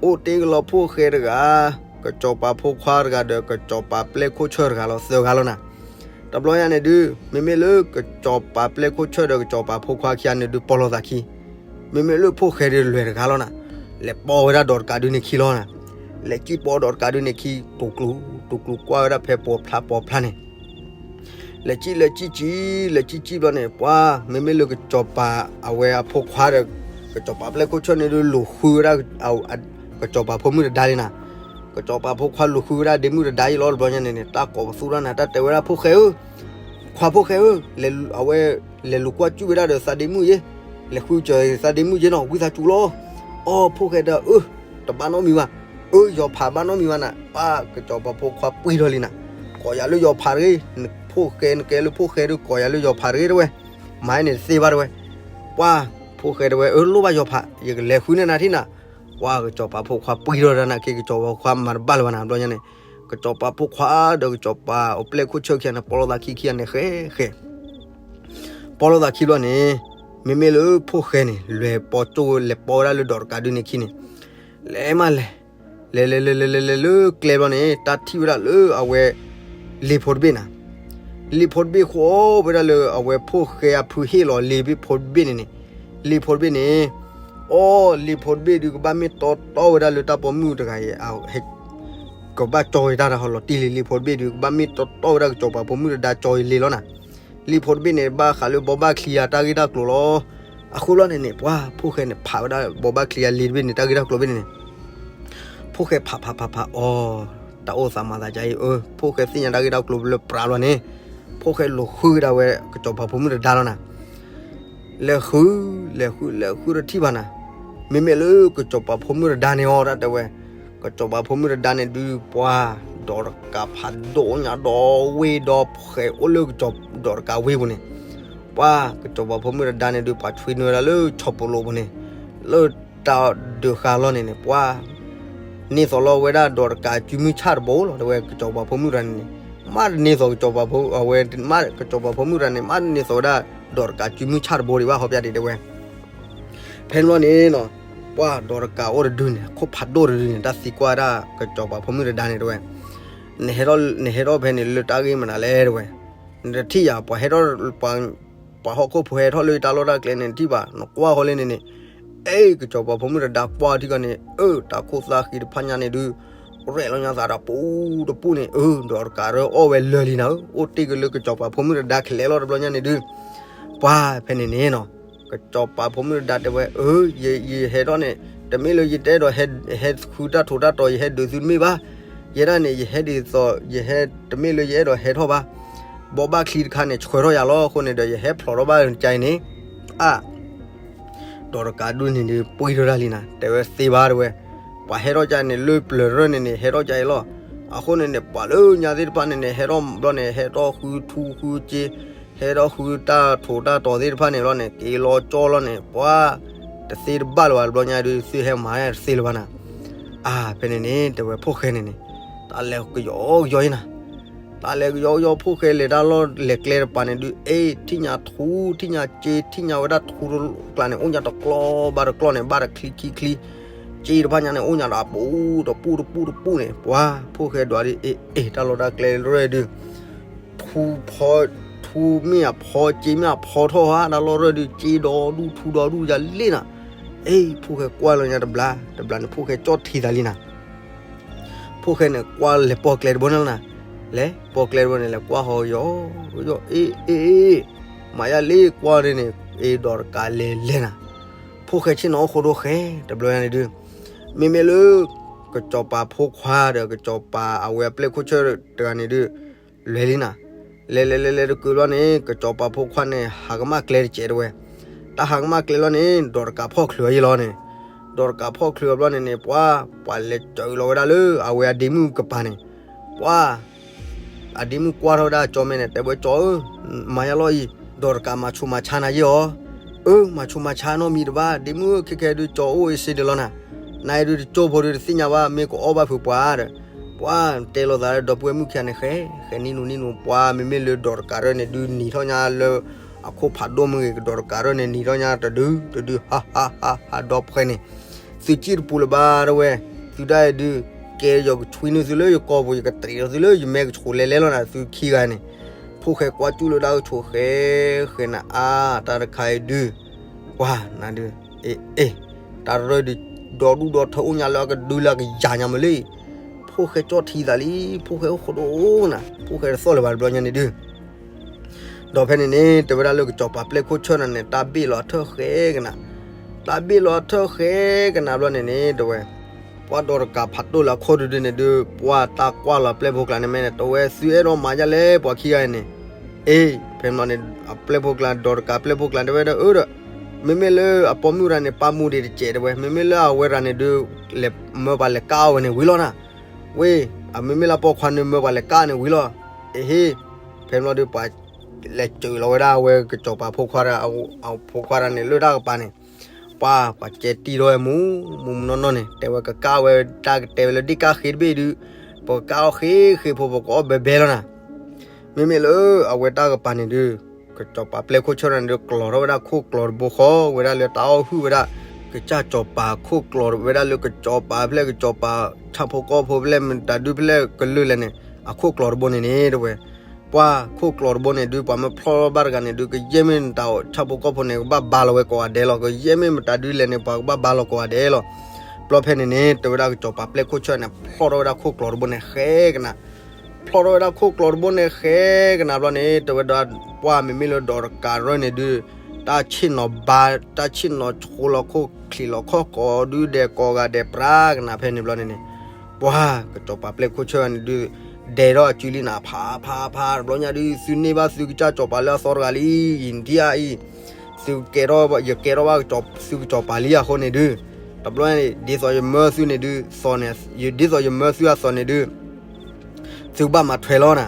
အိၣ်တ့ၢ်ဝဲလီၤဖိၣ်ဃဲတဂၤ, ကစီၤပၤဖိခွါတဂၤဒီး ကစီၤပၤပျဲၢ်ခိၣ်ဆၢၣ်တဂၤလီၤ သၢဂၤလီၤနၤ, တဘျီညါန့ၣ်ဒုး မ့မ့ၢ်လၢကစီၤပၤပျဲၢ်ခိၣ်ဆၢၣ်ဒီးကစီၤပၤဖိခွါခံဂၤန့ၣ်ဒုး ပီၢ်လီၤသးခံ, မ့မ့ၢ်လၢဖိၣ်ဃဲဒုးလွဲၢ်တဂၤလီၤနၤ, လဲၤပီၢ်ဝဲဒၣ်ဒီးတကးဒုးန့ၣ်ခံလီၤနၤ, လဲၤစံၣ်ပီၢ်ဒီးတကးဒုးန့ၣ်ခံ တူၤကျူၤ တူၤကျူၤကွၢ်ဝဲဒၣ်ဖဲပိာ်ဖျါပိာ်ဖျါန့ၣ် လဲၤစံၣ်လဲၤစံၣ်စံၣ် လဲၤစံၣ်စံၣ်ဘျီန့ၣ် ပှၤ မ့မ့ၢ်လၢကစီၤပၤအဝဲအဖိခွါဒီး ကစီၤပၤပျဲၢ်ခိၣ်ဆၢၣ်န့ၣ်ဒုး လူၤဃုဝဲဒၣ် ကစီၤပၤဖိမုၣ်တဒါလံနၤ, ကစီၤပၤဖိခွါလူၤဃုဝဲဒၣ်ဒ့မုၣ်တဒါအံၤလီၤ တဘျီညါန့ၣ်န့ၣ် တၢ်ကိးပသူတၢ်နၤ တၢ်တဲဝဲဒၣ်ဖိၣ်ဃဲဧၢ, ခွါဖိၣ်ဃဲဧၢ, အဝဲ လဲၤလူၤကွၢ်စူၣ်ဝဲဒၣ်ဒီးသးဒ့မုၣ်ယ့, လဲၤဃုစၢၤသးဒ့မုၣ်ယ့နီၤ ဝံသးစူၤလီၤ, အီ ဖိၣ်ဃဲဒီး အၢ တဘၣ်နီတမံၤဘၣ်, အၢ ယီၤဖးဘၣ်နီတမံၤဘၣ်နၤ, ပၢ် ကစီၤပၤဖိခွါပှံၢ်ထီၣ်လံနၤ, ကိးယၤလၢယီၤဖးတဂ့ၤ, ဖိၣ်ဃဲနကဲလၢဖိၣ်ဃဲဒုး ကိးယၤလၢယီၤဖးတဂ့ၤတဝဲ, မၤန့ၣ်တသ့ဘၣ်တဝဲ, ပှၤ ဖိၣ်ဃဲတဝဲ အၢ လိၣ်ဘၣ်ယီၤဖး ယကလဲၤဃုန့ၢ်နၤထံၣ်နၤ, ပှၤ ကစီၤပၤဖိခွါပှံၢ်ထီၣ်တၢ်နၤက့ ကစီၤပၤဖိခွါမၤတဘၣ်လၢၤဘၣ်နၤ တဘျီညါန့ၣ်, ကစီၤပၤဖိခွါဒီးကစီၤပၤအပျဲၢ်ခိၣ်ဆၢၣ်ခံဂၤန့ၣ် ပီၢ်လီၤသးခံခံဂၤန့ၣ် ဃဲဃဲ ပီၢ်လီၤသးခံဘျီန့ၣ်, မ့မ့ၢ်လၢဖိၣ်ဃဲန့ၣ် လဲၤပီၢ်ကၠိၣ်ဝဲလဲၤပီၢ်ဝဲဒၣ်လၢဒီးတကးဒုးန့ၣ်ခံန့ၣ်, လဲၤမးလဲၤ, လဲၤလဲၤလဲၤလဲၤလဲၤလဲၤလၢကျဲဘျီန့ၣ် တၢ်ထံၣ်ဝဲဒၣ်လၢအဝဲ လ့ၢ်ဖိတဘ့ၣ်နၤ, လ့ၢ်ဖိတဘ့ၣ်ဃီဝဲဒၣ်လၢအဝဲဖိၣ်ဃဲအဖုဟ့ၣ်လီၤလ့ၢ်ဖိတဘ့ၣ်န့ၣ်န့ၣ်, လ့ၢ်ဖိတဘ့ၣ်န့ၣ်, အီ လ့ၢ်ဖိတဘ့ၣ်ဒုးကဘၣ်မ့ၢ်တီတီဝဲဒၣ်လၢတၢ်ပိာ်မုၣ်တဂၤအံၤ ကဘၣ်ကၠီဝဲတၢ်တဟီလီၤတံၢ်လံ လ့ၢ်ဖိတဘ့ၣ်ဒုး ကဘၣ်မ့ၢ်တီတီဝဲဒၣ်ကစီၤပၤဖိမုၣ်တဒါကၠီအံၤလ့ၢ်လီၤနၤ, လ့ၢ်ဖိတဘ့ၣ်န့ၣ် ဘၣ်ဃးလၢဘိးဘၣ်ချံအတၢ်ဂ့ၢ်တၢ်ကျိၤလီၤ, အဃိလီၤန့ၣ်န့ၣ် ပှၤ ဖိၣ်ဃဲန့ၣ်ဖးဝဲဒၣ်ဘိးဘၣ်ချံအလ့ၢ်တဘ့ၣ်န့ၣ် တၢ်ဂ့ၢ်တၢ်ကျိၤဘ့ၣ်န့ၣ်န့ၣ်, ဖိၣ်ဃဲဖးဖးဖးဖးအီ, တၢ်အိၣ်သးမၤသးဒ်အံၤအၢ, ဖိၣ်ဃဲသ့ၣ်ညါတၢ်ဂ့ၢ်တၢ်ကျိၤလၢပြးလီၤန့ၣ်, ဖိၣ်ဃဲလူၤဃုဝဲဒၣ်ဝဲ ကစီၤပၤဖိမုၣ်တဒါလီၤနၤ လဲၤဃု, လဲၤဃု လဲၤဃုတထံၣ်ဘၣ်နၤ, မ့မ့ၢ်လၢကစီၤပၤဖိမုၣ်တဒါန့ၣ်အီၤ တၢ်တဲဝဲ, ကစီၤပၤဖိမုၣ်တဒါန့ၣ်ဒုး ပှၤ ဒီးတကးဖးဒိၣ်ညါဒီးဝ့ၢ်ဒီးဖှဲးအိၣ်လၢကစီၤဒီးတကးဝ့ၢ်ပူၤန့ၣ်, ပှၤကစီၤပၤဖိမုၣ်တဒါန့ၣ်ဒုး ပှၤဆွံနုာ်ဝဲဒၣ်လၢဆီၣ်ပလိာ်ပူၤန့ၣ်, လၢတၢ်ဒုးဃာ်လီၤန့ၣ်န့ၣ် ပှၤ န့ၢ်သိးလီၤဝဲဒၣ်ဒီးတကးစုမုၢ်ဆၣ်တဘိလီၤ တဲဝဲကစီၤပၤဖိမုၣ်တဒါန့ၣ်န့ၣ်, မ့ၢ်တန့ၢ်သိးကစီၤပၤဖိ အဝဲ မ့ၢ်ကစီၤပၤဖိမုၣ်တဒါန့ၣ် မ့ၢ်တန့ၢ်သိးဝဲဒၣ်ဒီးတကးစုမုၢ်ဆၣ်တဘိဒံးဘၣ် ဟီပျၢ်ဒံးတဲဝဲ ဖဲန့ၣ်ဘျီန့ၣ်နီၤ, ပှၤဒီးတကးအိၣ်တဒုန့ၣ် ခိၣ်ဖးဒိၣ်တဒုန့ၣ် တၢ်သံကွၢ်ဒၣ်ကစီၤပၤဖိမုၣ်တဒါန့ၣ် တဲဝဲ, နဟဲထီၣ်ဖဲန့ၣ်လၢတၢ်ဂ့ၢ်မနုၤလဲၣ် တဲဝဲ, နတထံၣ်ယၤ ပှၤဟဲထီၣ် ပှၤဟီၣ်ခိၣ်ဖိဟဲထီၣ်လၢတၢ်လီၢ်တၢ်ကျဲန့ၣ် နထံၣ်ဘၣ် နကွၢ်ဃီလၢန့ၣ်န့ၣ်, အဲ ကစီၤပၤဖိမုၣ်တဒါကွၢ်ထံကီၢ်န့ၣ် အၢ တၢ်ခိၣ်သၣ်ဃံတဖၣ်ညါန့ၣ်ဒုး ရဲၣ်လီၤညါသးဒီးပူၤတပူၤန့ၣ် အၢ ဒီးတကးရၢအီၣ်ဝဲလၢာ်လံနၤဧၢ, အိၣ်တ့ၢ်က့ၤလၢကစီၤပၤဖိမုၣ်တဒါကလဲၤလီၤတဘျီညါန့ၣ်ဒုး, ပှၤဖဲန့ၣ်န့ၣ်နီၤ, ကစီၤပၤဖိမုၣ်တဒါတဲဝဲ အၢ ယဟဲထီၣ်န့ၣ် တမ့ၢ်လၢယတအဲၣ်ဒိးဟဲဃုတၢ်ထိးတၢ်တီၤ ယဟဲဒုးသုတမ့ၢ်ဘၣ်, ယဲဒၣ်န့ၣ် ယဟဲဒ်သိး ယဟဲတမ့ၢ်လၢယအဲၣ်ဒိးဟဲထီၣ်ဘၣ်, ဘိးဘၣ်ချံတခါန့ၣ် ဆှၢထီၣ်ယၤလီၤ အဃိန့ၣ်ဒီး ယဟဲဖျိးထီၣ်ဘၣ်ကါအံၤန့ၣ်, အ ဒီးတကးဒုးန့ၣ်ဒုး ပှံၢ်ထီၣ်တၢ်လံနၤ တဲဝဲသ့ဘၣ်တဲဝဲ, ပှၤဟဲထီၣ်ကါန့ၣ် လၢပျၢၤရၢၢ်န့ၣ်န့ၣ် ဟဲထီၣ်ကါအံၤလီၤ, အဃိန့ၣ်န့ၣ် ပှၤလၢညါသ့ၣ်တဖၣ်န့ၣ်န့ၣ် ဟဲထီၣ်ဘျီန့ၣ် ဟဲထီၣ်ဃုထူဃုစ့ ဟဲထီၣ်ဃုတၢ်ထိးတၢ်တီၤသ့ၣ်တဖၣ်န့ၣ်လီၤန့ၣ် က့ၤလီၤကၠီလီၤန့ၣ် ပှၤ တသ့တဘၣ်လၢၤဘၣ်တဘျီညါဒုး သုဟဲမၤတသ့လၢၤဘၣ်နၤ, အ ဖဲန့ၣ်န့ၣ် တဲဝဲဖိၣ်ဃဲန့ၣ်န့ၣ်, တၢ်လဲၤကယီကယီအံၤနၤ တၢ်လဲၤကယီကယီဖိၣ်ဃဲလဲၤတၢ်လီၢ်လဲၤကျဲတပၤန့ၣ်ဒုး အဲ ထံၣ်ညါထူ ထံၣ်ညါစ့ ထံၣ်ညါဝဲဒၣ်ထူတကျါန့ၣ် အိၣ်ညါတကျီဘၣ်တကျီန့ၣ် ဘၣ်တချံခံချံ, စ့တဖၣ်ညါန့ၣ် အိၣ်ညါဒီးအပူၤတပူၤတပူၤတပူၤန့ၣ် ပှၤဖိၣ်ဃဲဒွးဒုး အဲ အဲ တၢ်လီၢ်တၢ်ကျဲရၢၢ်ဒုး ထူဖီ ထူမ့ၢ်အဖီ စ့မ့ၢ်အဖီထီၣ်ဧါ တၢ်လီၢ်ရၢၢ်ဒုး စ့ဒီဒူၣ်ထူဒီဒူၣ်ယၤလံနၤ, အဲ ဖိၣ်ဃဲကွၢ်လီၤညါတဘျီ တဘျီန့ၣ် ဖိၣ်ဃဲကၠီၣ်ထံသးလံနၤ ဖိၣ်ဃဲန့ၣ် ကွၢ်လဲၤပိာ်ကျဲတဘိန့ၣ်လီၤနၤ, လဲၤပိာ်ကျဲတဘိန့ၣ် လဲၤကွၢ်ဃီယီၤ, ယီၤ အ့ အ့ အ့ မၤယၤလံကွၢ်န့ၣ်န့ၣ် အ့ ဒီးတကးလဲၤလဲၤနၤ, ဖိၣ်ဃဲဆ့ၣ်နီၤအိၣ်ဃိဒိၣ်ဃဲ တဘျီညါန့ၣ်ဒုး, မ့မ့ၢ်လၢ ကစီၤပၤဖိခွါဒီးကစီၤပၤအဝဲအပျဲၢ်ခိၣ်ဆၢၣ်တဂၤန့ၣ်ဒုး, လဲၤလံနၤ, လဲၤလဲၤလဲၤလဲၤတကုာ်ဘျီန့ၣ် ကစီၤပၤဖိခွါန့ၣ် ဟးကမၣ်ကျဲတစဲးတဝဲ, တၢ်ဟးကမၣ်ကျဲလီၤန့ၣ် ဒီးတကးဖီၣ်ချုးအီၤယံလီၤန့ၣ်, ဒီးတကးဖီၣ်ချုးအီၤဘျီန့ၣ်န့ၣ် ပှၤ ပှၤလဲၤစၢၤလီၤဝဲဒၣ်လၢအဝဲအဒ့မုၣ်ကပၤန့ၣ်, ပှၤ အဒ့မုၣ်ကွၢ်ထီၣ်ဝဲဒၣ်ကၠီမဲန့ၣ် တဲဝဲကၠီဧၢ, မၤယါလီၤအံၤ, ဒီးတကးမၤဆူးမၤဆါနၤယ့ၢ်အီၤ, အၢ မၤဆူးမၤဆါနီတမံၤတဘၣ် ဒ့မုၣ်ဧၢ ခဲခဲဒုးကၠီအိၣ်အ့စ့ဒၣ်လီၤနၤ, နအံၤဒုးတကၠိဖိဒုးတသ့ၣ်ညါဘၣ် မ့ၢ်ကအိၣ်ဘၣ်ဖုးပှၤဒီး, ပှၤတဲလိာ်သးလၢဒီပုၢ်ဝဲၢ်မုၣ်ခံဂၤန့ၣ် ဃဲ ဃဲနံၣ်နူနံၣ်နူ ပှၤမ့မ့ၢ်လၢဒီးတကးရၢၢ်န့ၣ်ဒုး နံၤထီၣ်ညါလၢ အခိၣ်ဖးဒိၣ်မ့ၢ်ဂ့ၤ ကဒီးတကးရၢၢ်န့ၣ် နံၤထီၣ်ညါတဒု တဒု ဟါဟါဟါဟါ ဒီပုၢ်ဝဲၢ်န့ၣ် သုစံၣ်တပူၤလၢၤဘၣ်တဝဲ, သုဒၣ်အံၤဒုး ကဲယီၤကဆွံနုာ်သုလၢယကီၢ်ပူၤ ယကတြံးလီၤသုလၢယမဲာ်ကဆှိးလဲၤလဲၤလီၤနၤ သုခံဂၤန့ၣ်, ဖိၣ်ဃဲကွၢ်ကၠူၣ်လၢတၢ်ကဆိးဃဲ ဃဲနၤအါ တၢ်တခါအံၤဒုး, ပှၤနၤဒုး, အ့ အ့ တၢ်ရၢၢ်ဒုး ဒီဒူၣ်ဒီထၢအိၣ်ညါလၢအကဒုလၢအကယၤညါမးလံ, ဖိၣ်ဃဲကၠီၣ်ထံသးလံ, ဖိၣ်ဃဲအိၣ်ဃိဒိၣ်နၤ ဖိၣ်ဃဲတသီၣ်လၢၤဘၣ်တဘျီညါန့ၣ်ဒုး ဒီးဖဲန့ၣ်န့ၣ် တဲဝဲဒၣ်လၢကစီၤပၤပျဲၢ်ခိၣ်ဆၢၣ်နၤန့ၣ် တၢ်ဘ့ၣ်လီၤထၢၣ်ဃဲကနၤ, တၢ်ဘ့ၣ်လီၤထၢၣ်ဃဲကနၤဘျီန့ၣ်န့ၣ် တဲဝဲ, ပှၤဒီးတကးဖးဒိၣ်လၢအခိၣ်ဒုဒုန့ၣ်ဒုး ပှၤတၢ်ကွၢ်လီၤပျဲၢ်ဖိကျါန့ၣ်မ့ၢ်န့ၣ် တဲဝဲသုအဲၣ်ဒိးမၤယါလဲၣ်ပှၤခံဂၤအံၤန့ၣ်, အ့ ဖဲန့ၣ်န့ၣ် အပျဲၢ်ဖိကျါ ဒီးတကးပျဲၢ်ဖိကျါတဲဝဲဒၣ်အၢဒီး, မ့မ့ၢ်လၢအပိာ်မုၣ်တဂၤန့ၣ် ပာ်မူဒံးတစဲးတဲဝဲ မ့မ့ၢ်လၢအဝဲတဂၤန့ၣ်ဒုး, လဲၤမၢပှၤလဲၤကၣ်အီၤဝဲန့ၣ်ဝံၤလီၤနၤ, ဝ့ၢ် အမ့မ့ၢ်လၢအပိာ်ခွါန့ၣ် မၢပှၤလဲၤကၣ်န့ၣ်ဝံၤလီၤ, အ့ဟ့ၣ်, ဖဲန့ၣ်ဘျီဒုး ပှၤ လဲၤစၢၤလီၤဝဲဒၣ်အဝဲကစီၤပၤဖိခွါတဂၤ, အဖိခွါတဂၤန့ၣ် လၢတၢ်ကပၤန့ၣ်, ပှၤ ပှၤကဲတံၢ်ထီၣ်ဝဲမူးမူးမူးနီၢ်နီၢ်န့ၣ် တဲဝဲကကၣ်ဝဲတၢ်ကတဲဝဲလၢဒ့ၣ်ကၣ်ဃ့တဘ့ၣ်ဒုး, ပကကၣ်အီၣ်ဃ့ဃ့ဖိ ပကအီၣ်ဘဲဘဲလီၤနၤ, မ့မ့ၢ်လၢအဝဲတၢ်ကပၤန့ၣ်ဒုး, ကစီၤပၤပျဲၢ်ခိၣ်ဆၢၣ်တဂၤန့ၣ်ဒုး ကျီၤထီၣ်ဝဲဒၣ်ခိၣ်ကျီၤတဘိဃီဝဲဒၣ်လၢတၢ်အီၣ်ဟုၣ်ဝဲဒၣ်, ကစၢ်စီၤပၤခိၣ်ကျီၤဝဲဒၣ်လၢကစီၤပၤဖဲလဲၣ် ကစီၤပၤဆၣ်ဖိကီၢ်ဖိဖဲလဲၣ် မတၤဒုဖဲလဲၣ်ကလုာ်လဲၣ်န့ၣ် အခိၣ်ကျီၤတဘိန့ၣ်န့ၣ် တဲဝဲ ပှၤခိၣ်ကျီၤတဘိန့ၣ်ဒုး ပှၤမ့ၢ်ဖျီၣ်ဘၣ်တဂၤန့ၣ်ဒုး ကယဲၢ်မ့ၢ်နတၢ်ဆၣ်ဖိကီၢ်ဖိန့ၣ် ကဘၣ်ဘါလီၤဝဲကိးဂၤဒဲးလီၤ. ကယဲၢ်မ့ၢ်မတၤဒုလဲၣ်န့ၣ် ပှၤကဘၣ်ဘါလီၤကိးဂၤဒဲးလီၤ. ဘျီဖဲန့ၣ်န့ၣ် တဲဝဲဒၣ်ကစီၤပၤပျဲၢ်ခိၣ်ဆၢၣ်န့ၣ် ဖျီၣ်ထီၣ်ဝဲဒၣ်ခိၣ်ကျီၤတဘိန့ၣ်ဃဲကနၤ, ဖျီၣ်ထီၣ်ဝဲဒၣ်ခိၣ်ကျီၤတဘိန့ၣ်ဃဲကနၤဘျီန့ၣ် တဲဝဲဒၣ် ပှၤမ့မ့ၢ်လၢဒီးတကးရၢၢ်န့ၣ်ဒုး တၢ်ဆ့ၣ်နီၤဘါ တၢ်ဆ့ၣ်နီၤဆိလီၤခိၣ်ချံးလီၤခီၣ်ကိးဒုဒဲးကိးဂၤဒဲးပြးကနၤဖဲန့ၣ်ဘျီန့ၣ်န့ၣ် ပှၤကစီၤပၤပျဲၢ်ခိၣ်ဆၢၣ်န့ၣ်ဒုး ဒဲးထီၣ်အစုလံနၤ ဖးဖးဖးတဘျီညါဒုး သုန့ၢ်ဘၣ်သုကစၢ်စီၤပၤလၢအသီတဂၤလံ အံၤဒံအံၤ သုကဲထီၣ် ယကဲထီၣ်ဘၣ်ကစီၤ သုကစီၤပၤလံအဃိန့ၣ်ဒုး တဘျီန့ၣ် ဒ်သိးယမၢသုန့ၣ်ဒုး သီန့ၣ် ဒ်သိးယမၢသုအသီန့ၣ်ဒုး သုဘၣ်မၤထွဲလီၤနၤ.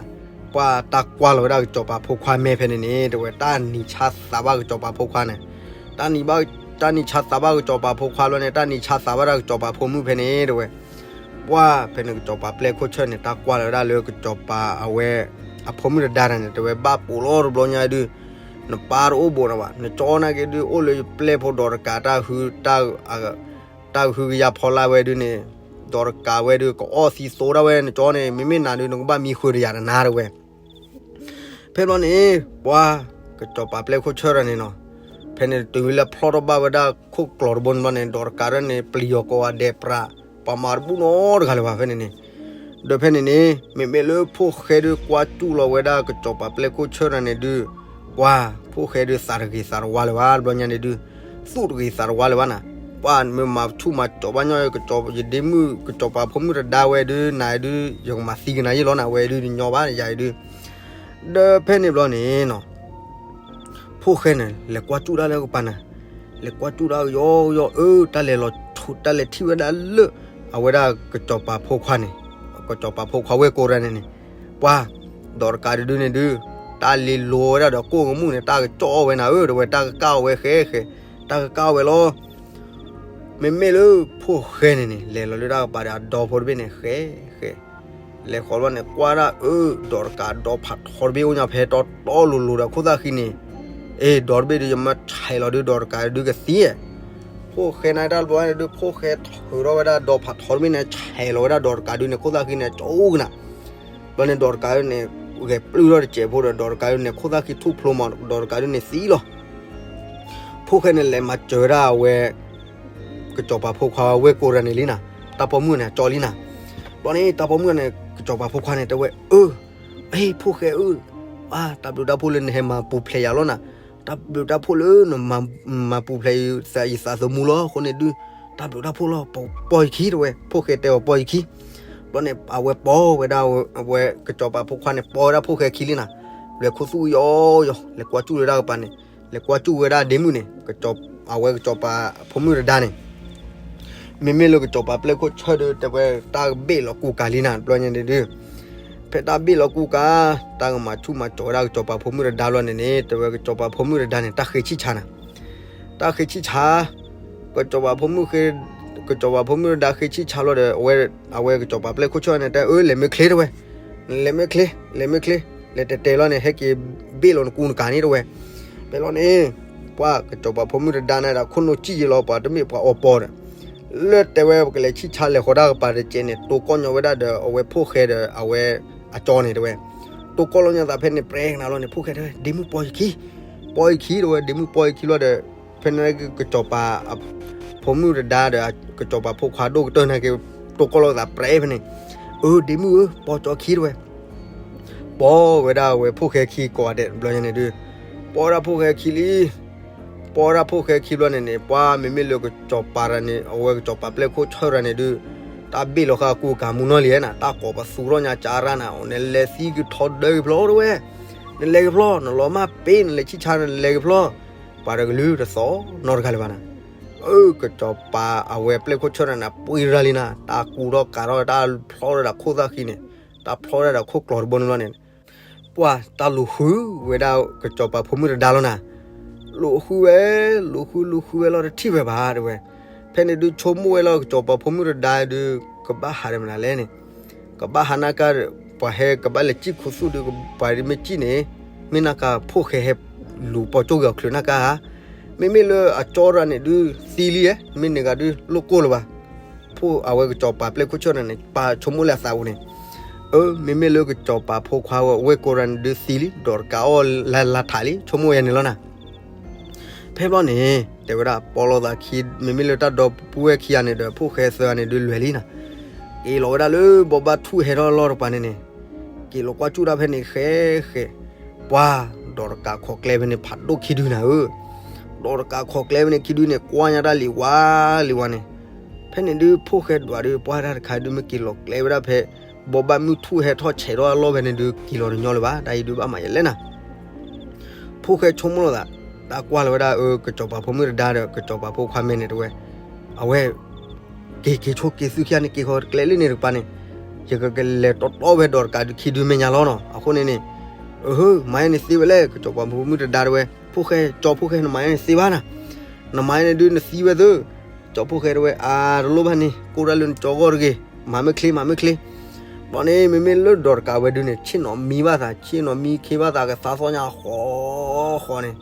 ပှၤတၢ်ကွၢ်လီၤဝဲဒၣ်ကစီၤပၤဖိခွါမဲဖဲန့ၣ်န့ၣ် တဲဝဲတၢ်နံၤဆါသးဘၣ်ကစီၤပၤဖိခွါန့ၣ်, တၢ်နံၤဘၣ်, တၢ်နံၤဆါသးဘၣ်ကစီၤပၤဖိခွါလီၤန့ၣ် တၢ်နံၤဆါသးဘၣ်ဒၣ်ကစီၤပၤဖိမုၣ်ဖဲန့ၣ် တဲဝဲ. ပှၤဖဲန့ၣ်ကစီၤပၤပျဲၢ်ခိၣ်ဆၢၣ်န့ၣ် တၢ်ကွၢ်လီၤဝဲဒၣ်လၢကစီၤပၤအဝဲ အဖိမုၣ်တဒါတၢ်န့ၣ် တဲဝဲဘၣ်ပိာ်လီၤတဘျီညါဒုး, နပၢ်တအိၣ်ဘူးနၤဘၣ်, နကၠီနာ်က့ဒုး အိၣ်လၢယပျဲၢ်ဖိဒီးတကးတၢ်ဟု, တၢ်ဟုကယၤဖီလာ်ဝဲဒုးန့ၣ်, ဒီးတကးဝဲဒုး ကအီၣ်သံသိတၢ်ဝဲ နကၠီန့ၣ် မ့မ့ၢ်နၤဒုး နကဘၣ်မံဃုာ်တယၤတနၤတဲဝဲ. ဖဲဘျီန့ၣ် ပှၤကစီၤပၤပျဲၢ်ခိၣ်ဆၢၣ်တၢ်န့ၣ်နီၤ, ဖဲန့ၣ်တုၤလၢဖျီၣ်ထီၣ်ဘၣ်ဝဲဒၣ်ခိၣ်ကျီၤတဘိန့ၣ်ဘျီန့ၣ် ဒီးတကးတၢ်န့ၣ် ပျံၤယီၤကိးဂၤဒဲးပြး, ပှၤမၤတဘူၣ်နီတဂၤလၢၤဘၣ်ဖဲန့ၣ်န့ၣ်. ဒီးဖဲန့ၣ်န့ၣ် မ့မ့ၢ်လၢဖိၣ်ဃဲဒုးကွၢ်စူၣ်လီၤဝဲဒၣ်ကစီၤပၤပျဲၢ်ခိၣ်ဆၢၣ်တၢ်န့ၣ်ဒုး, ပှၤဖိၣ်ဃဲဒုးသးတဂ့ၤသးတဝါလၢၤဘၣ် တဘျီညါန့ၣ်ဒုး, သူၣ်တဂ့ၤသးတဝါလၢၤဘၣ်နၤ. ပှၤမ့ၢ်မၤဆူၣ်မၤစိးဘၣ်ညီ ယဒ့မုၣ်ကစီၤပၤဖိမုၣ်တဒါဝဲဒုး နၤဒုး ယကမၤသံကနၤယ့ၣ်လီၤနၤ ဝဲဒုးတညီဘၣ်ယၤအံၤဒုး. ဒီးဖဲန့ၣ်ဘျီန့ၣ်နီၤ ဖိၣ်ဃဲန့ၣ် လဲၤကွၢ်စူၣ်ဒၣ်လၢကပၤနၤ, လဲၤကွၢ်စူၣ်ဒၣ်ကယီကယီ အၢ တၢ်လဲၤလီၤ, တၢ်လဲၤထံၣ်ဝဲဒၣ်လၢ အဝဲဒၣ်ကစီၤပၤဖိခွါန့ၣ်, ကစီၤပၤဖိခွါဝဲၢ်ကိရၤန့ၣ်န့ၣ်, ပှၤ ဒီးတကးဒုးန့ၣ်ဒုး, တၢ်လ့လိၤဝဲဒၣ်ဒီးကိၣ်ကမူၣ်န့ၣ် တၢ်ကကၠီၣ်အီၣ်ဝဲနၤဧၢ တဲဝဲ တၢ်ကကၢ်အီၣ်ဝဲဃဲဃဲ, တၢ်ကကၢ်အီၣ်ဝဲလီၤ. မ့မ့ၢ်လၢဖိၣ်ဃဲန့ၣ်န့ၣ် လဲၤလီၤလၢတၢ်ကပၤဒီးအဒီဖိတဘ့ၣ်န့ၣ် ဃဲဃဲ လဲၤဃီၤဘျီန့ၣ် ကွၢ်ဒၣ်အၢ ဒီးတကးဒီဖးထီတဘ့ၣ်အိၣ်ညါဖဲတီတီလိၤလိၤဒီးခိၣ်သၣ်ဃံန့ၣ်, အ့ ဒီတဘ့ၣ်ဒုး ယမၤဆဲးလီၤဒုး ဒီးတကးဒုးကသံ, ဖိၣ်ဃဲန့ၣ်တၢ်တဘျီန့ၣ်ဒုး ဖိၣ်ဃဲထုးထီၣ်ဝဲဒၣ်ဒီဖးထီတဘ့ၣ်န့ၣ် ဆဲးလီၤဝဲဒၣ်ဒီးတကးဒုးန့ၣ် ခိၣ်သၣ်ဃံန့ၣ် ကၠီကနၤ. ဘျီန့ၣ်ဒီးတကးဒုးန့ၣ် ဂဲၤပျုၢ်ထီၣ်တစဲးဖိဒီး ဒီးတကးဒုးန့ၣ် ခိၣ်သၣ်ဃံထူၣ်ဖျိမး ဒီးတကးဒုးန့ၣ်သံလီၤ. ဖိၣ်ဃဲန့ၣ်လဲၤမၤစၢၤဝဲဒၣ်အဝဲ ကစီၤပၤဖိခွါဝဲၢ်ကိရၤန့ၣ်လံနၤ, တၢ်ပိာ်မုၣ်န့ၣ် ကၠီလံနၤ. ဘျီန့ၣ် တၢ်ပိာ်မုၣ်န့ၣ် ကစီၤပၤဖိခွါန့ၣ် တဲဝဲ အၢ အ့ ဖိၣ်ဃဲဧၢ, အါ တၢ်ဘျုးတၢ်ဖှိၣ်လၢနဟဲမၤပူၤဖျဲးယၤလီၤနၤ, တၢ်ဘျုးတၢ်ဖှိၣ်လၢနမၤပူၤဖျဲးယသးသမူလီၤ. အဃိန့ၣ်ဒုး တၢ်ဘျုးတၢ်ဖှိၣ်လီၤ ပိာ်ယခံ တဲဝဲ, ဖိၣ်ဃဲတဲအီၤပိာ်ယခံ. ဘျီန့ၣ် အဝဲပိာ်ဝဲဒၣ် အဝဲကစီၤပၤဖိခွါန့ၣ် ပိာ်ဝဲဒၣ်ဖိၣ်ဃဲခံလံနၤ, လဲၤခူသူၣ်ယီယီ လဲၤကွၢ်စူၣ်လၢတၢ်ကပၤန့ၣ်, လဲၤကွၢ်စူၣ်ဝဲဒၣ်ဒ့မုၣ်န့ၣ်, အဝဲကစီၤပၤဖိမုၣ်တဒါန့ၣ် မ့မ့ၢ်လၢကစီၤပၤပျဲၢ်ခိၣ်ဆၢၣ်ဒီး တဲဝဲတၢ်ကဘ့ၣ်လီၤကူကၤလံနၤ တဘျီညါန့ၣ်ဒုး, ဖဲတၢ်ဘ့ၣ်လီၤကူကၤ တၢ်ကမၤဆူၣ်မၤစိးဝဲဒၣ်ကစီၤပၤဖိမုၣ်တဒါဘျီန့ၣ်န့ၣ် တဲဝဲကစီၤပၤဖိမုၣ်တဒါန့ၣ် တၢ်ဃ့ဆံၣ်ဆါနၤ, တၢ်ဃ့ဆံၣ်ဆါ, ကစီၤပၤဖိမုၣ်ဃ့, ကစီၤပၤဖိမုၣ်တဒါဃ့ဆံၣ်ဆါလီၤဒီး အဝဲကစီၤပၤပျဲၢ်ခိၣ်ဆၢၣ်န့ၣ် တဲအၢ လဲၤမ့ၢ်ချ့ တဲဝဲ, လဲၤမ့ၢ်ချ့ လဲၤမ့ၢ်ချ့, လဲၤတဲာ်တဲာ်လီၤန့ၣ် ဟဲက့ၤဘ့ၣ်လီၤနကူနကၤန့ၣ် တဲဝဲ. ဖဲလီၤန့ၣ် ပှၤကစီၤပၤဖိမုၣ်တဒါန့ၣ်ဒီး ခိၣ်နူာ်စံၣ်ယဲလီၤ ပှၤတမ့ၢ်ပှၤအီပီၤဒီး လၢတဲဝဲပကလဲၤဆံၣ်ဆါလဲၤဃီၤတၢ်ကပၤတကဲးန့ၣ် တိကိၢ်ညီဝဲဒၣ်ဒီး အဝဲဖိၣ်ဃဲဒီးအဝဲအကၠီန့ၣ်တဲဝဲ, တိကိၢ်လီၤညါသးဖဲန့ၣ် ပြဲကနၤလီၤန့ၣ် ဖိၣ်ဃဲတဲဝဲ ဒ့မုၣ်ပိာ်ယခံ, ပိာ်ယခံ တဲဝဲ ဒ့မုၣ်ပိာ်ယခံလီၤဒီး ဖဲန့ၣ်ကစီၤပၤ ဖိမုၣ်တဒါဒီး ကစီၤပၤဖိခွါဒိၣ်ကတၢၢ်န့ၣ်က့ၤ တိကိၢ်လီၤသးပြဲဖဲန့ၣ်, အၢ ဒ့မုၣ်ဧၢ ပိာ်ကၠီခံ တဲဝဲ. ပိာ်ဝဲဒၣ်ဝဲဖိၣ်ဃဲခံကိးဂၤဒဲး တဘျီညါန့ၣ်ဒုး, ပိာ်ဝဲဒၣ်ဖိၣ်ဃဲခံလံ. ပိာ်ဝဲဒၣ်ဖိၣ်ဃဲခံဘျီန့ၣ်န့ၣ် ပှၤမ့မ့ၢ်လၢကစီၤပၤတဂၤန့ၣ် အဝဲကစီၤပၤပျဲၢ်ခိၣ်ဆၢၣ်တဂၤန့ၣ်ဒုး, တၢ်ဘ့ၣ်လီၤဃာ်အကူအကၤမူနီၢ်လံဧါနၤ, တၢ်ကိးပသူထီၣ်ညါကၢ်ရၢ်နၤ, နလဲၤသံကထီဒၢက့ၤဖျီ တဲဝဲ, နလဲၤက့ၤဖျီ နလီၤမၢ်ပ့ၤ နလဲၤဆံၣ်ဆါ နလဲၤက့ၤဖျီ, ပှၤတကလုာ်တသီၣ်နီတဂၤလၢၤဘၣ်နၤ. အၢ ကစီၤပၤအဝဲပျဲၢ်ခိၣ်ဆၢၣ်တဂၤန့ၣ် ပှ့ၤရၤလံနၤ, တၢ်ကူထီၣ်ကၤထီၣ် တၢ်ဖျီထီၣ်ဒၣ်ခိၣ်သၣ်ဃံန့ၣ်, တၢ်ဖျီထီၣ်ဒၣ်ခိၣ်ကျီၤတဘိန့ၣ်ဘျီန့ၣ် ပှၤတၢ်လူၤဃုဝဲဒၣ်ကစီၤပၤဖိမုၣ်တဒါလီၤနၤ, လူၤဃုဝဲ, လူၤဃု လူၤဃုဝဲလီၤတထံၣ်ဝဲဘၣ်တဲဝဲ. ဖဲန့ၣ်ဒုးဆိကမိၣ်ဝဲလီၤ ကစီၤပၤဖိမုၣ်တဒါဒုး ကဘၣ်ဟးဒီးမနုၤလဲၣ်န့ၣ်, ကဘၣ်ဟးနၢ်ကါ, ပှၤဟဲကဘၣ်လဲၤစံၣ်ခူသူၣ်ဒုး ပှၤဒုးမ့ၢ်စံၣ်န့ၣ်, မ့ၢ်နၢ်ကါဖိၣ်ဃဲဟဲလူၤပိာ်ကၠိက့ၤအီၤချုးနၢ်ကါဧါ. မ့မ့ၢ်လၢအကၠီတဂၤန့ၣ်ဒုးသံလံဧါ, မ့ၢ်န့ၢ်ဂၤဒုးလိၣ်ကိၢ်လၢၤဘၣ်. ဖိအဝဲကစီၤပၤပျဲၢ်ခိၣ်ဆၢၣ်တဂၤန့ၣ် ပာ်ဆိကမိၣ်လၢအသးပူၤန့ၣ်, အၢ မ့မ့ၢ်လၢကစီၤပၤဖိခွါဝဲ ဝဲၢ်ကိရၤန့ၣ်ဒုးသံလံ ဒီးတကးအီၣ်လၢလါထးလံ ဆိကမိၣ်ဝဲန့ၣ်လီၤနၤ. ဖဲဘျီန့ၣ် တဲဝဲဒၣ် ပိာ်လိာ်သးခံ, မ့မ့ၢ်လၢတၢ်ဒီပုၢ်ဝဲၢ်ခံဂၤန့ၣ်ဒီး ဖိၣ်ဃဲသၢဂၤန့ၣ်ဒုးလွဲၢ်လံနၤ. က့ၤလီၤဝဲဒၣ်လၢဘိးဘၣ်ထူၣ်ဟဲထီၣ်လီၢ်တပၤန့ၣ်န့ၣ်, က့ၤလီၤကွၢ်စူၣ်တၢ်ဖဲန့ၣ်ဃဲဃဲ, ပှၤ ဒီးတကးခိးကျဲဖဲန့ၣ် ဖးဒိၣ်ခံဒုနၤဧၢ. ဒီးတကးခိးကျဲဖဲန့ၣ်ခံဒုန့ၣ် ကွၢ်ညါတၢ်လံၤဝါလံၤဝါန့ၣ်, ဖဲန့ၣ်ဒုးဖိၣ်ဃဲဒွးဒုး ပှၤတၢ်တခါဒုးမ့ၢ်က့ၤလီၤကျဲဝဲဒၣ်ဖဲ ဘိးဘၣ်မုၢ်ထူၣ်ဟဲထီၣ်ဆဲးထီၣ်အလီၢ်ဖဲန့ၣ်ဒုး က့ၤလီၤတညီလၢၤဘၣ်, တၢ်အံၤဒုးဘၣ်မၤယလဲၣ်နၤ. ဖိၣ်ဃဲဆိကမိၣ်လိာ်သး, တၢ်ကွၢ်လီၤဝဲဒၣ်အၢ ကစီၤပၤဖိမုၣ်တဒါဒီး ကစီၤပၤဖိခွါမဲန့ၣ်တဲဝဲ, အဝဲ က့ၤက့ၤဆိက့ၤသုခံဂၤန့ၣ် က့ၤဃီၤကျဲလၢန့ၣ်တကပၤန့ၣ်, ပ ယကကလဲၤတီတီဝဲဒီးတကးဒုးခံဒုမဲာ်ညါလီၤနီၤ. အဃိန့ၣ်န့ၣ်, အဟၢ မၤယဲန့ၣ်သ့ဝဲလဲၣ်, ကစီၤပၤဖိမုၣ်တဒါတဲဝဲ, ဖိၣ်ဃဲ, ကၠီဖိၣ်ဃဲ နမၤယဲန့ၣ်သ့ဘၣ်နၤ, နမၤယဲန့ၣ်ဒုးနသံဝဲသၢ. ကၠီဖိၣ်ဃဲတဲဝဲ, အါ တလိၣ်ဘၣ်န့ၣ်, ကိးဒၣ်လၢနကၠီဂီၢ်တဂ့ၤ, မၤမ့ၢ်ချ့ မၤမ့ၢ်ချ့. ဘျီန့ၣ် မ့မ့ၢ်လၢဒီးတကးဝဲဒုးန့ၣ် ဆ့ၣ်နီၤမံဘၣ်သး, ဆ့ၣ်နီၤမံခ့ဘၣ်သး ကသးသီညါဃီဃီန့ၣ်,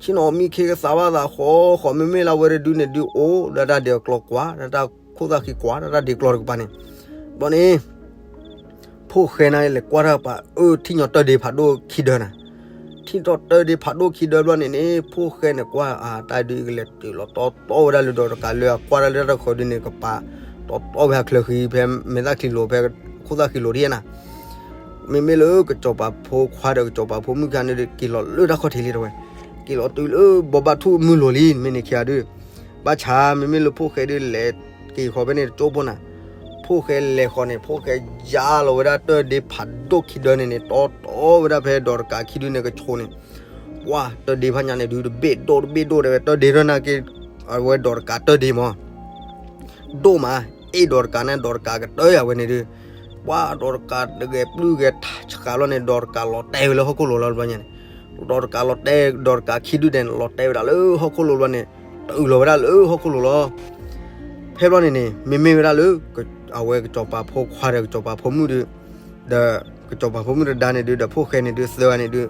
ဆ့ၣ်နီၤမံခ့ကသးဘၣ်သးဃီဃီ, မ့မ့ၢ်လၢဝဲတဒုန့ၣ်ဒုးအိၣ်ဒီးတၢ်ဒဲးအကျီကွၢ်, တၢ်ခိၣ်သၣ်ဃံကွၢ်, တၢ်ဒဲးကျီတကပၤန့ၣ်. ဘျီန့ၣ် ဖိၣ်ဃဲန့ၣ်လဲၤကွၢ်တၢ်ကပၤ, အၢ ထံၣ်ညီတၢ်ဒ့ဖးဒိၣ်ခံဒၢနၤ. ထံၣ်ထီၣ်တၢ်ဒ့ဖးဒိၣ်ခံဒၢဘျီန့ၣ်န့ၣ် ဖိၣ်ဃဲန့ၣ်ကွၢ်, အါ တၢ်ဒုးကလဲၤတုၤလီၤတီတီဝဲဒၣ်လၢဒီးတကးလၢအကွၢ်တၢ်လၢတၢ်တဃၢၤဒုးန့ၣ် ကပၤတီတီဝဲဟးချၢဃံ ဖဲမဲာ်သၣ်ချံလိၤ ဖဲခိၣ်သၣ်ဃံလိၤဒ်နၤ. မ့မ့ၢ်လၢကစီၤပၤဖိခွါဒီး ကစီၤပၤဖိမုၣ်ခံဂၤန့ၣ်ဒုး က့ၤလီၤလၢတၢ်ခီၣ်ထံးလံတဲဝဲ, က့ၤလီၤတုၤလၢဘီဘၣ်ထူၣ်မုၢ်လိၤလံ မ့ၢ်န့ၣ်ခံဂၤဒုး. ဘၣ်ဆၣ် မ့မ့ၢ်လၢဖိၣ်ဃဲဒုးလဲၤက့ၤဃီဖဲန့ၣ်တကၠိဖိနၤ. ဖိၣ်ဃဲလဲၤဃီန့ၣ် ဖိၣ်ဃဲယါလီၤဝဲဒၣ်တၢ်ဒ့ဖးဒိၣ်ခံဒၢန့ၣ်န့ၣ် တီတီဝဲဒၣ်ဖဲဒီးတကးခံဒုန့ၣ်ကဆိးန့ၣ်, ပှၢ် တၢ်ဒ့ဖးညါန့ၣ်ဒုး တဘ့ၣ်ဒိၣ်တဘ့ၣ်ဒိၣ်တဲဝဲ, တၢ်ဒ့ထီၣ်နာ်က့ အဝဲဒီးတကးတၢ်ဒ့မး ဒိၣ်မး, အ့ၣ်ဒီးတကးန့ၣ် ဒီးတကးကတၢၢ်ယၤဝဲန့ၣ်ဒုး, ပှၢ် ဒီးတကးတဂဲၤပျုၢ်ဂဲၤဆှးလီၤန့ၣ် ဒီးတကးလီၤတဲာ်ဝဲလၢဟီၣ်ခိၣ်လိၤလီၤဘျီညါန့ၣ်. ဒီးတကးလီၤတဲာ်, ဒီးတကးခံဒုဒဲးန့ၣ် လီၤတဲာ်ဝဲဒၣ်လၢဟီၣ်ခိၣ်လိၤဘျီန့ၣ်, တုၤလီၤဝဲဒၣ်လၢဟီၣ်ခိၣ်လိၤလီၤ. ဖဲဘျီန့ၣ်န့ၣ် မ့မ့ၢ်ဝဲဒၣ်လၢ အဝဲကစီၤပၤဖိခွါဒီးကစီၤပၤဖိမုၣ်ဒုး, ဒီးကစီၤပၤဖိမုၣ်တဒါန့ၣ်ဒုး ဒီးဖိၣ်ဃဲန့ၣ်ဒုး သၢဂၤန့ၣ်ဒုး,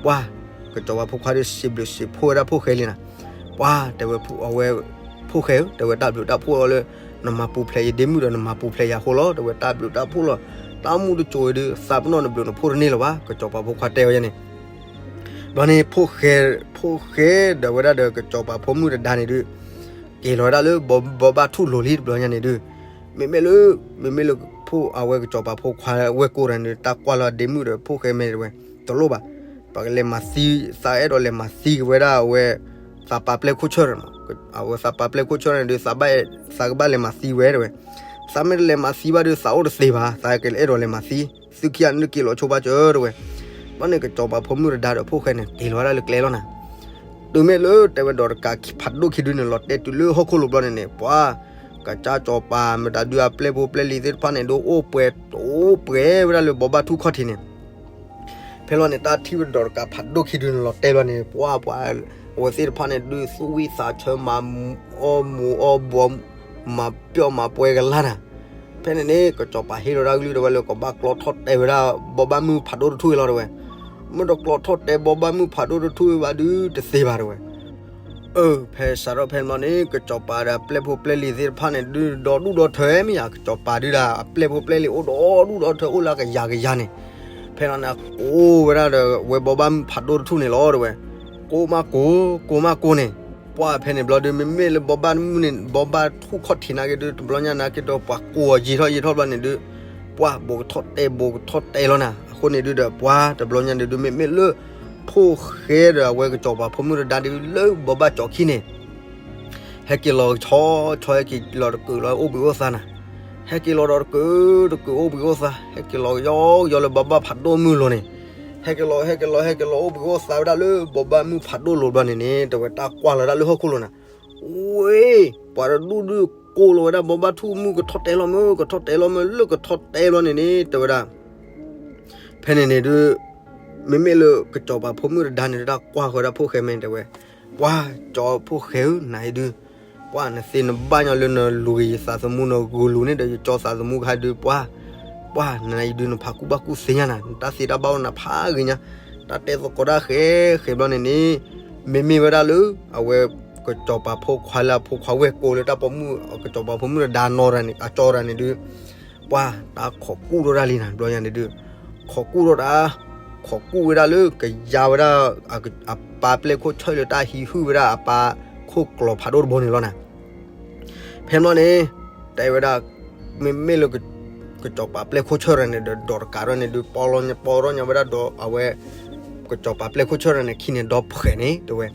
ပှၢ် ကစီၤပၤဖိခွါဒုး စံးဘျုးစံးဖှိၣ်ဝဲဒၣ်ဖိၣ်ဃဲလံနၤ. ပှၢ် တဲဝဲ အဝဲ ဖိၣ်ဃဲဧၢ, တဲဝဲ တၢ်ဘျုးတၢ်ဖှိၣ်လီၤလၢ နမၤပူၤဖျဲးယဒ့မုၣ်ဒီး နမၤပူၤဖျဲးယၤအဃိလီၤ. တဲဝဲ တၢ်ဘျုးတၢ်ဖှိၣ်လီၤ. တၢ်မူတစိၤအံၤဒုး သးပနီၣ်တဘျုးနဖိတန့ၢ်လၢၤဘၣ်, ကစီၤပၤဖိခွါတဲဝဲန့ၣ်. ဘျီန့ၣ် ဖိၣ်ဃဲ, ဖိၣ်ဃဲဒီးဝဲဒၣ်ဒီးကစီၤပၤဖိမုၣ်တဒါန့ၣ်ဒုး က့ၤလီၤဝဲဒၣ်လၢဘီဘၣ်ထူၣ်လိၤလံတဘျီညါန့ၣ်ဒုး, မ့မ့ၢ်လၢ, မ့မ့ၢ်လၢဖိၣ်အဝဲကစီၤပၤဖိခွါဝဲၢ်ကိၢ်တဂၤန့ၣ် တၢ်ကွၢ်လီၤဒ့မုၣ်ဒီးဖိၣ်ဃဲမဲာ်တဲဝဲ, တလိၣ်ဘၣ်, ပကလဲၤမၤသံ, သးအဲၣ်ဒိးလဲၤမၤသံက့ၤဝဲဒၣ်အဝဲ သးပာ်ပျဲၢ်ခိၣ်ဆၢၣ်, အဝဲသးပာ်ပျဲၢ်ခိၣ်ဆၢၣ်န့ၣ်ဒုး သးဘၣ်, သးကဘၣ်လဲၤမၤသံဝဲတဲဝဲ, သးမ့ၢ်တလဲၤမၤသံဘၣ်ဒုး သးအိၣ်တသ့ဘၣ်, သးကလဲၤအဲၣ်ဒိးလဲၤမၤသံ, သုခံဂၤန့ၣ်က့ၤလီၤဆိဘၣ်စၢၤတဲဝဲ. ဘျီန့ၣ်ကစီၤပၤဖိမုၣ်တဒါဒီးဖိၣ်ဃဲန့ၣ် က့ၤလီၤဝဲဒၣ်လၢကျဲလီၤနၤ. တုၤမ့ၢ်လၢတဲဝဲဒီးတကးဖးဒိၣ်ခံဒုန့ၣ် လီၤတဲာ်တုၤလၢဟီၣ်ခိၣ်လိၤဘျီန့ၣ်န့ၣ် ပှၤ ကစၢ်စီၤပၤမတၤဒုးအပျဲၢ်ဖိပျဲၢ်လံၤသ့ၣ်တဖၣ်န့ၣ်ဒုး အိၣ်ပှဲၤ, အိၣ်ပှဲၤဝဲဒၣ်လၢဘီဘၣ်ထူၣ်ခီၣ်ထံးန့ၣ်. ဖဲလီၤန့ၣ် တၢ်ထံၣ်ဝဲဒီးတကးဖးဒိၣ်ခံဒုန့ၣ် လီၤတဲာ်ဘျီန့ၣ် ပှၤ, ပှၤ, အဝဲသ့ၣ်တဖၣ်န့ၣ်ဒုး သူၣ်ဝံၣ်သးဆၢ မၤအီၣ်မူၤအီၣ်ဘှီး, မၤပျီၣ်မၤပှဲၤကလါနၤ. ဖဲန့ၣ်န့ၣ် ကစီၤပၤဟ့ၣ်လီၤတၢ်ကလုၢ်တဲဝဲလၢ ကဘၣ်ကျီထီၣ်တဲာ်ဝဲဒၣ် ဘီဘၣ်မုၢ်ဖးဒိၣ်တထူၣ်အံၤလီၤတဲဝဲ. မ့ၢ်တကျီထီၣ်တဲာ်ဘီဘၣ်မုၢ်ဖးဒိၣ်တထူၣ်အံၤဘၣ်ဒုး တသ့ဘၣ်တဲဝဲ. အၢ ဖဲစးထီၣ်ဖဲန့ၣ်န့ၣ် ကစီၤပၤဒီးအပျဲၢ်ဖိပျဲၢ်လံၤသ့ၣ်တဖၣ်န့ၣ်ဒုး ဒီဒူၣ်ဒီထၢမ့ၢ်ဧါ, ကစီၤပၤဒုးဒၣ် အပျဲၢ်ဖိပျဲၢ်လံၤအိၣ်ဒီဒူၣ်ဒီထၢ အိၣ်လၢကယၤကယၤန့ၣ်. ဖဲန့ၣ်န့ၣ် ကိးဝဲဒၣ်ဒီးဝဲဘီဘၣ်မုၢ်ဖးဒိၣ်တထူၣ်န့ၣ်လီၤတဲဝဲ. ကိးမးကိး, ကိးမးကိးန့ၣ်. ပှၤဖဲန့ၣ်ဘျီဒုး မ့မ့ၢ်လၢဘီဘၣ်မုၢ်န့ၣ် ဘီဘၣ်ထူၣ်ခီၣ်ထံးနာ်က့ဒုး တဘျီညါနာ်က့ဒီး ပှၤကိးအီၤယံာ်ထီၣ်ယံာ်ထီၣ်ဘျီန့ၣ်ဒုး ပှၤ ဘူးကထီၣ်တဲာ် ဘူးကထီၣ်တဲာ်လီၤနၤ. အဃိန့ၣ်ဒုးဒီး ပှၤတဘျီညါန့ၣ်ဒုး မ့မ့ၢ်လၢ ဖိၣ်ဃဲဒီးအဝဲကစီၤပၤဖိမုၣ်တဒါဒုး လၢဘီဘၣ်ကၠီခံန့ၣ် ဟဲက့ၤလီၤဆီဆီ ဟဲက့ၤလီၤတကုာ်လီၤအိၣ်ဘှံးအိၣ်သါနၤ. ဟဲက့ၤလီၤဒီးတကုာ်တကုာ်အိၣ်ဘှံးအိၣ်သါ ဟဲက့ၤလီၤကယီကယီလၢဘီဘၣ်ဖးဒိၣ်မုၢ်လိၤန့ၣ်. ဟဲက့ၤလီၤ ဟဲက့ၤလီၤ ဟဲက့ၤလီၤအိၣ်ဘှံးအိၣ်သါဝဲဒၣ်လၢဘီဘၣ်မုၢ်ဖးဒိၣ်လိၤဘျီန့ၣ်န့ၣ် တဲဝဲတၢ်ကွၢ်လီၤဒၣ်လၢဟီၣ်ခိၣ်လိၤနၤ. ဝ့ၢ် ပှၤတဒူၣ်ဒုးကိးလီၤဝဲဒၣ်ဘီဘၣ်ထူၣ်မုၢ် ကထီၣ်တဲာ်လီၤမၢ် ကထီၣ်တဲာ်လီၤမၢ် လၢကထီၣ်တဲာ်ဘျီန့ၣ်န့ၣ် တဲဝဲဒၣ် ဖဲန့ၣ်န့ၣ်ဒုး မ့မ့ၢ်လၢကစီၤပၤဖိမုၣ်တဒါန့ၣ် တၢ်ကွၢ်ဃီၤဒၣ်ဖိၣ်ဃဲမဲာ်တဲဝဲ, ပှၤ ကၠီဖိၣ်ဃဲဧၢ နၤအံၤဒုး ပှၤ နသ့နဘၣ်ညီလၢနလူၤက့ၤယသးသမူ နဂုာ်လူၤန့ၣ်ဒီးယကၠီသးသမူခါဒုး ပှၤ ပှၤ နၤအံၤဒုး နဖးကူၣ်ဘၣ်ကူၣ်သ့ညါနၤ နတၢ်သ့တၢ်ဘၣ်အိၣ်နၤဖးဂ့ၤညါ, တၢ်တဲသကိးတၢ်ဃဲဃဲဘျီန့ၣ်န့ၣ် မ့မ့ၢ်ဝဲဒၣ်လၢ အဝဲ ကစီၤပၤဖိခွါလၢအဖိခွါဝဲၢ်ကိးလၢတၢ်ပိာ်မုၣ် ကစီၤပၤဖိမုၣ်တဒါနီၢ်တၢ်န့ၣ် အကၠီတၢ်န့ၣ်ဒုး ပှၤ တၢ်ခိးကူၣ်ထီၣ်တၢ်လံနၤ ဘျီညါန့ၣ်ဒုး ခိးကူၣ်ထီၣ်တၢ်, ခိးကူၣ်ဝဲဒၣ်လၢကယါဝဲဒၣ် အပၢ်ပျဲၢ်ခိၣ်ဆၢၣ်လၢတၢ်ဟံးဟုၣ်ဝဲဒၣ်အပၢ်ခိၣ်ကျီၤဖးဒိၣ်တဘိန့ၣ်လီၤနၤ. ဖဲဘျီန့ၣ် တဲဝဲဒၣ် မ့မ့ၢ်လၢ ကစီၤပၤပျဲၢ်ခိၣ်ဆၢၣ်တၢ်န့ၣ်ဒီး ဒီးတကးထီၣ်န့ၣ်ဒုး ပီထီၣ်ညါဝဲဒၣ်ဒီးအဝဲ ကစီၤပၤပျဲၢ်ခိၣ်ဆၢၣ်တၢ်န့ၣ်ခံန့ၣ် ဒီဖှဲးန့ၣ် တဲဝဲ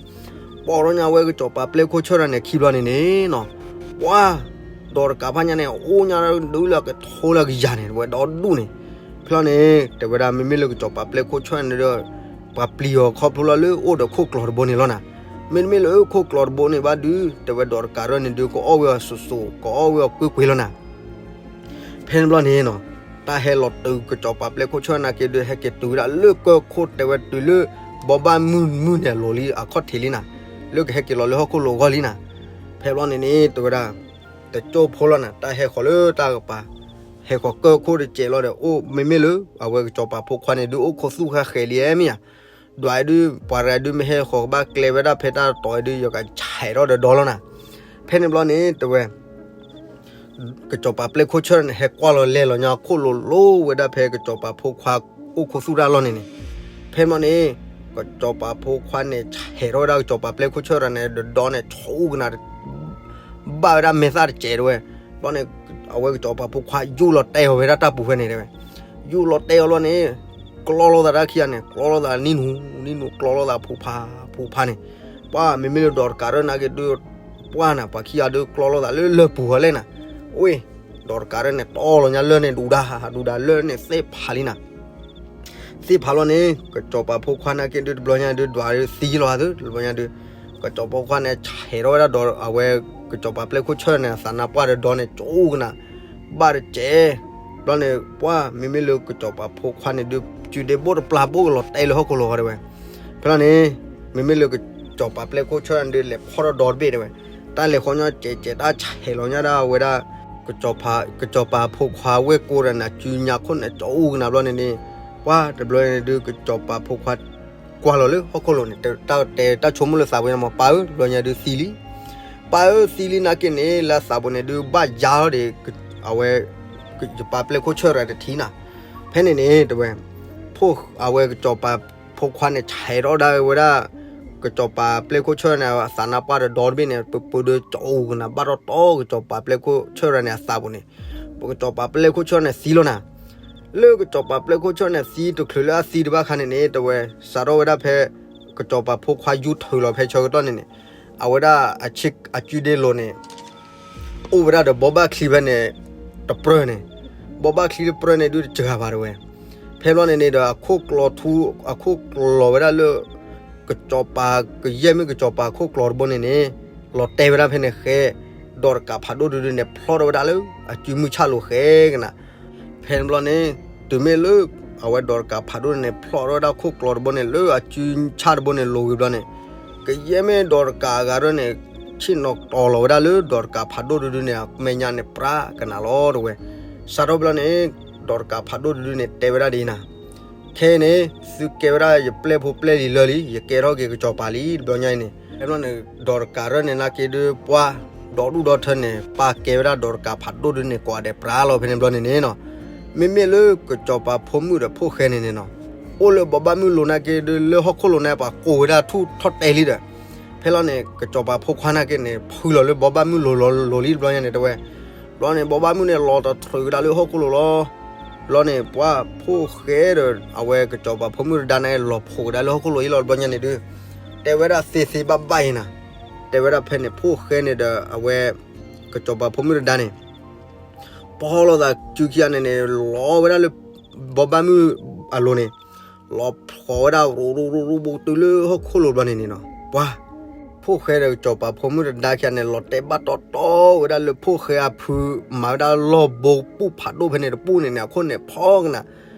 ပီထီၣ်ညါဝဲကစီၤပၤပျဲၢ်ခိၣ်ဆၢၣ်တၢ်န့ၣ်ခံဘျီန့ၣ်န့ၣ်နီၤ, ပှၤ ဒီးတကးဖးညါန့ၣ် အိၣ်ညါဒုးလၢကထိလၢကယၤန့ၣ် တဲဝဲဒီဒူၣ်န့ၣ်. ဖဲဘျီန့ၣ် တဲဝဲဒၣ် မ့မ့ၢ်လၢကစီၤပၤပျဲၢ်ခိၣ်ဆၢၣ်န့ၣ်ဒီး ပှၤပျံၤအီၤခီဖျိလၢလၢအိၣ်ဒီးခိၣ်ကျီၤတဘိန့ၣ်လီၤနၤ. မ့တမ့ၢ်လၢခိၣ်ကျီၤတဘိန့ၣ်ဘၣ်ဒုး တဲဝဲဒီးတကးထီၣ်န့ၣ်ဒုး ကအီၣ်ဝဲအီၤစိၤစိၤ ကအီၣ်ဝဲအီၤကွ့ၢ်ကွ့ၢ်လီၤနၤ. ဖဲန့ၣ်ဘျီန့ၣ်နီၤ, တၢ် တၢ်ဟဲလီၤတုၤကစီၤပၤပျဲၢ်ခိၣ်ဆၢၣ်နာ်က့ဒုး ဟဲက့ၤတုၤဝဲဒၣ်လၢကၢၢ်ခိၣ်တဲဝဲတုၤလၢ ဘီဘၣ်မုၢ်မုၢ်န့ၣ်အလိၤလံ အခီၣ်ထံးလံနၤ, လၢကဟဲက့ၤလီၤလၢဟီၣ်ခိၣ်လိၤအဂီၢ်လံနၤ. ဖဲဘျီန့ၣ်န့ၣ် တဲဝဲဒၣ် တကၠိၢ်ဖိလီၤနၤ တၢ်ဟဲဃီၤလၢတၢ်ကပၤ, ဟဲဃီၤကၢၢ်ခိၣ်တစဲးလီၤဒီး အိၣ်မ့မ့ၢ်လၢ အဝဲကစီၤပၤဖိခွါန့ၣ်ဒုး အိၣ်ခိးသူၣ်ဃာ်ဃဲၤလံမ့ၢ်ဧါ, ဒွးဒုး ပှၤရၤဒုး မ့ၢ်ဟဲဃီၤကဘၣ်ကျဲဝဲဒၣ်ဖဲတၢ်တီၤဒုး ယကဆဲးထီၣ်ဒီးဒီလီၤနၤ. ဖဲန့ၣ်ဘျီန့ၣ် တဲဝဲ ကစီၤပၤပျဲၢ်ခိၣ်ဆၢၣ်န့ၣ် ဟဲကွၢ်လီၤလဲၤလီၤညါခိၣ်လိၤလိၤဝဲဒၣ်ဖဲကစီၤပၤဖိခွါအိၣ်ခိးသူၣ်တၢ်လီၢ်န့ၣ်န့ၣ်, ဖဲန့ၣ်ဘျီန့ၣ် ကစီၤပၤဖိခွါန့ၣ် ဆဲးထီၣ်ဝဲဒၣ်ကစီၤပၤပျဲၢ်ခိၣ်ဆၢၣ်တဂၤန့ၣ် ဒီဒီန့ၣ် ဆူၣ်ကနၤ ဘၣ်ဝဲဒၣ်မဲာ်သၣ်တစဲးတဲဝဲ, ဘျီန့ၣ် အဝဲကစီၤပၤဖိခွါယူၢ်လီၤတဲာ်အီၤဝဲဒၣ်တၢ်ပူၤဖဲန့ၣ်တဲဝဲ, ယူၢ်လီၤတဲာ်အီၤဘျီန့ၣ် ကျီလိာ်သးတၢ်ခံဂၤန့ၣ် ကျီလိာ်သးနံၣ်နူ နံၣ်နူ ကျီလိာ်သးဖူးဖး ဖူးဖးန့ၣ်, ပှၢ်မ့မ့ၢ်လၢဒီးတကးရၢၢ်နာ်က့ဒုး ပှၢ်နၤ ပှၤခံဂၤဒုးကျီလိာ်သးလၢလၢၢ်ပူၤဃီလဲၣ်နၤ, အိၣ် ဒီးတကးရၢၢ်န့ၣ် တီၢ်လီၤညါလၢၢ်န့ၣ် ဒူဒၣ် ဒူဒၣ်လၢၢ်န့ၣ်သ့ၣ်ဖးလံနၤ. သ့ၣ်ဖးလီၤန့ၣ် ကစီၤပၤဖိခွါနာ်က့ဒုး တဘျီညါဒုး ဒွးဒုးသံလီၤသး တဘျီညါဒုး ကစီၤပၤဖိခွါန့ၣ် ဆဲးထီၣ်ဝဲဒၣ်ဒီး အဝဲ ကစီၤပၤပျဲၢ်ခိၣ်ဆၢၣ်န့ၣ် အသးနါပှၢ်ဒီးဒီန့ၣ် ကၠိကနၤ ဘၣ်တစဲး, ဘျီန့ၣ် ပှၢ်မ့မ့ၢ်လၢကစီၤပၤဖိခွါန့ၣ်ဒုး စုဒ့ဘိၣ်တပျၢ်ဘိၣ်ကလီၤတဲာ်လၢဟီၣ်ခိၣ်လိၤဃီတဲဝဲ, ဖဲလီၤန့ၣ် မ့မ့ၢ်လၢကစီၤပၤပျဲၢ်ခိၣ်ဆၢၣ်န့ၣ်ဒုး လဲၤဖီၣ်ထီၣ်ဒီတဘ့ၣ်တဲဝဲ, တၢ်လဲၤဃီညီကဲးကဲးတၢ်ဆဲးလီၤညါဒၣ်ဝဲဒၣ် ကစီၤပၤ ကစီၤပၤဖိခွါဝဲၢ်ကိဒီးန့ၣ် စုညါခိၣ်န့ၣ် ကၠိကနၤဘျီန့ၣ်န့ၣ်, ပှၢ်တဘျီန့ၣ်ဒုး ကစီၤပၤဖိခွါ ကွၢ်လီၤလၢဟီၣ်ခိၣ်လိၤန့ၣ် တၢ်တဲတၢ်ဆိကမိၣ်လၢသးပူၤန့ၣ်မ့ၢ် ပၢ်ဧၢ တဘျီညါဒုးသံလံ, ပၢ်ဧၢသံလံနာ်က့န့ၣ် လၢသးပူၤန့ၣ်ဒုး ဘၣ်ယါလီၤဒီး အဝဲ ကစီၤပၤပျဲၢ်ခိၣ်ဆၢၣ်တဂၤတထံၣ်နၤ, ဖဲန့ၣ်န့ၣ်တဲဝဲ ဖိ အဝဲကစီၤပၤဖိခွါန့ၣ် ဆဲးထီၣ်ဒၣ်ဝဲဒၣ် ကစီၤပၤပျဲၢ်ခိၣ်ဆၢၣ်န့ၣ် အသးနါပှၢ်ဒီးဒီတဘ့ၣ်န့ၣ် ပပှဲၤဒီးကၠိကနၤ ဘၣ်တီတီကစီၤပၤပျဲၢ်ခိၣ်ဆၢၣ်တဂၤန့ၣ်အသးပူၤန့ၣ်, ပကစီၤပၤပျဲၢ်ခိၣ်ဆၢၣ်န့ၣ်သံလီၤနၤ, လၢကစီၤပၤပျဲၢ်ခိၣ်ဆၢၣ်န့ၣ်သံတချုးလၢအသံတဘၣ်ခါန့ၣ်န့ၣ် တဲဝဲ စးထီၣ်ဝဲဒၣ်ဖဲ ကစီၤပၤဖိခွါယူၢ်ထုးလီၤဖဲဆၢကတီၢ်န့ၣ်န့ၣ်, အဝဲဒၣ် အစုဒ့လိၤန့ၣ် အိၣ်ဝဲဒၣ်ဒီးဘီဘၣ်ချံဖဲန့ၣ် တပြၢန့ၣ်, ဘီဘၣ်ချံတပြၢန့ၣ်ဒုးတစှၤဘၣ်တဲဝဲ, ဖဲဘျီန့ၣ်န့ၣ်ဒီးအခိၣ်ကျီထူ အခိၣ်ကျီၤဝဲဒၣ်လၢ ကစီၤပၤ ကယဲၢ်မ့ၢ်ကစီၤပၤခိၣ်ကျီၤတဘိန့ၣ်န့ၣ် လီၤတဲာ်ဝဲဒၣ်ဖဲန့ၣ်ဃဲ, ဒီးတကးဖးဒိၣ်တဒုန့ၣ် ဖျီၣ်ထီၣ်ဝဲဒၣ်လၢ အစုမုၢ်ဆၣ်လိၤဃဲကနၤ, ဖဲန့ၣ်ဘျီန့ၣ် တုၤမ့ၢ်လၢ အဝဲဒီးတကးဖးဒိၣ်န့ၣ် ဖျီၣ်ထီၣ်ဝဲဒၣ်ခိၣ်ကျီၤတဘိန့ၣ် လၢအစုဆၣ်တဘိန့ၣ်လိၤဝံၤဘျီန့ၣ်, ကယဲၢ်မ့ၢ်ဒီးတကးအဂၤဒၣ်န့ၣ် ဆ့ၣ်နီၤတီၤလီၤဝဲဒၣ်လၢဒီးတကးဖးဒိၣ်တဒုန့ၣ် အမဲာ်ညါန့ၣ်ပြးကနၤလီၤတဲဝဲ, စးထီၣ်ဘျီန့ၣ် ဒီးတကးဖးဒိၣ်တဒုန့ၣ် တဲဝဲဒၣ်ဒ်အံၤနၤ, ခဲအံၤန့ၣ် သုကဲဝဲဒၣ်ယပျဲၢ်ဖိပျဲၢ်လံလၢာ်လံ ယကဲထီၣ်က့ၤကစီၤပၤလံ တဘျီညါအံၤန့ၣ်, ဖဲဘျီန့ၣ် ဒီးတကးရဲၣ်န့ၣ်နာ်က့ဒုးပှၢ် ဒီဒူၣ်ဒီထၢန့ၣ် ပာ်ကဲဝဲဒၣ်ဒီးတကးဖးဒိၣ်တဒုန့ၣ် ကိးဂၤဒဲးပြးလီၤဖဲန့ၣ်ဘျီန့ၣ်န့ၣ်နီၤ, မ့မ့ၢ်လၢကစီၤပၤဖိမုၣ်ဒီးဖိၣ်ဃဲန့ၣ်န့ၣ်နီၤ, အိၣ်လၢဘီဘၣ်မုၢ်လိၤနာ်က့ဒုး လၢဟီၣ်ခိၣ်လိၤန့ၣ် ပှၤကိးဝဲဒၣ်ထူၣ်ထီၣ်တဲာ်လံဒီး, ဖဲလီၤန့ၣ် ကစီၤပၤဖိခွါနာ်က့န့ၣ် ဖုလီၤလၢဘီဘၣ်မုၢ်လိၤလိၤလံတဘျီညါန့ၣ်တဲဝဲ, ဘျီန့ၣ် ဘီဘၣ်မုၢ်န့ၣ် လီၤတထြုးကဒါလၢဟီၣ်ခိၣ်လိၤလီၤ, ဘျီန့ၣ် ပှၢ်ဖိၣ်ဃဲဒီး အဝဲကစီၤပၤဖိမုၣ်တဒါန့ၣ် လီၤဖိးကဒါလၢဟီၣ်ခိၣ်လိၤအံၤလီၤတဘျီညါန့ၣ်ဒုး, တဲဝဲဒၣ်သ့သ့ဘၣ်ဘၣ်အံၤနၤ, တဲဝဲဒၣ်ဖဲန့ၣ် ဖိၣ်ဃဲန့ၣ်ဒီး အဝဲ ကစီၤပၤဖိမုၣ်တဒါန့ၣ် ပီၢ်လိာ်သးစုခံဂၤန့ၣ်န့ၣ် လီၤဝဲဒၣ်လၢ ဘီဘၣ်မုၢ်အလိၤန့ၣ်, လီၤဖှီၣ်ဝဲဒၣ်ရိရိရိရိဘိတုၤလၢဟီၣ်ခိၣ်လိၤဘျီန့ၣ်န့ၣ်နီၤ, ပှၢ် ဖိၣ်ဃဲဒီးကစီၤပၤဖိမုၣ်တဒါခံဂၤန့ၣ် လီၤတဲာ်ဘၣ်တီတီဝဲဒၣ်လၢဖိၣ်ဃဲအဖု မၤဝဲဒၣ်လီၢ်ဘိပူၣ်ဖးဒိၣ်ဖဲန့ၣ်တပူၣ်န့ၣ်န့ၣ် အခိၣ်န့ၣ်ဖီကနၤ,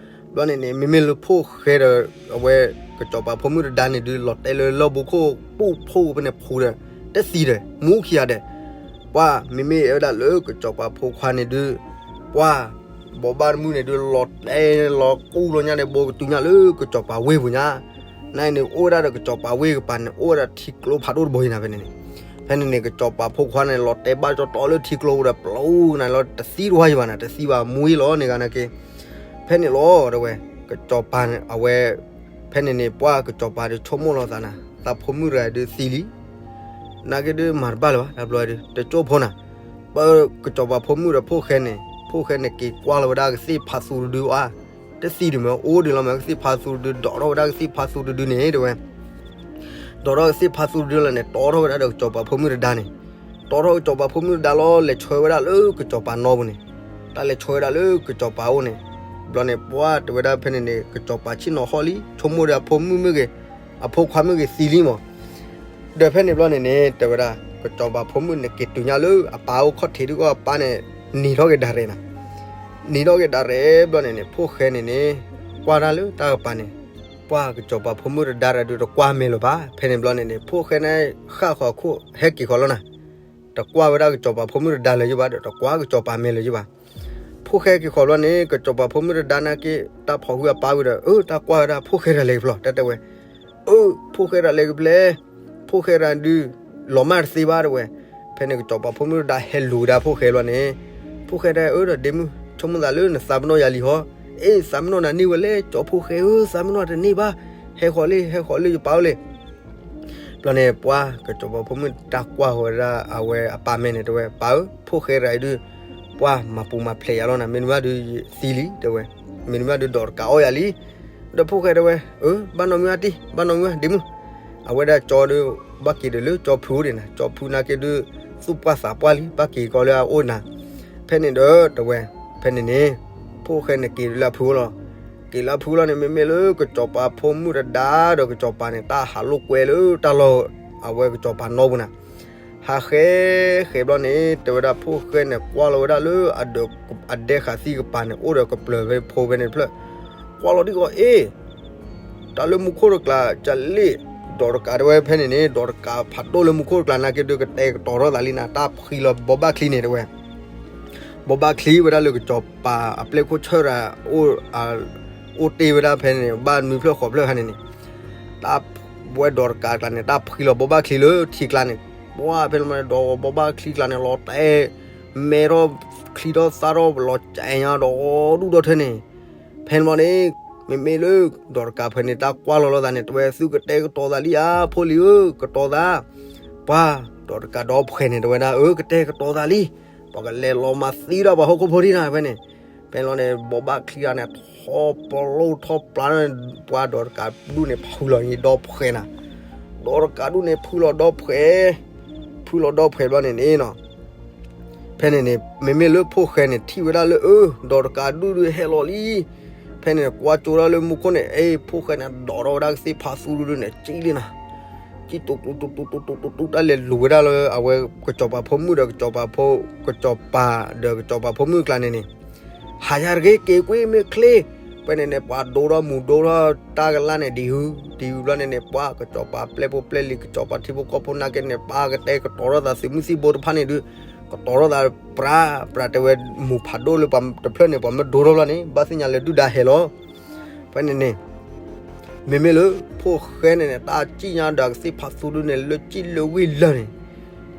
ဘျီန့ၣ်န့ၣ် မ့မ့ၢ်လၢဖိၣ်ဃဲဒီး အဝဲ ကစီၤပၤဖိမုၣ်တဒါန့ၣ်ဒုး လီၤတဲာ်လၢလီၢ်ဘိခိၣ်ပူၣ်ဖိဖဲန့ၣ်ဖုဒီး တသံဒီး မူခံဂၤဒဲး ပှၢ်မ့မ့ၢ်အဲၣ်ဝဲဒၣ်လၢကစီၤပၤဖိခွါန့ၣ်ဒုး, ပှၢ် ဘီးဘၣ်တမုၣ်န့ၣ်ဒုး လီၤတဲာ်လီၤကူလီၤညါဒီး ဘိကတုၤညါလၢကစီၤပၤဝ့ၢ်ပူၤညါ, နာ်အံၤန့ၣ် အိၣ်ဝဲဒၣ်ဒီးကစီၤပၤဝ့ၢ်ကပၤန့ၣ် အိၣ်ဝဲဒၣ်ထံကျိဖးဒိၣ်တဘိအံၤနၤဖဲန့ၣ်န့ၣ်, ဖဲန့ၣ်န့ၣ် ကစီၤပၤဖိခွါန့ၣ် လီၤတဲာ်ဘၣ်တီတီလၢထံကျိပူၤဒီး ပျိကနၤလီၤ တသံတဝါယံၤဘၣ်နၤ တသံဘၣ်မူအံၤလီၤန့ၣ်ဂၤနာ်က့, ဖဲန့ၣ်လီၤ တဲဝဲ, ကစီၤပၤအဝဲ ဖဲန့ၣ်န့ၣ် ပှၢ်ကစီၤပၤဒုးဆိကမိၣ်လီၤသးနၤ သးဖိမုၣ်တဂၤဒုးသံလံ နာ်က့ဒုးမၤတဘၣ်လၢၤဘၣ် တဘျီဒုး တကၠိၢ်ဖိနၤ, ပကစီၤပၤဖိမုၣ်ဒီးဖိၣ်ဃဲန့ၣ် ဖိၣ်ဃဲန့ၣ် က့ၤကွၢ်လီၤဝဲဒၣ်ကသ့ၣ်ဖးသူတဒုအါ, တသံဒုးမ့ၢ်အိၣ်ဒုးလီၤမ့ၢ်ကသ့ၣ်ဖးသူတဒု ဒိးထီၣ်ဝဲဒၣ်ကသ့ၣ်ဖးသူတဒုန့ၣ် တဲဝဲ ဒိးထီၣ်ကသ့ၣ်ဖးသူတဒုလီၤန့ၣ် တီထီၣ်ဝဲဒၣ်ဒီးကစီၤပၤဖိမုၣ်တဒါန့ၣ်, တီထီၣ်ကစီၤပၤဖိမုၣ်တဒါလီၤ လဲၤဆှၢဝဲဒၣ်လၢကစီၤပၤနီပူၤန့ၣ်, တၢ်လဲၤဆှၢဝဲဒၣ်လၢကစီၤပၤအိၣ်န့ၣ်, ဘျီန့ၣ် ပှၢ်တဲဝဲဒၣ်ဖဲန့ၣ်န့ၣ် ကစီၤပၤဆ့ၣ်နီၤဟီၣ်လံ ဆိကမိၣ်ဒီးအဖိမုၣ်မ့ၢ်ဂ့ၤ, အဖိခွါမ့ၢ်ဂ့ၤသံလံမး ဒီးဖဲန့ၣ်ဘျီန့ၣ်န့ၣ် တဲဝဲဒၣ် ကစီၤပၤဖိမုၣ်န့ၣ် က့ၤတုၤညါလၢအပၢ်အိၣ်ခီၣ်ထံးဒုးကီၢ်အပၢ်န့ၣ် နံၤထီၣ်က့ၤဒၣ်ရဲၣ်နၤ, နံၤထီၣ်က့ၤဒၣ်ရဲၣ်ဘျီန့ၣ်န့ၣ် ဖိၣ်ဃဲန့ၣ်န့ၣ် ကွၢ်တၢ်လၢတၢ်ကပၤန့ၣ် ပှၢ်ကစီၤပၤဖိမုၣ်တဒါတဒုးတကွၢ်မဲာ်လၢၤဘၣ်. ဖဲန့ၣ်ဘျီန့ၣ်န့ၣ် ဖိၣ်ဃဲန့ၣ် ဃၣ်ဃီၤခိၣ်ဟဲက့ၤဃီၤလီၤနၤ. တကွၢ်ဝဲဒၣ်ကစီၤပၤဖိမုၣ်တဒါလၢၤယဘၣ်ဒီး တကွၢ်ကစီၤပၤမဲာ်လၢၤယဘၣ်. ဖိၣ်ဃဲက့ၤဃီၤဘျီန့ၣ် ကစီၤပၤဖိမုၣ်တဒါနာ်က့ တၢ်ဖီၣ်ဟုအပၢ်ဝံၤဒီး အၢ တၢ်ကွၢ်ဝဲဒၣ်ဖိၣ်ဃဲတဂၤလဲၤကဖျီ တဲတဲဝဲ အၢ ဖိၣ်ဃဲတဂၤလဲၤကဖျီ ဖိၣ်ဃဲတဂၤဒုး လီၤမၢ်တသ့ဘၣ်တဲဝဲ. ဖဲန့ၣ်ကစီၤပၤဖိမုၣ်တဒါဟဲလူၤဝဲဒၣ်ဖိၣ်ဃဲဘျီန့ၣ် ဖိၣ်ဃဲတဲအၢဒီးဒ့မုၣ် ဆိကမိၣ်သးလၢနသးပ့ၤနီၣ်ယၤလံဟီ, အ့ သးပ့ၤနီၣ်နၤန့ၢ်ဝဲလဲၣ် ကၠီဖိၣ်ဃဲဧၢ သးပ့ၤနီၣ်တန့ၢ်ဘၣ်, ဟဲဃီၤလံ ဟဲဃီၤလံ ယပၢ်ဧၢလဲၣ်. ဘျီန့ၣ် ပှၤကစီၤပၤဖိမုၣ်တၢ်ကွၢ်ဃီၤဝဲဒၣ်အဝဲအပၢ်မဲာ်န့ၣ် တဲဝဲ ပၢ်ဧၢ ဖိၣ်ဃဲတဂၤအံၤဒုး ပှၤမၤပူၤမၤဖျဲးယၤလီၤနၤ, မ့တမ့ၢ်ဒုးယသံလံ တဲဝဲ. မ့တမ့ၢ်ဒုးဒီးတကးအီၣ်ယၤလံ. ဒီးဖိၣ်ဃဲတဲဝဲ အၢ ဘၣ်နီၢ်မုၢ်အါတံၢ် ဘၣ်နီၢ်မုၢ်အါ ဒ့မုၣ်. အဝဲဒၣ်ကၠီဒီး ဘၣ်က့ၤဒီးလၢကၠီဖုအိၣ်ဒံးနၤ, ကၠီဖုနာ်က့ဒုး သူၣ်ပှၢ်သးပှၢ်လံ ဘၣ်က့ၤကီလၢအအိၣ်နၤ. ဖဲန့ၣ်ဒီးတဲဝဲ ဖဲန့ၣ်န့ၣ် ဖိၣ်ဃဲန့ၣ်က့ၤလၢအဖုအိၣ်လီၤ. က့ၤလၢအဖုအိၣ်လီၤန့ၣ် မ့မ့ၢ်လၢကစီၤပၤဖိမုၣ်တဒါဒီးကစီၤပၤန့ၣ် တၢ်ဟးလိာ်ကွဲလၢတၢ်လီၢ် အဝဲကစီၤပၤနီပူၤနၤ. ဟးဃဲ ဃဲဘျီန့ၣ် တဲဝဲဒၣ်ဖိၣ်ဃဲန့ၣ် ကွၢ်လီၤဝဲဒၣ်လၢ အဒဲဃာ်သံကပၤန့ၣ် အိၣ်ဒီးကပျၢၤဖဲဖိဖဲန့ၣ်တဖျၢၣ်, ကွၢ်လီၤဒံးဂီၤအ့ တၢ်လၢမူခိၣ်တကျါ ကလ့ၣ်, ဒီးတကးတဲဝဲဖဲန့ၣ်န့ၣ် ဒီးတကးဖးဒိၣ်လၢမူခိၣ်တကျါနာ်က့ဒုး ကတဲာ်ကတီၤထီၣ်သးလံနၤ, တၢ်ဖှံလီၤဘီဘၣ်ချံန့ၣ်တဲဝဲ. ဘီဘၣ်ချံဝဲဒၣ်လၢကစီၤပၤအပျဲၢ်ခိၣ်ဆၢၣ်ရၤ အိၣ်တ့ၢ်ဝဲဒၣ်ဖဲန့ၣ် ဘၣ်နွံဖျၢၣ်ဃိးဖျၢၣ်ခါန့ၣ်န့ၣ် တၢ်ဝဲဒီးတကးကျါန့ၣ် တၢ်ဖှံလီၤဘီဘၣ်ချံလၢထံကျါန့ၣ်, ပှၤဖဲန့ၣ်မးဒီးဘီဘၣ်ချံကျါန့ၣ် လီၤတဲာ် မဲထီၣ်ချံထီၣ်သၣ်ထီၣ် လီၤကဲညါဒီးဒူၣ်ဒီထၢန့ၣ်. ဖဲန့ၣ်ဘျီန့ၣ် မ့မ့ၢ်လၢ ဒီးတကးဖဲန့ၣ် တၢ်ကွၢ်လီၤလိာ်သးန့ၣ် တဲဝဲ သုကတဲာ်ကတီၤသးလံဧါ ဖိလံၤဧၢ ကတီၤသး. ပှၤ ဒီးတကးဒီဖှဲးန့ၣ် တဲဝဲဒၣ် အၢ ကတဲာ်ကတီၤသးလံ, ပှၤကလဲၤလီၤမၤသံဒၣ်ပှၤဟီၣ်ခိၣ်ဖိဒံးနၤ ဖဲန့ၣ်. ဖဲန့ၣ်ဘျီန့ၣ် ဘီဘၣ်ချံဂၤန့ၣ် ထီၣ်ပလိၣ်ထီၣ်ပျါန့ၣ် ပှၤဒီးတကးဒူၣ်န့ၣ် ဖုလီၤဒီဖှဲးနၤ, ဒီးတကးဒူၣ်န့ၣ် ဖုလီၤဒီဖှဲး, ဖုလီၤဒီဖှဲးဘျီန့ၣ်န့ၣ်နီၤ ဖဲန့ၣ်န့ၣ် မ့မ့ၢ်လၢဖိၣ်ဃဲန့ၣ် ထံၣ်ဝဲဒၣ်လၢ အၢ ဒီးတကးဒူၣ်ဒုးဟဲလီၤလံ. ဖဲန့ၣ် ကွၢ်ကၠိဒၣ်လၢမူခိၣ်န့ၣ် အ့ ဖိၣ်ဃဲန့ၣ် ဒိးထီၣ်ဝဲဒၣ်ကသ့ၣ်ဖးသူဒုဒုန့ၣ် ကံၣ်လံနၤ, ကံၣ်တူတူတူတူတူတူတူ တၢ်လဲၤလူၤဝဲဒၣ်လၢအဝဲကစီၤပၤဖိမုၣ်ဒီးကစီၤပၤဖိ ကစီၤပၤဒီးကစီၤပၤဖိမုၣ်အကျါန့ၣ်န့ၣ် ဟးယၤတဂ့ၤ က့ၤကွံာ်မ့ၢ်ချ့. ဖဲန့ၣ်န့ၣ် ပှၤဒိထီၣ်မူဒိထီၣ်တၢ်ကလါန့ၣ် ဒံးဟု ဒံးဟုဘျီန့ၣ်န့ၣ် ပှၤကစီၤပၤပျဲၢ်ဖိပျဲၢ်လံၤ ကစီၤပၤထံဖိကီၢ်ဖိနာ်က့န့ၣ် ပှၤကတဲာ်ကတီၤထီၣ်သး သုးမုၢ်သံၣ်ဘိတဖၣ်န့ၣ်ဒုး ကတီၤထီၣ်သးပြးပြး တဲဝဲ မူၤဖးဒိၣ်လၢပှၤတဖျၢၣ်န့ၣ် ပှၤမ့ၢ်ဒိထီၣ်ဘျီန့ၣ် ဘၣ်သ့ၣ်ညါလၢဒုၣ်ဒါဟဲလီၤ. ဖဲန့ၣ်န့ၣ် မ့မ့ၢ်လၢဖိၣ်ဃဲန့ၣ်န့ၣ် တၢ်ကံၣ်ညါဒီးကသ့ၣ်ဖးသူဒုန့ၣ် လၢကံၣ်လၢဝံၣ်လၢာ်န့ၣ်,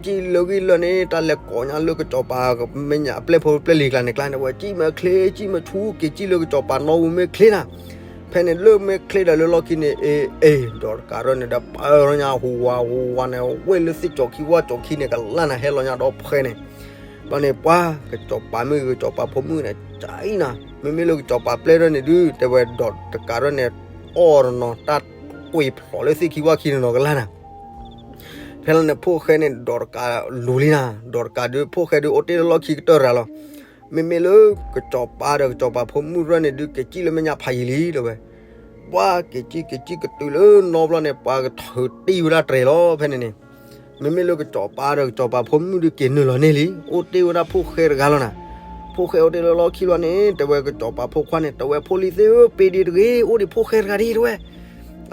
ကံၣ်လၢဝံၣ်လၢာ်န့ၣ် တၢ်လဲၤကိးညါလၢကစီၤပၤမဲာ်ညါအပျဲၢ်ဖိပျဲၢ်လံၤကျါန့ၣ် ကျါန့ၣ် ဝဲကံၣ်မ့ၢ်ချ့ ကံၣ်မ့ၢ်ဆူ က့ၤကံၣ်လၢကစီၤပၤနီၣ်ဝူမ့ၢ်ချ့နၤ. ဖဲန့ၣ်လၢမ့ၢ်ချ့ဒီးလၢလီၢ်ခံန့ၣ် အ့ အ့ ဒီးတကးထီၣ်န့ၣ်ဒီး ပၢၢ်ထီၣ်ညါ ဟူးဝးဟူးဝးန့ၣ် ဝဲၢ်လၢသ့ၣ်ကၠီၤခံဝၣ်ကၠီၤခံန့ၣ် ကလါနၤ ဟဲလီၤညါဒီးဖှဲးန့ၣ် ဘျီန့ၣ် ပှၤကစီၤပၤမုၣ်ဂ့ၤ ကစီၤပၤဖိမုၣ်န့ၣ် ကၢ်အံၤနၤ, မ့မ့ၢ်လၢကစီၤပၤပျဲၢ်ထီၣ်န့ၣ်ဒုး တဲဝဲဒီးတကးထီၣ်န့ၣ် အီၣ်တနီၤ တၢ်ကွံာ်ဖျိးလၢသ့ၣ်ခံဝၣ်ခံန့ၣ်နီၤ ကလါနၤ. ဖဲလီၤန့ၣ် ဖိၣ်ဃဲန့ၣ် ဒီးတကးလူၤလံနၤ, ဒီးတကးဒုး ဖိၣ်ဃဲဒုး အိၣ်တ့ၢ်လၢလီၢ်ခံကတၢၢ်ရၤလီၤ. မ့မ့ၢ်လၢကစီၤပၤဒီးကစီၤပၤဖိမုၣ်ရၢၢ်န့ၣ်ဒုး က့ၤကံၣ်လၢမဲာ်ညါဖးယံၤလံ တဲဝဲ. ပှၤက့ၤကံၣ် က့ၤကံၣ်ကတုၤလၢနီဘျီန့ၣ် ပှၤကထုးတံၢ်ဝဲဒၣ်တြဲၤလီၤ ဖဲန့ၣ်န့ၣ် မ့မ့ၢ်လၢကစီၤပၤဒီးကစီၤပၤဖိမုၣ်ဒုး က့ၤနုာ်လီၤန့ၢ်လံ, အိၣ်တ့ၢ်ဝဲဒၣ်ဖိၣ်ဃဲတဂၤလီၤနၤ. ဖိၣ်ဃဲအိၣ်တ့ၢ်လၢလီၢ်ခံလီၤန့ၣ် တဲဝဲကစီၤပၤဖိခွါန့ၣ် တဲဝဲ ဖိလံၤသ့ၣ်ဧၢ ပ့ၤဒံးတဂ့ၤ အိၣ်ဒံးဖိၣ်ဃဲတဂၤဒံး တဲဝဲ.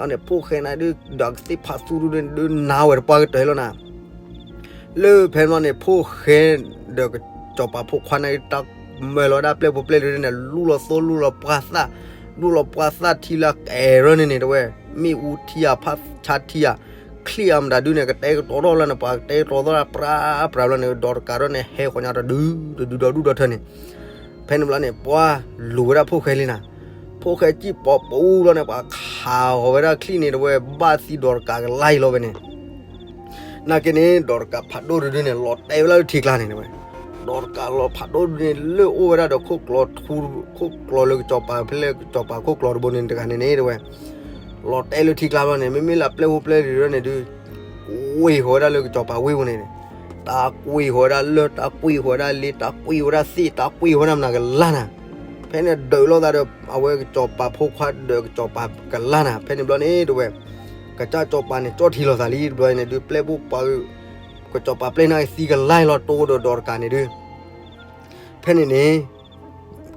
အန့ၣ် ဖိၣ်ဃဲန့ၣ်ဒုး ဒီးကသ့ၣ်ဖးသူဒုန့ၣ်ဒုး နါဝဲတပှၢ်ကတၢၢ်လီၤနၤ. လၢဖဲန့ၣ်ဘျီန့ၣ် ဖိၣ်ဃဲဒီးကစီၤပၤဖိခွါန့ၣ် တၢ်မၢလီၤဝဲဒၣ်ပျဲၢ်ဖိပျဲၢ်လံၤန့ၣ် လူလီၤသိလူလီၤပှၢ်သၣ်, လူလီၤပှၢ်သၣ်ထံလၢကအဲၣ်ရၢန့ၣ်န့ၣ် တဲဝဲ, မ့ၣ်အူထံဧါ ဖးဆါထံဧါ, ချံၣ်အမတၤဒုန့ၣ် ကတဲာ်ကတီၤထီၣ်လီၤန့ၣ် ပှၤကတဲာ်ကတီၤထီၣ်ပြးပြးလီၤန့ၣ် ဒီးတကးထီၣ်န့ၣ် ဟဲဃီၤညါတဒု တဒုဒီဒူၣ်ဒီထၢန့ၣ် ဖဲန့ၣ်ဘျီန့ၣ် ပှၤလူၤဝဲဒၣ်ဖိၣ်ဃဲလံနၤ. ဖိၣ်ဃဲကံၣ်ပိာ်ပူၤလီၤန့ၣ် ပှၤခးဃီၤဝဲဒၣ်ချံၣ်န့ၣ် တဲဝဲ ဘၣ်သံဒီးတကးကလါအံၤလီၤဝဲန့ၣ်. နာ်က့န့ၣ် ဒီးတကးဖးဒိၣ်တဒုန့ၣ် လီၤတဲာ်ဝဲဒၣ်လၢထံကျါန့ၣ် တဲဝဲ. ဒီးတကးလီၤဖးဒိၣ်တဒုန့ၣ် လၢအိၣ်ဝဲဒၣ်ဒီးခိၣ်ကျီ, ခိၣ်ကျီလၢကစီၤပၤ ဖဲလၢကစီၤပၤခိၣ်ကျီတဘိန့ၣ်တဂၤန့ၣ်န့ၣ် တဲဝဲ လီၤတဲာ်လၢထံကျါလီၤန့ၣ် မ့မ့ၢ်လၢပျဲၢ်ဖိပျဲၢ်လံၤန့ၣ်ဒုး ကွံာ်ဃီၤဝဲဒၣ်လၢကစီၤပၤဝ့ၢ်ပူၤန့ၣ်န့ၣ်, တၢ်ကွံာ်ဃီၤဝဲဒၣ်လၢၢ် တၢ်ကွံာ်ဃီၤဝဲဒၣ်လ့ တၢ်ကွံာ်ဃီၤဝဲဒၣ်သ့ၣ် တၢ်ကွံာ်ဃီၤဝဲဒၣ်မနၤကလါနၤ. ဖဲန့ၣ်ဒုးလိာ်သးဒီး အဝဲကစီၤပၤဖိခွါဒီးကစီၤပၤကလါနၤ. ဖဲန့ၣ်ဘျီန့ၣ် တဲဝဲ ကစၢ်စီၤပၤန့ၣ် ကၠီၣ်ထံလီၤသးလံ တဘျီန့ၣ်ဒုး ပျဲၢ်ဖိပှၤ ကစီၤပၤပျဲၢ်န့ၣ်သံကလါလီၤ တိၢ်ဒီးဒီးတကးန့ၣ်ဒုး ဖဲန့ၣ်န့ၣ်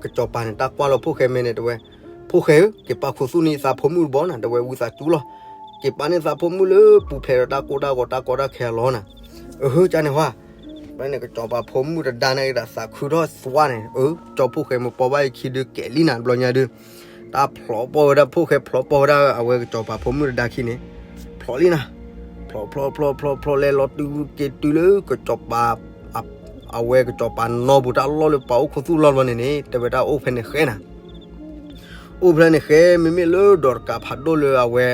ကစီၤပၤန့ၣ် တၢ်ကွၢ်လီၤဖိၣ်ဃဲမဲာ်န့ၣ် တဲဝဲ, ဖိၣ်ဃဲဧၢ, က့ၤပာ်ခူသူၣ်န့ၢ်သးဖိမုၣ်တဘီနၤ, တဲဝဲ, ဝံသးစူၤလီၤ, က့ၤပာ်န့ၢ်သးဖိမုၣ်လၢပူၤဖျဲးဒီးတၢ်ကိၢ်တၢ်ဂီၤ တၢ်ကီတၢ်ခဲအလီၢ်နၤ. အဟၢ ကန့ၣ်ဟါ, ဖဲန့ၣ် ကစီၤပၤဖိမုၣ်တဒါန့ၣ်ကဒီးသးခုထီၣ်သွါန့ၣ်, အၢ, ကၠီဖိၣ်ဃဲမ့ၢ်ပိာ်ဘၣ်အခံဒုးကဲးလံနၤ တဘျီညါဒုး, တၢ်ဖျိးပိာ်ဝဲဒၣ်ဖိၣ်ဃဲ ဖျိးပိာ်ဝဲဒၣ်အဝဲကစီၤပၤဖိမုၣ်တဒါခံန့ၣ်, ဖျိးလံနၤ, ဖျိးဖျိးဖျိးဖျိးဖျိး လဲၤလီၤတုၤက့ၤတုၤလၢကစီၤပၤ အဝဲကစီၤပၤနီပူၤတၢ်လီၢ်လၢပှၤအိၣ်ခူသူၣ်လီၢ်တဘျီန့ၣ်န့ၣ် တဲဝဲဒၣ်အိၣ်ဖဲန့ၣ်ဃဲနၤ. အိၣ်ဖဲန့ၣ်ဃဲ မ့မ့ၢ်လၢဒီးတကးဖးဒိၣ်လၢအဝဲ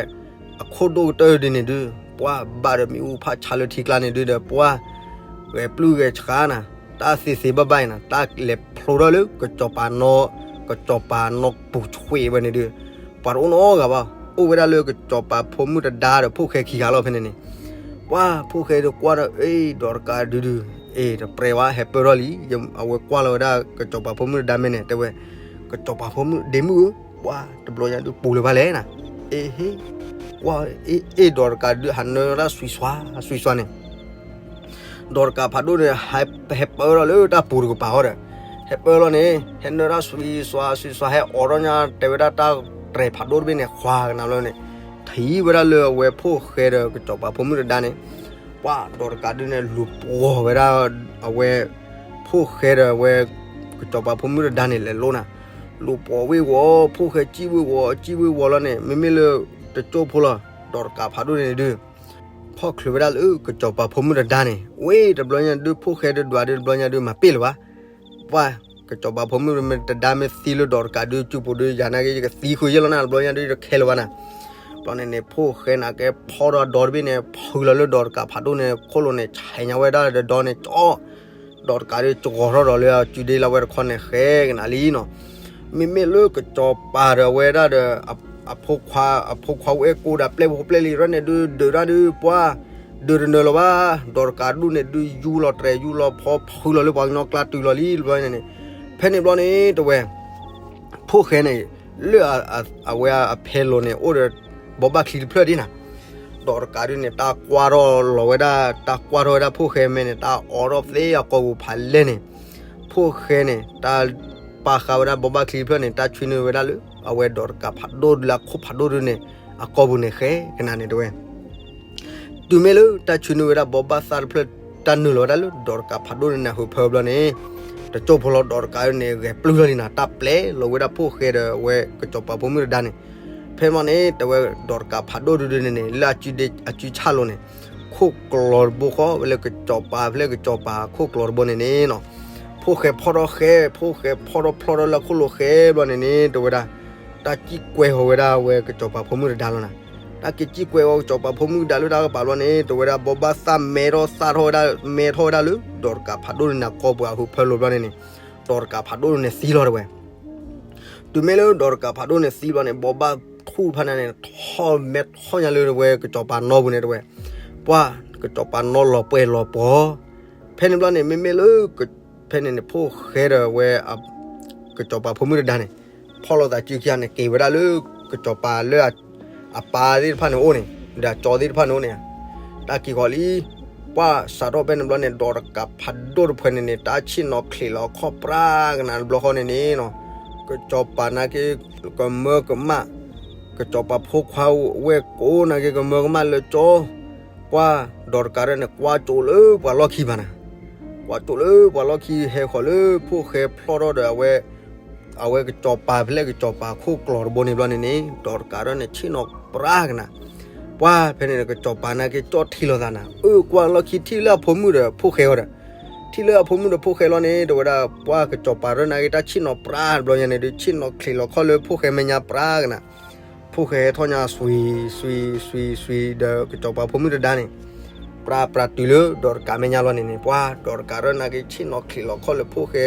အခိၣ်ဒိၣ်ကတၢၢ်ဒ်န့ၣ်ဒုး, ပှၤဘၣ်ဒီးမ့ၣ်အူဖးဆါလၢထံကျါန့ၣ်ဒုးဒီးပှၤ ဂဲၤပျုၢ်ဂဲၤဆှါနၤ, တၢ်သ့သ့ဘၣ်ဘၣ်အံၤနၤ, တၢ်လဲၤဖျိထီၣ်လၢကစီၤပၤနီ, ကစီၤပၤနီပူၤဆွ့ဝဲန့ၣ်ဒုး, ပှၤတအိၣ်နီတဂၤဘၣ်, အိၣ်ဝဲဒၣ်လၢကစီၤပၤဖိမုၣ်တဒါဒီးဖိၣ်ဃဲခံဂၤလီၤဖဲန့ၣ်န့ၣ်. ပှၤဖိၣ်ဃဲဒီးကွၢ်ဒီး အ့ ဒီးတကးဒုးဒုး, အ့ တပြဲၤဝဲ ဟဲပၢၢ်ထီၣ်လံ, အဝဲကွၢ်လီၤဝဲဒၣ်ကစီၤပၤဖိမုၣ်တဒါမဲာ်န့ၣ် တဲဝဲ, ကစီၤပၤဖိမုၣ်ဒ့မုၣ်ဧၢ, ပှၤတဘျီညါဒုးပူၤလၢၤဘၣ်လဲၣ်နၤ, အ့ဟ့, ကွၢ်, အ့ ဒီးတကးဒုးဟးနၢထီၣ်စွံစွါ, စွံစွါန့ၣ် ဒီးတကးဖးဒိၣ်န့ၣ် ဟဲပၢၢ်ထီၣ်လၢတၢ်ပူၤတကပၤဃီဒီး, ဟဲပၢၢ်လီၤန့ၣ် ဟဲနၢထီၣ်စွံစွါ စွံစွါ ဟဲအိးထီၣ်ညါ တဲဝဲဒၣ်တၢ်တြဲၤဖးဒိၣ်တဘ့ၣ်န့ၣ် ခွါကနၤလီၤန့ၣ်, ထံၣ်ဝဲဒၣ်လၢအဝဲဖိၣ်ဃဲဒီးကစီၤပၤဖိမုၣ်တဒါန့ၣ်, ပှၤဒီးတကးဒုးန့ၣ် လူၤပိာ်ဝဲဒၣ် အဝဲ ဖိၣ်ဃဲဒီးအဝဲ ကစီၤပၤဖိမုၣ်တဒါန့ၣ် လဲၤလိနၤ, လူၤပိာ်ဝ့ၤဝီၤ, ဖိၣ်ဃဲစံၣ်ဝ့ၤဝီၤ, စံၣ်ဝ့ၤဝီၤလီၤန့ၣ် မ့မ့ၢ်လၢ တကၠိဖိလီၤ, ဒီးတကးဖးဒိၣ်န့ၣ်ဒုး ဖီၣ်ချုးဝဲဒၣ်လၢကစီၤပၤဖိမုၣ်တဒါန့ၣ်, ဝ့ၢ်တဘျီညါဒုး ဖိၣ်ဃဲဒုးဒွးဒုးတဘျီညါဒုး မၤပ့ၢ်လၢၤဘၣ်, ပှၤ ကစီၤပၤဖိမုၣ်တဒါမ့ၢ်သံလၢဒီးတကးဒုး စုပူၤဒုး ယၤနာ်က့ ယကသံဃုာ်ယဲၢ်လီၤနၤ တဘျီညါဒုး ယတခဲလၢၤဘၣ်နၤ, ဘျီန့ၣ်န့ၣ် ဖိၣ်ဃဲနာ်က့ ဖီၣ်ဒီးဒီတဘ့ၣ်န့ၣ် ဖုလီၤလၢဒီးတကးဖးဒိၣ်န့ၣ် ခိၣ်လိၤန့ၣ် ဆဲးညါဝဲဒၣ်ဒီးဒီန့ၣ် ကၠီ ဒီးတကးဒုး ကဂီၤထီၣ်ဒီးလၢအစုဒ့လၢဝဲတခီန့ၣ် ဃဲကနၤလံနီၤ, မ့မ့ၢ်လၢကစီၤပၤဒီးဝဲဒၣ်ဒီး အဖိခွါ အဖိခွါဝဲၢ်ကိးဒၣ်ပျဲၢ်ဖိပျဲၢ်လံ ရၢၣ်န့ၣ်ဒုး ဒုးတၢ်ဒုး ပှၤ ဒုးတနၢၤလၢၤဘၣ်, ဒီးတကးဒုးန့ၣ်ဒုး ယူလီၤတြဲၤယူလီၤဖီ ဖုလီၤလၢပှၤကညီကျါတုၤလီၤလံ တဘျီန့ၣ်န့ၣ်, ဖဲန့ၣ်ဘျီန့ၣ် တဲဝဲ ဖိၣ်ဃဲန့ၣ် လၢအဝဲအဖဲလိၤန့ၣ် အိၣ်ဒီး ဘိးဘၣ်ချံတဖျၢၣ်ဒ်နၤ, ဒီးတကးဒုးန့ၣ် တၢ်ကွၢ်ထီၣ်လီၤဝဲဒၣ် တၢ်ကွၢ်ထီၣ်ဝဲဒၣ်ဖိၣ်ဃဲမဲာ်န့ၣ် တၢ်အိးထီၣ်သ့အကိာ်ပူၤဖးလဲၢ်န့ၣ်, ဖိၣ်ဃဲန့ၣ် တၢ်ပာ်ဃာ်ဝဲဒၣ်ဘိးဘၣ်ချံတဖျၢၣ်န့ၣ် တၢ်ဆွံနုာ်ဝဲဒၣ်လၢ အဝဲဒီးတကးဖးဒိၣ်ဒုးလၢအခိၣ်ဖးဒိၣ်ဒုးန့ၣ် အကိာ်ပူၤန့ၣ်ဃဲကနၤန့ၣ် တဲဝဲ တုၤမ့ၢ်လၢတၢ်ဆွံနုာ်ဝဲဒၣ်ဘိးဘၣ်သၣ်တဖျၢၣ် တၢ်နုာ်လီၤဝဲဒၣ်လၢဒီးတကးဖးဒိၣ်န့ၣ် နၢ်ဟူဖၢဘျီန့ၣ်, တကၠိဖိလီၤဒီးတကးန့ၣ် ဂဲၤပျုၢ်ထီၣ်လံနၤ တၢ်ပျဲလီၤဝဲဒၣ်ဖိၣ်ဃဲဒီးအဝဲကစီၤပၤဖိမုၣ်တဒါန့ၣ်, ဖဲမီန့ၣ် တဲဝဲဒီးတကးဖးဒိၣ်ဒုးဒုးန့ၣ်န့ၣ် လၢအစုဆၣ်လိၤန့ၣ်, ခိၣ်ကျီၤတဘိဃီ ဝဲလၢကစီၤပၤဖဲလၢကစီၤပၤခိၣ်ကျီၤတဘိန့ၣ်န့ၣ်နီၤ, ဖိၣ်ဃဲဖီၣ်ထီၣ်ဃဲ ဖိၣ်ဃဲဖီၣ်ထီၣ်ဖျီၣ်ထီၣ်လၢအခိၣ်လိၤဃဲဘျီန့ၣ်န့ၣ် တဲဝဲဒၣ် တၢ်စံၣ်ကွဲၤဃီၤဝဲဒၣ်အဝဲကစီၤပၤဖိမုၣ်တဒါလီၤနၤ, တၢ်က့ၤစံၣ်ကွဲၤဃီၤကစီၤပၤဖိမုၣ်တဒါလၢတၢ်ကပၤဘျီန့ၣ် တဲဝဲဒၣ်ဘိးဘၣ်သၣ်မဲထီၣ်သၣ်ထီၣ်ဝဲဒၣ် မဲထီၣ်ဝဲဒၣ်လၢဒီးတကးဖးဒိၣ်န့ၣ် နၢ်ကိာ်ပှၤဟူဖၢလိာ်ဘျီန့ၣ်န့ၣ်, ဒီးတကးဖးဒိၣ်န့ၣ်သံလီၤတဲဝဲ တုၤမ့ၢ်လၢဒီးတကးဖးဒိၣ်န့ၣ်သံဘျီန့ၣ် ဘိးဘၣ်ထူၣ်တဖၣ်န့ၣ်န့ၣ် ထီၣ်မဲထီၣ်ညါလၢဝဲကစီၤပၤနီပူၤန့ၣ်တဲဝဲ, ပှၤ ကစီၤပၤနီလီၤပှဲၤလီၤပှီၤ, ဖဲန့ၣ်ဘျီန့ၣ် မ့မ့ၢ်လၢ ဖဲန့ၣ်န့ၣ် ဖိၣ်ဃဲဒီးဝဲ ကစီၤပၤဖိမုၣ်တဒါန့ၣ် ဖီၣ်လိာ်သးစုခံဂၤန့ၣ် က့ၤဝဲဒၣ်လၢ ကစီၤပၤလၢ အပၢ်သ့ၣ်တဖၣ်န့ၣ်အိၣ်န့ၣ် ဒီးအကၠီသ့ၣ်တဖၣ်န့ၣ်အိၣ်န့ၣ် တၢ်က့ၤဃီၤလံ ပှၤစးထီၣ်ဖဲန့ၣ်ဘျီန့ၣ် ဒီးတကးဖးဒိၣ်တဖုန့ၣ်န့ၣ် တၢ်ဆ့ၣ်နီၤချံးလီၤခီၣ်ပြးကနၤတဘျီဃီန့ၣ်န့ၣ်နီၤ, ကစီၤပၤနာ်က့ ကမၢကမၣ် ကစီၤပၤဖိခွါဝဲၢ်ကိးနာ်က့ ကမၢကမၣ်လၢကၠီ ပှၤ ဒီးတကးဒၢန့ၣ် ကွၢ်ကၠိလၢပှၤလီၢ်ခံဘၣ်နၤ, ကွၢ်ကၠိလၢပှၤလီၢ်ခံ ဟဲဃီၤလၢဖိၣ်ဃဲဖျီၣ်ထီၣ်ဒီးအဝဲ အဝဲကစီၤပၤဖဲလဲၣ် ကစီၤပၤခိၣ်ကျီၤတဘိန့ၣ်ဘျီန့ၣ်န့ၣ် ဒီးတကးဒၢန့ၣ် ဆ့ၣ်နီၤပြးကနၤ, ပှၤ ဖဲန့ၣ် ကစီၤပၤနာ်က့ ကၠီၣ်ထံလီၤသးနၤ အၢ ကွၢ်လီၢ်ခံထံၣ်လၢအဖိမုၣ်ဒီးဖိၣ်ဃဲအီၤဒီး ထံၣ်လၢအဖိမုၣ်ဒီးဖိၣ်ဃဲလီၤန့ၣ် တဲဝဲဒၣ် ပှၤ ကစီၤပၤရၢနာ်က့ တၢ်ဆ့ၣ်နီၤပြးတဘျီညါန့ၣ်ဒုး ဆ့ၣ်နီၤချံးလီၤခီၣ်လၢဖိၣ်ဃဲမဲာ်ညါပြးကနၤ ဖိၣ်ဃဲဟဲထီၣ်ညါ စွံ စွံ စွံ စွံ ဒီးကစီၤပၤဖိမုၣ်တဒါန့ၣ် ပြး ပြးတုၤလၢဒီးတကးမဲာ်ညါလီၤန့ၣ်န့ၣ် ပှၤ ဒီးတကးရၢနာ်က့ ဆ့ၣ်နီၤချံးလီၤခီၣ်လၢဖိၣ်ဃဲ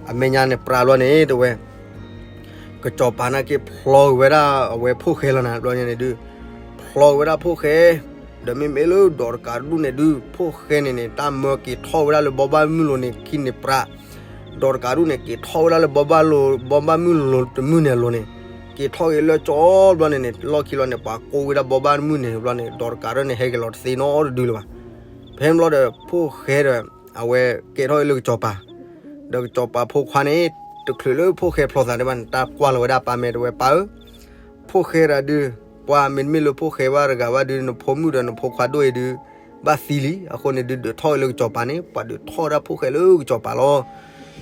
အမဲာ်ညါန့ၣ်ပြးလီၤန့ၣ် တဲဝဲ ကစီၤပၤနာ်က့ ဖျီက့ၤဝဲဒၣ်အဝဲဖိၣ်ဃဲလီၤနၤ တဘျီညါန့ၣ်ဒုး ဖျီက့ၤဝဲဒၣ်ဖိၣ်ဃဲ ဒီးမ့မ့ၢ်လၢဒီးတကးဒူၣ်န့ၣ်ဒုး ဖိၣ်ဃဲန့ၣ်န့ၣ် တၢ်မၢက့ၤထီၣ်ဝဲဒၣ်လၢဘီဘၣ်မုၢ်လိၤန့ၣ်ခံန့ၣ်ပြး ဒီးတကးဒူၣ်န့ၣ် က့ၤထီၣ်ဝဲဒၣ်လၢဘီဘၣ်လိၤ ဘီဘၣ်မုၢ်လိၤတမုၢ်န့ၣ်အလိၤန့ၣ် က့ၤထီၣ်က့ၤလၢကၠီဘျီန့ၣ်န့ၣ် လီၢ်ခံလီၤန့ၣ် ပှၤကိးဝဲဒၣ်ဘီဘၣ်မုၢ်န့ၣ်ဘျီန့ၣ် ဒီးတကးဒူၣ်န့ၣ် ဟဲက့ၤလီၤတသ့နီတဒုလၢၤဘၣ်. ဖဲန့ၣ်ဘျီဒီး ဖိၣ်ဃဲဒီး အဝဲကဲထီၣ်လၢကစီၤပၤ ဒီးကစီၤပၤဖိခွါန့ၣ် တချုးလၢဖိၣ်ဃဲဖျီသးဒံးဘၣ်န့ၣ် တၢ်ကွၢ်လီၤဝဲဒၣ်ပၢ်မဲာ်တဲဝဲ ပၢ်ဧၢ, ဖိၣ်ဃဲတဂၤဒုး, ပှၤမ့တမ့ၢ်လၢဖိၣ်ဃဲဘၣ်တဂၤဘၣ်ဒုး နဖိမုၣ်ဒီးနဖိခွါဒိၣ်အံၤဒုး ဘၣ်သံလံ. အဃိန့ၣ်ဒုး ဒုးထီၣ်လၢကစီၤပၤန့ၣ် ပှၤဒုးထီၣ်ဝဲဒၣ်ဖိၣ်ဃဲလၢကစီၤပၤလီၤ.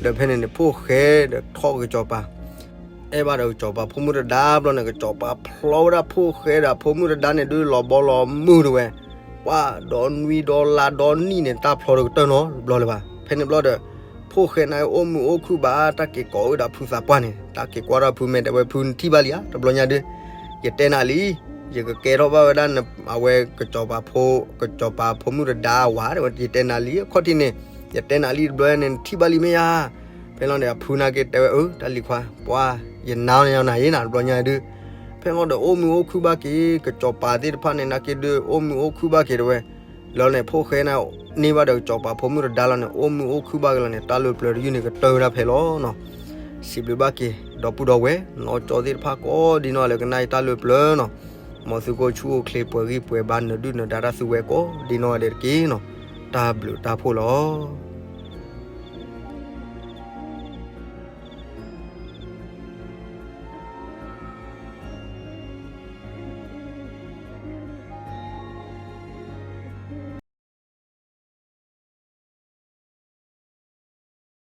ဒီးဖဲန့ၣ်န့ၣ် ဖိၣ်ဃဲဒီးထီၣ်ကစီၤပၤ အဲၣ်ဘၣ်ဒီးကစီၤပၤဖိမုၣ်တဒါဘျီန့ၣ် ကစီၤပၤဖျီဝဲဒၣ်ဖိၣ်ဃဲဒီးဖိမုၣ်တဒါန့ၣ်ဒုး လီၤဘီလီၤမုၢ်တဲဝဲ, ပှၤဒီနွံဒီလါဒီနံၣ်န့ၣ် တၢ်ဖျီတကတၢၢ်နီတဘျီလၢၤဘၣ်. ဖဲန့ၣ်ဘျီဒီး ဖိၣ်ဃဲန့ၣ်အိၣ်မုာ်အိၣ်ခုၣ်ဘၣ် တၢ်က့ၤကိးဝဲဒၣ်ဖုသးပှၢ်န့ၣ် တၢ်က့ၤကွၢ်ထီၣ်ဖုမဲာ်တဲဝဲ ဖုနထံၣ်ဘၣ်လံဧါ တဘျီညါဒုး, ယတဲနၤလံ, ယကကဲထီၣ်ဘၣ်ဝဲဒၣ် အဝဲကစီၤပၤဖိ, ကစီၤပၤဖိမုၣ်တဒါအဝၤတဲဝဲ ယတဲနၤလံ အခီၣ်ထံးန့ၣ်, ယတဲနၤလံတဘျီန့ၣ် နထံၣ်ဘၣ်လံမ့ၢ်ဧါ. ဖဲလီၤဒီးအဖုနာ်က့တဲဝဲ အၢ တၢ်လံၤခွါ ပှၤ ယနာ်နၤယနာ်ယဲနၤတဘျီညါဒုး, ဖဲလီၤဒီးအိၣ်မုာ်အိၣ်ခုၣ်ဘၣ်က့ၤ ကစီၤပၤသ့ၣ်တဖၣ်န့ၣ် နာ်က့ဒုး အိၣ်မုာ်အိၣ်ခုၣ်ဘၣ်က့ၤတဲဝဲ, လီၤန့ၣ် ဖိၣ်ဃဲန့ၣ် န့ၢ်ဘၣ်ဒီးကစီၤပၤဖိမုၣ်တဒါလီၤန့ၣ် အိၣ်မုာ်အိၣ်ခုၣ်ဘၣ်က့ၤလီၤန့ၣ် တၢ်လၢပျၢၤတယုၢ်န့ၣ် ကတၢၢ်ဝဲဒၣ်ဖဲလီၤနီၤ. စံးဘျုးဘၣ်က့ၤ ဒီပုၢ်ဒီဝဲၢ် နီၢ်ကၠီသ့ၣ်တဖၣ်ကိးဒ်နီၢ်ဂၤလၢကနၣ်အံၤတၢ်လၢပျၢၤနီၤ, မ်သုကအိၣ်ဆူၣ်အိၣ်ချ့ပှဲၤဂံၢ်ပှဲၤဘါ နဒုၣ်နဒါတၢ်သုဝဲကိးဒ်နီၢ်ဂၤဒဲးတက့ၢ်နီၤ. တၢ်ဘျုးတၢ်ဖှိၣ်လီၤ.